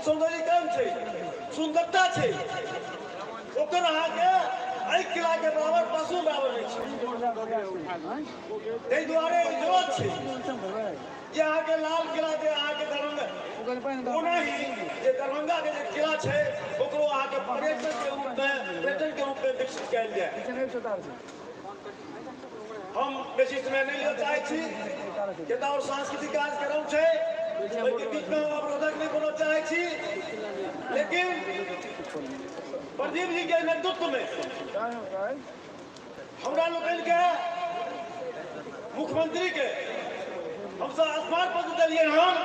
सौंदर्यीकरण छै, सुंदरता छै, ओकर अहाँके एहि किला के बराबर पशु बराबर नहीं छै। ताहि दुआरे जरूरत छै जे अहाँके लाल किला जे अहाँके दरभंगा ओनाही जे दरभंगा के जे किला छै ओकरो अहाँके पर्यटन के रूप में विकसित कयल जाय। हम बेसी समय नहीं लिअ चाहै छी, किया और सांस्कृतिक कार्यक्रम छै ओहिके बीच में हम अवरोधक नहीं बनऽ चाहै छी, लेकिन प्रदीप जी के नेतृत्व में हमरा लोकनि के मुख्यमंत्री के हमसब स्मारक पत्र देलियै हन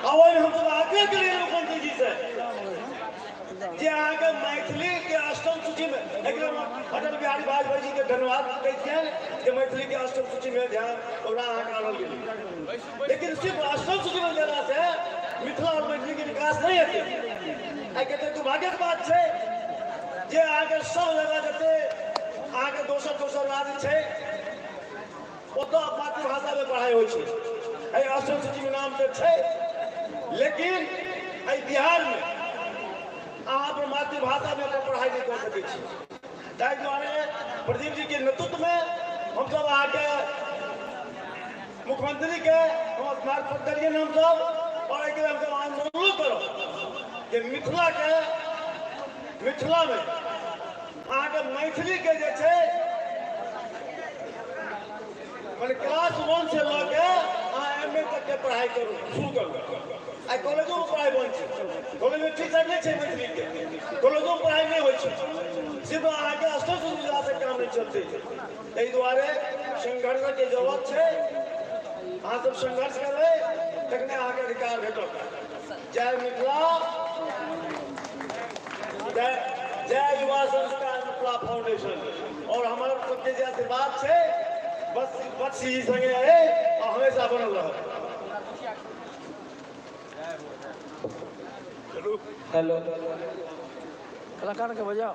आ ओहिमे हमसब आग्रह केलियै मुख्यमंत्री जी से जे अहाँके मैथिली के अष्टम सूची में, लेकिन अटल बिहारी वाजपेयी जी के धन्यवाद दै छियनि जे मैथिली के अष्टम सूची में ध्यान ओकरा अहाँके आनल गेलै, लेकिन सिर्फ अष्टम सूची में देला से मिथिला आओर मैथिलीके विकास नहि हेतै। आइ कते दुर्भाग्यक बात छै जे अहाँके सब जगह जते अहाँके दोसर दोसर राज्य छै ओतऽ मातृभाषामे पढ़ाइ होइ छै। एहि अष्टम सूचीमे नाम तऽ छै, लेकिन एहि बिहारमे अहाँ अपन मातृभाषामे अपन पढ़ाइ नहि कऽ सकै छी। ताहि दुआरे प्रदीप जीके नेतृत्वमे हमसब अहाँके मुख्यमंत्रीके हम स्मारक पत्र देलियनि हमसब, आओर एहिके लेल हमसब आन्दोलनो करब जे मिथिलाके मिथिलामे अहाँके मैथिलीके जे छै मने क्लास 1 से लऽ के अहाँ एम ए तक के पढ़ाइ करू, शुरू करू। आइ कॉलेजोमे पढ़ाइ बंद छै, कॉलेजमे टीचर नहि छै मैथिलीके, कॉलेजोमे पढ़ाइ नहि होइ छै, सिर्फ अहाँके अष्टम सूची काम नहि चलतै। ताहि दुआरे संघर्षके जरूरत छै, अहाँ सब संघर्ष करबै तखने अहाँके अधिकार भेटत। जय मिथिला, जय जय युवा संस्कार मिथिला फाउंडेशन। और हमार सबके जे आशीर्वाद छै बस बस ही संगे है और हमेशा बनल रहत। हेलो कलाकार के बजाओ।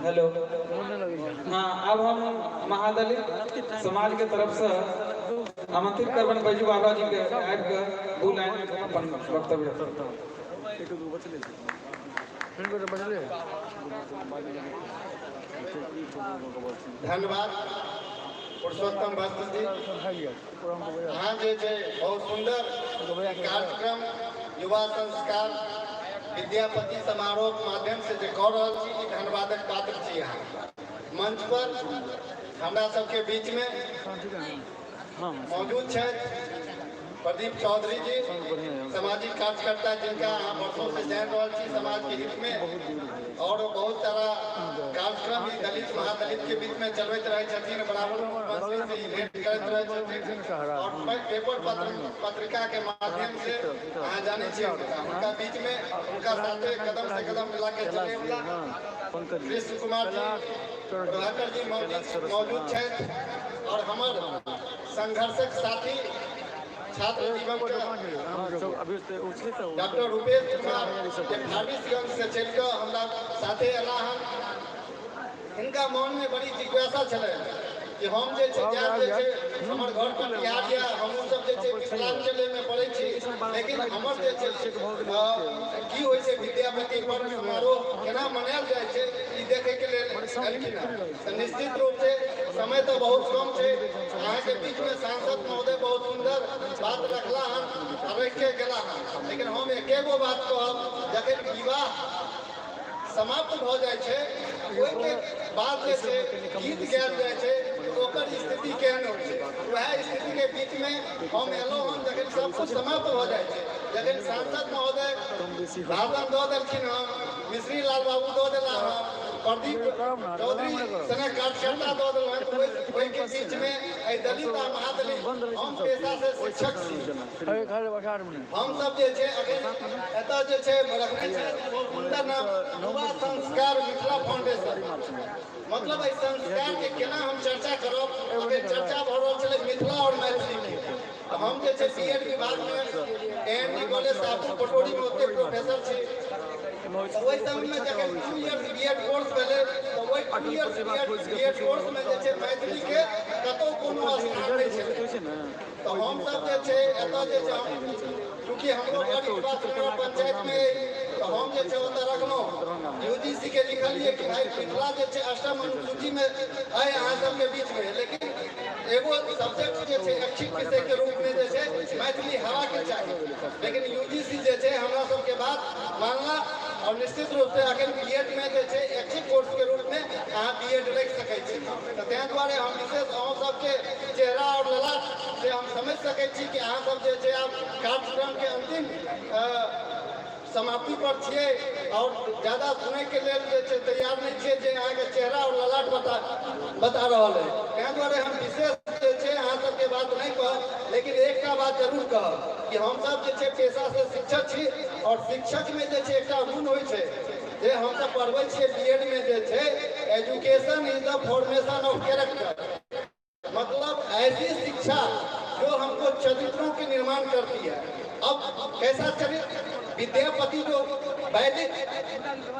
हेलो, हाँ, अब हम महादलित समाज के तरफ से आमंत्रित करबनि बैजू बाबा जी के आबि के 2 लाइन अपन वक्तव्य। धन्यवाद पुरुषोत्तम भक्त जी। अहाँ जे छै बहुत सुंदर कार्यक्रम युवा संस्कार विद्यापति समारोह के माध्यम से जे कऽ रहल छी, ई धन्यवादक पात्र छी। अहाँ मंच पर हमरा सबके बीच में मौजूद छथि प्रदीप चौधरी जी, सामाजिक कार्यकर्ता जिनका अहाँ वर्षों से जानि रहल छी समाज के हित में, और बहुत सारा कार्यक्रम ई दलित महादलित के बीच में चलबैत रहै छथिन, बराबर मुख्यमंत्री से ई भेंट करैत रहै छथिन, और पेपर पत्रिका के माध्यम से अहाँ जानै छियै हुनका बीच में हुनका साथे कदम से कदम मिला के चले वाला कृष्ण कुमार जी, प्रभाकर जी मौजूद छथि, और हमर संघर्षक साथी छात्र जीवन के डॉक्टर रूपेश कुमार जे फारबिसगंज से चलि कऽ हमरा साथे अयला हन। हिनका मन में बड़ी जिज्ञासा छलै कि हम जे छै जायब जे छै हमर घर कटिहार यऽ, हमहूँ सब जे छै मिथिलांचले में पढ़ै छी, लेकिन हमर जे छै की होइ छै विद्यापति पर्व समारोह केना मनायल जाइ छै ई देखैके लेल एलखिन हँ। तऽ निश्चित रूप से समय तऽ बहुत कम छै, अहाँके बीच में सांसद महोदय बहुत सुंदर बात रखला हन आ रखि के गेला हन, लेकिन हम एकेगो बात कहब, जखन विवाह समाप्त भऽ जाइ छै ओहिके बाद जे छै गीत गायल जाइ छै ओकर स्थिति केहन होइ छै, वएह स्थितिके बीचमे हम एलहुँ हन। जखन सब कुछ समाप्त भऽ जाइ छै, जखन सांसद महोदय भाषण दऽ देलखिन हन, मिश्री लाल बाबू दऽ देला हन, प्रदीप चौधरी सने कार्यकर्ता दऽ देलहुँ हन, ओहिके बीचमे एहि दलित आ महादलित हम पेशा से शिक्षक छी, हम सब जे छै अखन एतऽ जे छै रखने छै बहुत सुन्दर नाम युवा संस्कार मिथिला फाउंडेशन। मतलब एहि संस्कार के केना हम चर्चा करब, अखन चर्चा भऽ रहल छलै मिथिला और मैथिली के, तऽ हम जे छै बी एड विभाग में एएनडी कॉलेज साहपुर पटोरी में ओते प्रोफेसर छी। तऽ ओहि समय में जखन 2 इयर्स बी एड कोर्स भेलै तऽ ओहि 2 इयर्स बी एड कोर्स में जे छै मैथिली के कतहु कोनो स्थान नहि छलै। तऽ हम सब जे छै एतऽ जे छै चूँकि हमरो घर इटवा पंचायत में तऽ हम जे छै ओतऽ रखलहुँ यूजीसी के लिखलियै कि भाई मिथिला जे छै अष्टम अनुसूची में अइ अहाँ सबके बीच में, लेकिन एगो सब्जेक्ट जे छै ऐच्छिक विषय के रूप में जे छै मैथिली हेबाके चाही, लेकिन यूजीसी जे छै हमरा सबके बात मानला और निश्चित रूप से अखन बी एड में जे छै ऐच्छिक कोर्स के रूप में अहाँ बी एड रखि सकै छी। तऽ ताहि दुआरे हम विशेष अहूँ सबके चेहरा और ललाट से हम समझि सकै छी कि अहाँ सब जे छै आब कार्यक्रम के अंतिम समाप्ति पर छियै और ज्यादा सुनैके लेल जे छै तैयार नहि छियै जे अहाँके चेहरा और ललाट बता रहल है। ताहि दुआरे हम विशेष जे छै अहाँ सबके बात नहि कहब, लेकिन एकटा बात जरूर कहब कि हमसब जे छै पेशा से शिक्षक छी और शिक्षक में जे छै एकटा गुण होइ छै जे हमसब पढ़बै छियै बी एड में जे छै education is the formation of character, मतलब ऐसी शिक्षा जो हमको चरित्रों के निर्माण करती है। अब कैसा चरित्र विद्यापति जो वैदिक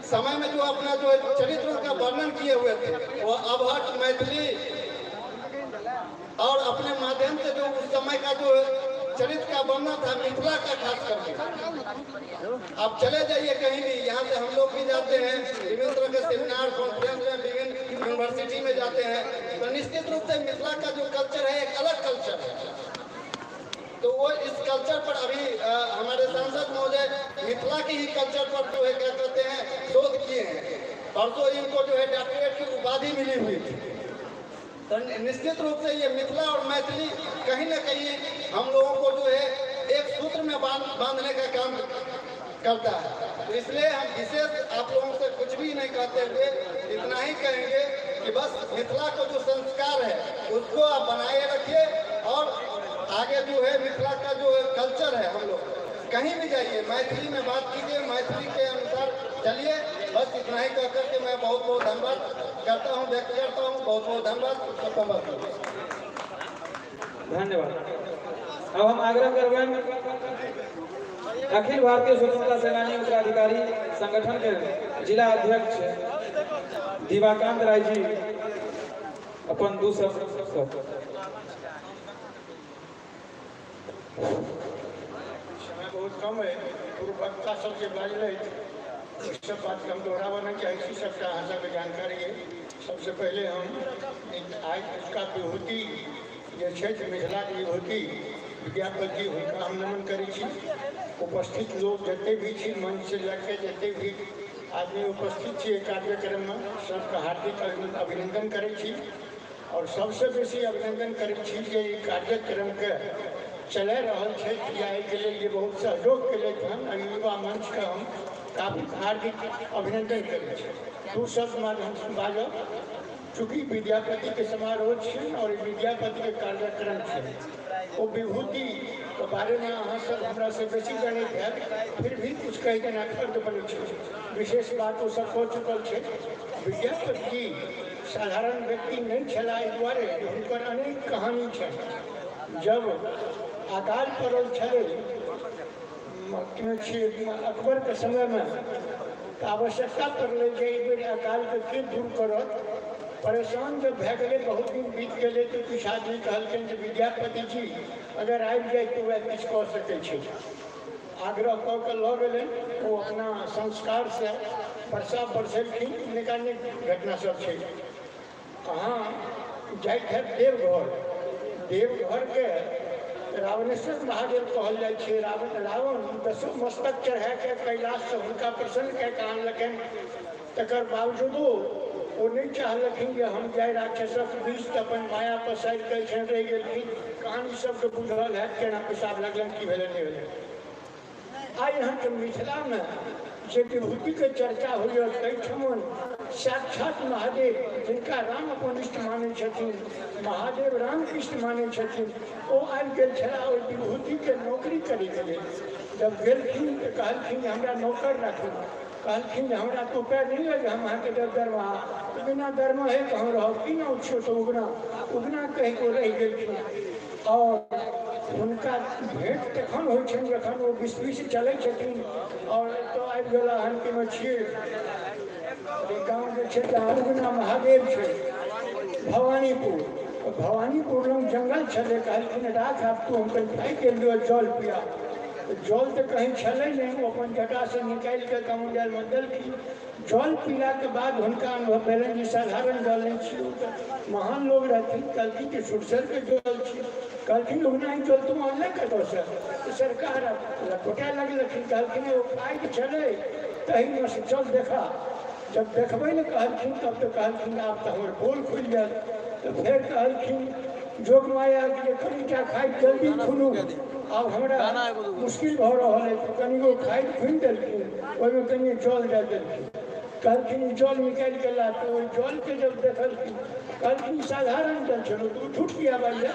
समय में जो अपना जो चरित्र का वर्णन किए हुए थे, वो अवहट्ठ मैथिली और अपने माध्यम से जो उस समय का जो चरित्र का वर्णन था मिथिला का खास करके। आप चले जाइए कहीं भी, यहाँ से हम लोग भी जाते हैं विभिन्न तरह के सेमिनार कॉन्फ्रेंस में, विभिन्न यूनिवर्सिटी में जाते हैं, तो निश्चित रूप से मिथिला का जो कल्चर है एक अलग कल्चर है। तो वो इस कल्चर पर अभी हमारे सांसद महोदय मिथिला के ही कल्चर पर जो है क्या कहते हैं शोध किए हैं, परसों इनको जो है डॉक्टरेट की उपाधि मिली हुई थी। तो निश्चित रूप से ये मिथिला और मैथिली कहीं ना कहीं हम लोगों को जो है एक सूत्र में बांधने का काम करता है। तो इसलिए हम विशेष आप लोगों से कुछ भी नहीं कहते हुए इतना ही कहेंगे कि बस मिथिला को जो संस्कार है उसको आप बनाए रखिए और आगे जो है मिथिला का जो कल्चर है, हम लोग कहीं भी जाइए मैथिली में बात कीजिए, मैथिली के अनुसार चलिए। बस इतना ही कह करके मैं बहुत बहुत धन्यवाद करता हूँ, व्यक्त करता हूँ। बहुत बहुत धन्यवाद, सबका। धन्यवाद। अब हम आग्रह करबनि अखिल भारतीय स्वतंत्रता सेनानी उत्तराधिकारी संगठन के जिला अध्यक्ष दिवाकांत राय जी अपन दू शब्द। समय बहुत कम है, पूर्व वक्ता सबके बाजल सब बात हम दोहरावा नहीं चाहे छी, सबका अहाँ सबके जानकारी है। सबसे पहले हम आज उसका विभूति जे छै मिथिलाके विभूति विद्यापति हुनका हम नमन करै छी। उपस्थित लोग जते भी छी, मंच से लऽ के जते भी आदमी उपस्थित छी कार्यक्रममे, सबके हार्दिक अभिनंदन करै छी। और सबसे बेसी अभिनंदन करै छी जे ई कार्यक्रमके चला रहल छै या एहिके लेल जे बहुत सहयोग केलथि हन, युवा मंचके हम काफी हार्दिक अभिनंदन करै छी। दू शब्द माध्यमसँ बाजब, चूँकि विद्यापति के समारोह छै और विद्यापति के कार्यक्रम छै, ओ विभूति के बारे में अहाँ सब हमरा से बेसी जानैत हैत, फिर भी कुछ कहि देना फर्ज बनै छै। विशेष बात ओ सब कह चुकल छै। विद्यापति जी साधारण व्यक्ति नहीं छलाह, एहि दुआरे हुनकर अनेक कहानी छै। जब अकाल पड़ल छलै अकबर के समय में, तो आवश्यकता पड़लै जे एहि बेर अकालके के दूर करत। परेशान जब भए गेलै, बहुत दिन बीत गेलै, तो किछु आदमी कहलखिन जे विद्यापति जी अगर आबि जाय तऽ वएह किछु कऽ सकै छै। आग्रह कऽ के लऽ गेलै, ओ अपना संस्कारसँ वर्षा बरसेलखिन। अनेकानेक घटना सब छै। अहाँ जाइत हैत देवघर, देवघरके रावणेश्वर महादेव कहल जाइ छै। रावण दसो मस्तक चढ़ा के कैलाशसँ हुनका प्रसन्न कए कऽ आनलखिन, तकर बावजूदो ओ नहीं चाहलखिन जे हम जाय राक्षसक बीच, तऽ अपन माया पसारि कऽ एखन रहि गेलखिन। कहानी सबके बुझल हैत केना पेशाब लगलनि, की भेलै नहि भेलै। आइ अहाँके मिथिलामे जे विभूतिके चर्चा होइए ताहिठमन साक्षात महादेव, जिनका राम अपन इष्ट मानै छथिन, महादेव रामके इष्ट मानै छथिन, ओ आबि गेल छलाह ओहि विभूतिके नौकरी करैके लेल। जब गेलखिन तऽ कहलखिन जे हमरा नौकर राखू। कहलखिन जे हमरा तऽ उपाय नहि अइ जे हम अहाँके देब दरमाहा, तऽ बिना दरमाहेके हम रहब, की नाम छियौ? तऽ उगना। उगना कहि कऽ रहि गेलखिन। और हुनका भेंट तखन होइ छनि जखन ओ बिस्बीसँ चलै छथिन और एतऽ आबि गेला हन कि छियै गाँव जे छै जहाँ उगना महादेव छै, भवानीपुर। भवानीपुर लग जंगल छलै। कहलखिन राख आब तू हम कनि खाइ के लिअ जल पिया। जल तऽ कहीं छलै नहि, ओ अपन जटासँ निकालि कऽ कमंडलमे देलखिन। जल पीलाके बाद हुनका अनुभव भेलनि जे साधारण जल नहि छी, ओ तऽ महान लोग रहथिन। कहलखिन कि सुरसरके जल छी। कहलखिन उगना ई जल तू अनले कतऽसँ? तऽ सरकार लटपटाए लगलखिन। कहलखिन ओ खाइके छलै तहीमे से चल देखा। जब देखबै ने कहलखिन तब तऽ कहलखिन आब तऽ हमर पोल खुलि जायत। तऽ फेर कहलखिन जोग माया जे कनिटा खाइ जल्दी खुनू, आब हमरा मुश्किल भऽ रहल है। तऽ कनिगो खाइ खुनि देलखिन, ओहिमे कनि जल दए देलखिन। कहलखिन ई जल निकालि कऽ ला। तऽ ओहि जलके जब देखलखिन कहलखिन साधारण जल छलो, तू झूठ किया बाजले,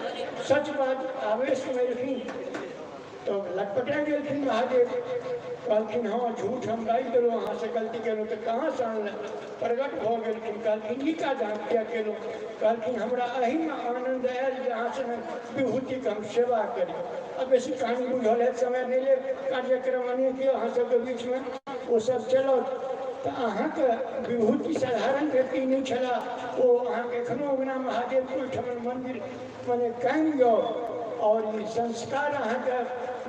सच बात। आवेशमे एलखिन तऽ लटपटा गेलखिन महादेव। कहलखिन हँ झूठ हम बाजि देलहुँ, अहाँसँ गलती केलहुँ, तऽ कहाँसँ आनलहुँ? प्रकट भऽ गेलखिन। कहलखिन ई काज अहाँ किया केलहुँ? कहलखिन हमरा एहिमे आनन्द आयल जे अहाँसँ विभूतिके हम सेवा करी। आ बेसी कहानी बुझल हैत, समय नहि लेब, कार्यक्रम अनेक यऽ अहाँ सबके बीचमे, ओ सब चलत। तऽ अहाँके विभूति साधारण व्यक्ति नहि छलाह, ओ अहाँके एखनो उगना महादेवके ओहिठाम मन्दिर मने कायम यऽ। और ई संस्कार अहाँके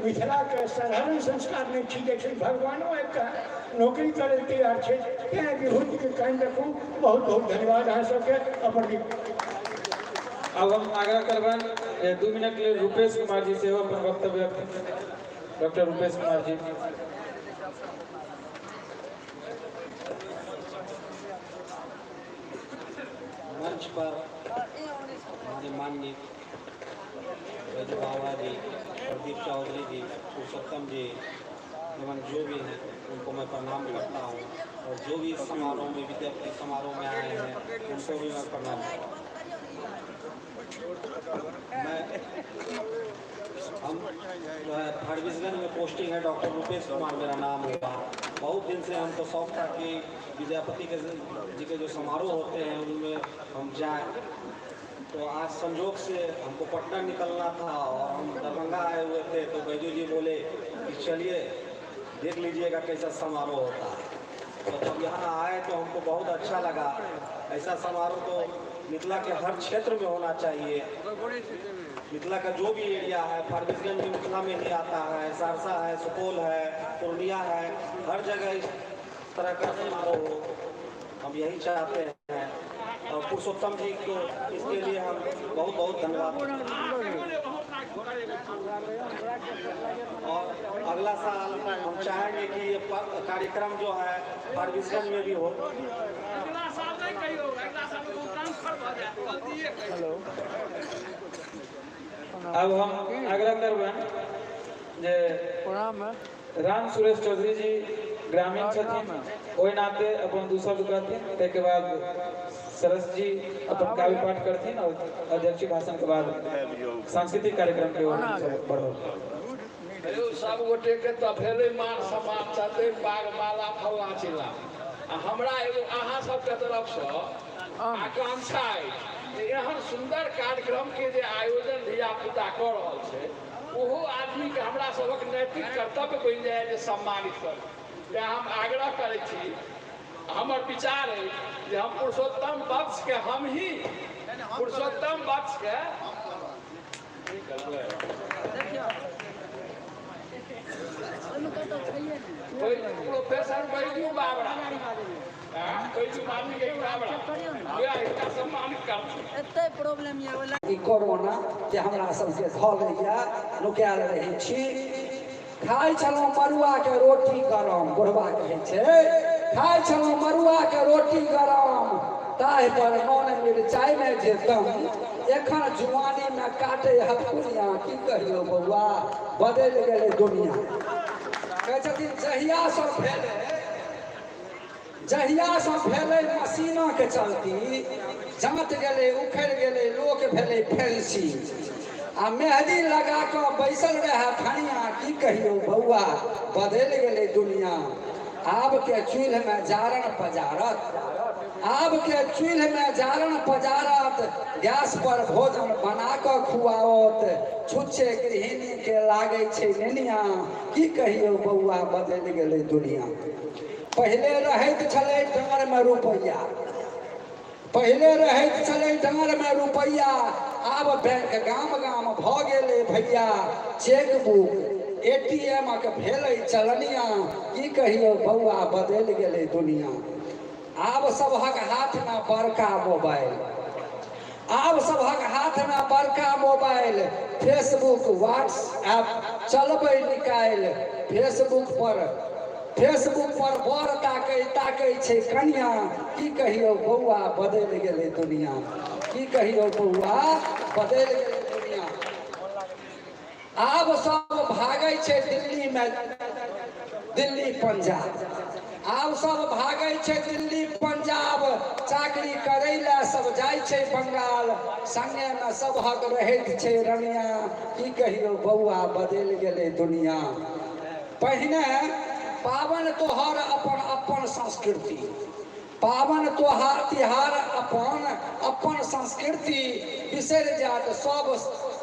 मिथिलाके साधारण संस्कार नहि छी, जैसे भगवानो आबिकऽ नौकरी करै तैयार छै, तेँ विभूतिके कायम रखू। बहुत बहुत धन्यवाद अहाँ सबके। अपन आब हम आग्रह करबनि जे 2 मिनट लेल रूपेश कुमार जी सेहो अपन वक्तव्य रखथिन। डॉक्टर रूपेश कुमार जी। मंच पर हमारे माननीय बैजू बाबा जी, प्रदीप चौधरी जी, पुरुषोत्तम जी एवं जो भी हैं उनको मैं प्रणाम करता हूँ, और जो भी इस समारोह में विद्यापति समारोह में आए हैं उनको भी मैं प्रणाम करता हूँ। हम जो है फारबिसगंज में पोस्टिंग है, डॉक्टर रूपेश कुमार मेरा नाम हुआ। बहुत दिन से हमको शौक था कि विद्यापति के जी के जो समारोह होते हैं उनमें हम जाएं, तो आज संजोग से हमको पटना निकलना था और हम दरभंगा आए हुए थे, तो बैजू जी बोले कि चलिए देख लीजिएगा कैसा समारोह होता है। तो जब यहाँ आए तो हमको बहुत अच्छा लगा। ऐसा समारोह तो मिथिला के हर क्षेत्र में होना चाहिए। मिथिला का जो भी एरिया है, फारबिसगंज भी मिथिला में ही आता है, सहरसा है, सुपौल है, पूर्णिया है, हर जगह इस तरह का समारोह हो, हम यही चाहते हैं। और पुरुषोत्तम जी को इसके लिए हम बहुत बहुत धन्यवाद। और अगला साल हम चाहेंगे कि ये कार्यक्रम जो है फारबिसगंज में भी हो। अब हम आग्रह करबनि जे राम सुरेश चौधरी जी ग्रामीण छथिन, ओहि नाते अपन 2 शब्द कहथिन, ताहिके बाद सरस जी अपन काव्य पाठ करथिन और अध्यक्ष भाषण के बाद सांस्कृतिक कार्यक्रम के ओर बढ़ो। सब गोटे के तऽ भेलै मान सम्मान चलतै, पाग माला फल्ला चिल्ला। आ हमरा एगो अहाँ सबके तरफसँ आकांक्षा अछि जे एहन सुन्दर कार्यक्रम के जे आयोजन धिया पुता कऽ रहल छै, ओहो आदमी के हमरा सबक नैतिक कर्तव्य बनि जाय जे सम्मानित करी। तेँ हम आग्रह करै छी, हमर विचार अछि जे हम पुरुषोत्तम वत्स के हम ही पुरुषोत्तम वत्स के प्रोफेसर बैजू बाबरा, बैजू मामी के बाबरा, वएह हिनका सम्मानित करथिन। एते प्रॉब्लम यऽ ई कोरोना जे हमरा सबके धऽ लैया, नुकायल रहै छी। खाइ छलहुँ मड़ुआ के रोटी गरम, बुढ़वा कहै छै, खाइ छलहुँ मड़ुआ के रोटी गरम, ताहि पर नून मिरचाइ मे जे दम, एखन जुआनी मे काटे हथकुनिया, की कहियौ बौआ बदलि गेलै दुनिया। कहै छथिन जहिया सँ भेलै मशीना के चलती, जाँत गेलै उखड़ि गेलै लोक भेलै फैंसी, आ मेहदी लगा कऽ बैसल रहए धनिया, की कहियौ बौआ बदलि गेलै दुनिया। आब के चूल्ह मे जारन पजारत, आब के चूल्ह मे जारन पजारत, गैस पर भोजन बना कऽ खुआओत, छुच्छे गृहिणी के लागै छै नेनिया, की कहियौ बौआ बदलि गेलै दुनिया। पहिले रहैत छलै डाँर मे रुपैआ, पहिले रहैत छलै डाँर मे रुपैआ, आब बैंक गाम गाम भऽ गेलै भैया, चेकबुक एटीएम के भेलै चलनिया, की कहियौ बौआ बदलि गेलै दुनिया। आब सबहक हाथ मे बड़का मोबाइल, आब सबहक हाथ मे बड़का मोबाइल, फेसबुक व्हाट्सएप चलबै निकालि, फेसबुक पर बर ताकै ताकै छै कनिया, की कहियौ बौआ बदलि गेलै दुनिया, की कहियौ बौआ बदलि गेलै दुनिया। आब सब भागै छै दिल्ली मे, दिल्ली पंजाब, आब सब भागै छै दिल्ली पंजाब, चाकरी करै लए सब जाइ छै बंगाल, संगे मे सबहक रहैत छै रनिया, की कहियौ बौआ बदलि गेलै दुनिया। पहिने पावन तोहर अपन अपन संस्कृति, पावन तोहार तिहार अपन अपन संस्कृति, बिसरि जायत सब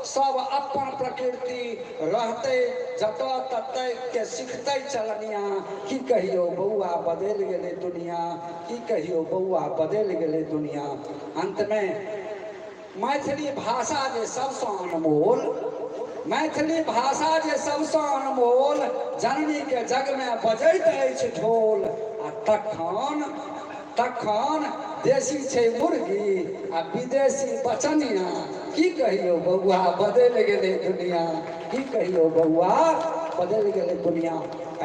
सब अपन प्रकृति रहतै जतऽ ततै के सिखतै चलनिया। की कहियो बौआ बदलि गेलै दुनिया, की कहियो बौआ बदलि गेलै दुनिया। अंतमे मैथिली भाषा जे सबसँ अनमोल, मैथिली भाषा जे सबसँ अनमोल, जननी के जग में बजैत अछि ढोल। आ तखन तखन देशी छै मुर्गी आ विदेशी बचनिया। की कहियो बौआ बदलि गेलै दुनिया, की कहियो बौआ बदलि गेलै दुनिया।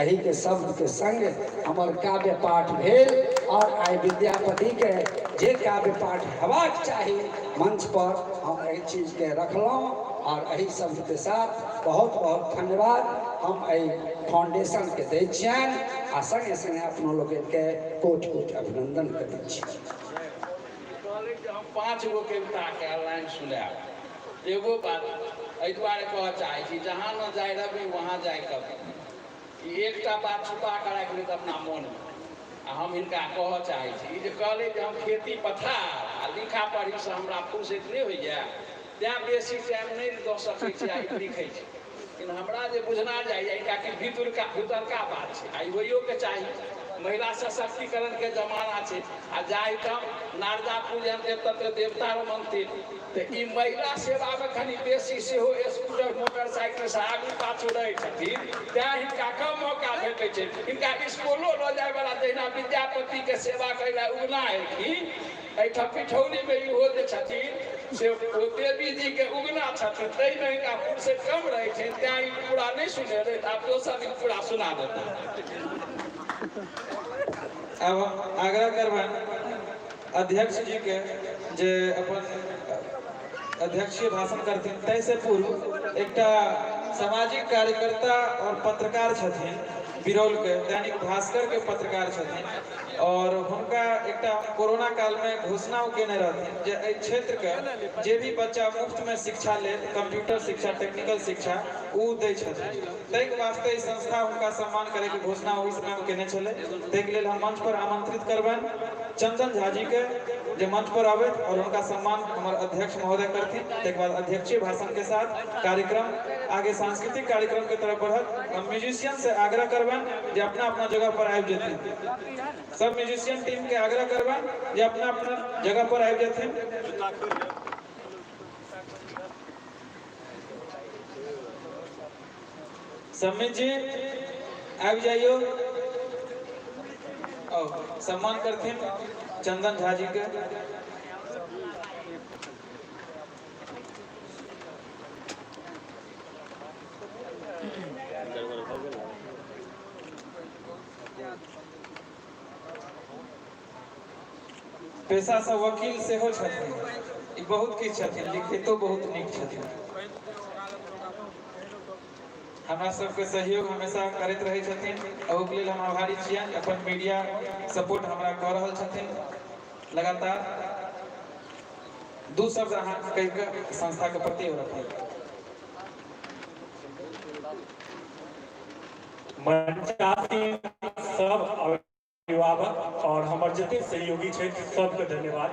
एही के शब्द के संग हमर काव्य पाठ भेल और आइ विद्यापति के जे काव्य पाठ हेबाक चाही मंच पर हम एहि चीज के रखलहुँ और एही शब्द के साथ बहुत बहुत धन्यवाद हम एहि फाउंडेशन के दै छियनि आ संगे संगे अपनो लोकनि के कोटि कोटि अभिनंदन करै छी। कहलै जे हम 5 गो कविता के लाइन सुनायब। एगो बात एहि दुआरे कहऽ चाहै छी, जहाँ न जाय रवि वहाँ जाय कवि। ई एकटा बात छुपा कऽ राखि लेत अपना मोनमे, आ हम हिनका कहऽ चाहै छी, ई जे कहलै जे हम खेती पथार आ लिखा पढ़ीसँ हमरा फुर्सति नहि होइए, तेँ बेसी टाइम नहि दऽ सकै छी आ ई लिखै छी। लेकिन हमरा जे बुझना जाइए हिनका कि भीतरका बात छै, आ ई होइयोके चाही। महिला सशक्तिकरणके जमाना छै, आ जाहिठाम नारदा पूजनते तत्र देवता रमन्ते, तऽ ई महिला सेवामे कनि बेसी सेहो स्कूटर मोटरसाइकिलसँ आगू पाछू रहै छथिन, तेँ हिनका कम मौका भेटै छै। हिनका स्कूलो लऽ जायवला जहिना विद्यापतिके सेवा करै लए उगना एलखिन, एहिठाम पिठौलीमे इहो जे छथिन से ओ देवी जीके उगना छथिन, ताहिमे हिनका फुर्सति कम रहै छनि, तेँ ई पूरा नहि सुनेलै। आब दोसर दिन पूरा सुना देता। आब हम आग्रह करबनि अध्यक्ष जी के जे अपन अध्यक्षीय भाषण करथिन। ताहिसँ पूर्व एकटा सामाजिक कार्यकर्ता और पत्रकार छथिन, बिरौल के दैनिक भास्कर के पत्रकार छथिन, और हुनका एकटा कोरोना काल में घोषणा केने रहथिन जे एहि क्षेत्र के जे भी बच्चा मुफ्त में शिक्षा लेत, कंप्यूटर शिक्षा, टेक्निकल शिक्षा, उ दै छथिन। ताहिके वास्ते ई संस्था हुनका सम्मान करे के घोषणा ओहि समय में केने छलै। ताहिके लेल हम मंच पर आमंत्रित करबनि चंदन झा जी के जे मंच पर आबथि और हुनका सम्मान हमर अध्यक्ष महोदय करथिन। ताहिके बाद अध्यक्षीय भाषण के साथ कार्यक्रम आगे सांस्कृतिक कार्यक्रम के तरफ बढ़त। हम म्यूजिशियन से आग्रह करबनि जे अपना अपना जगह पर आबि जेथिन। सब म्यूजिशियन टीम के आग्रह करबनि जे अपना अपना जगह पर आबि जेथिन। समित जी आबि जाइयो और सम्मान करथिन चंदन झा जी के। पेशा से वकील सेहो छथिन, ई बहुत किछु छथिन, लिखितो बहुत नीक छथिन। हमरा सबके सहयोग हमेशा करैत रहै छथिन, ओहिके लेल हम आभारी छियनि। अपन मीडिया सपोर्ट हमरा कऽ रहल छथिन लगातार। दू शब्द अहाँ कहि कऽ संस्था के प्रति रखिए। मंचासीन सब अभिभावक और हमर जते सहयोगी छथि सबके धन्यवाद।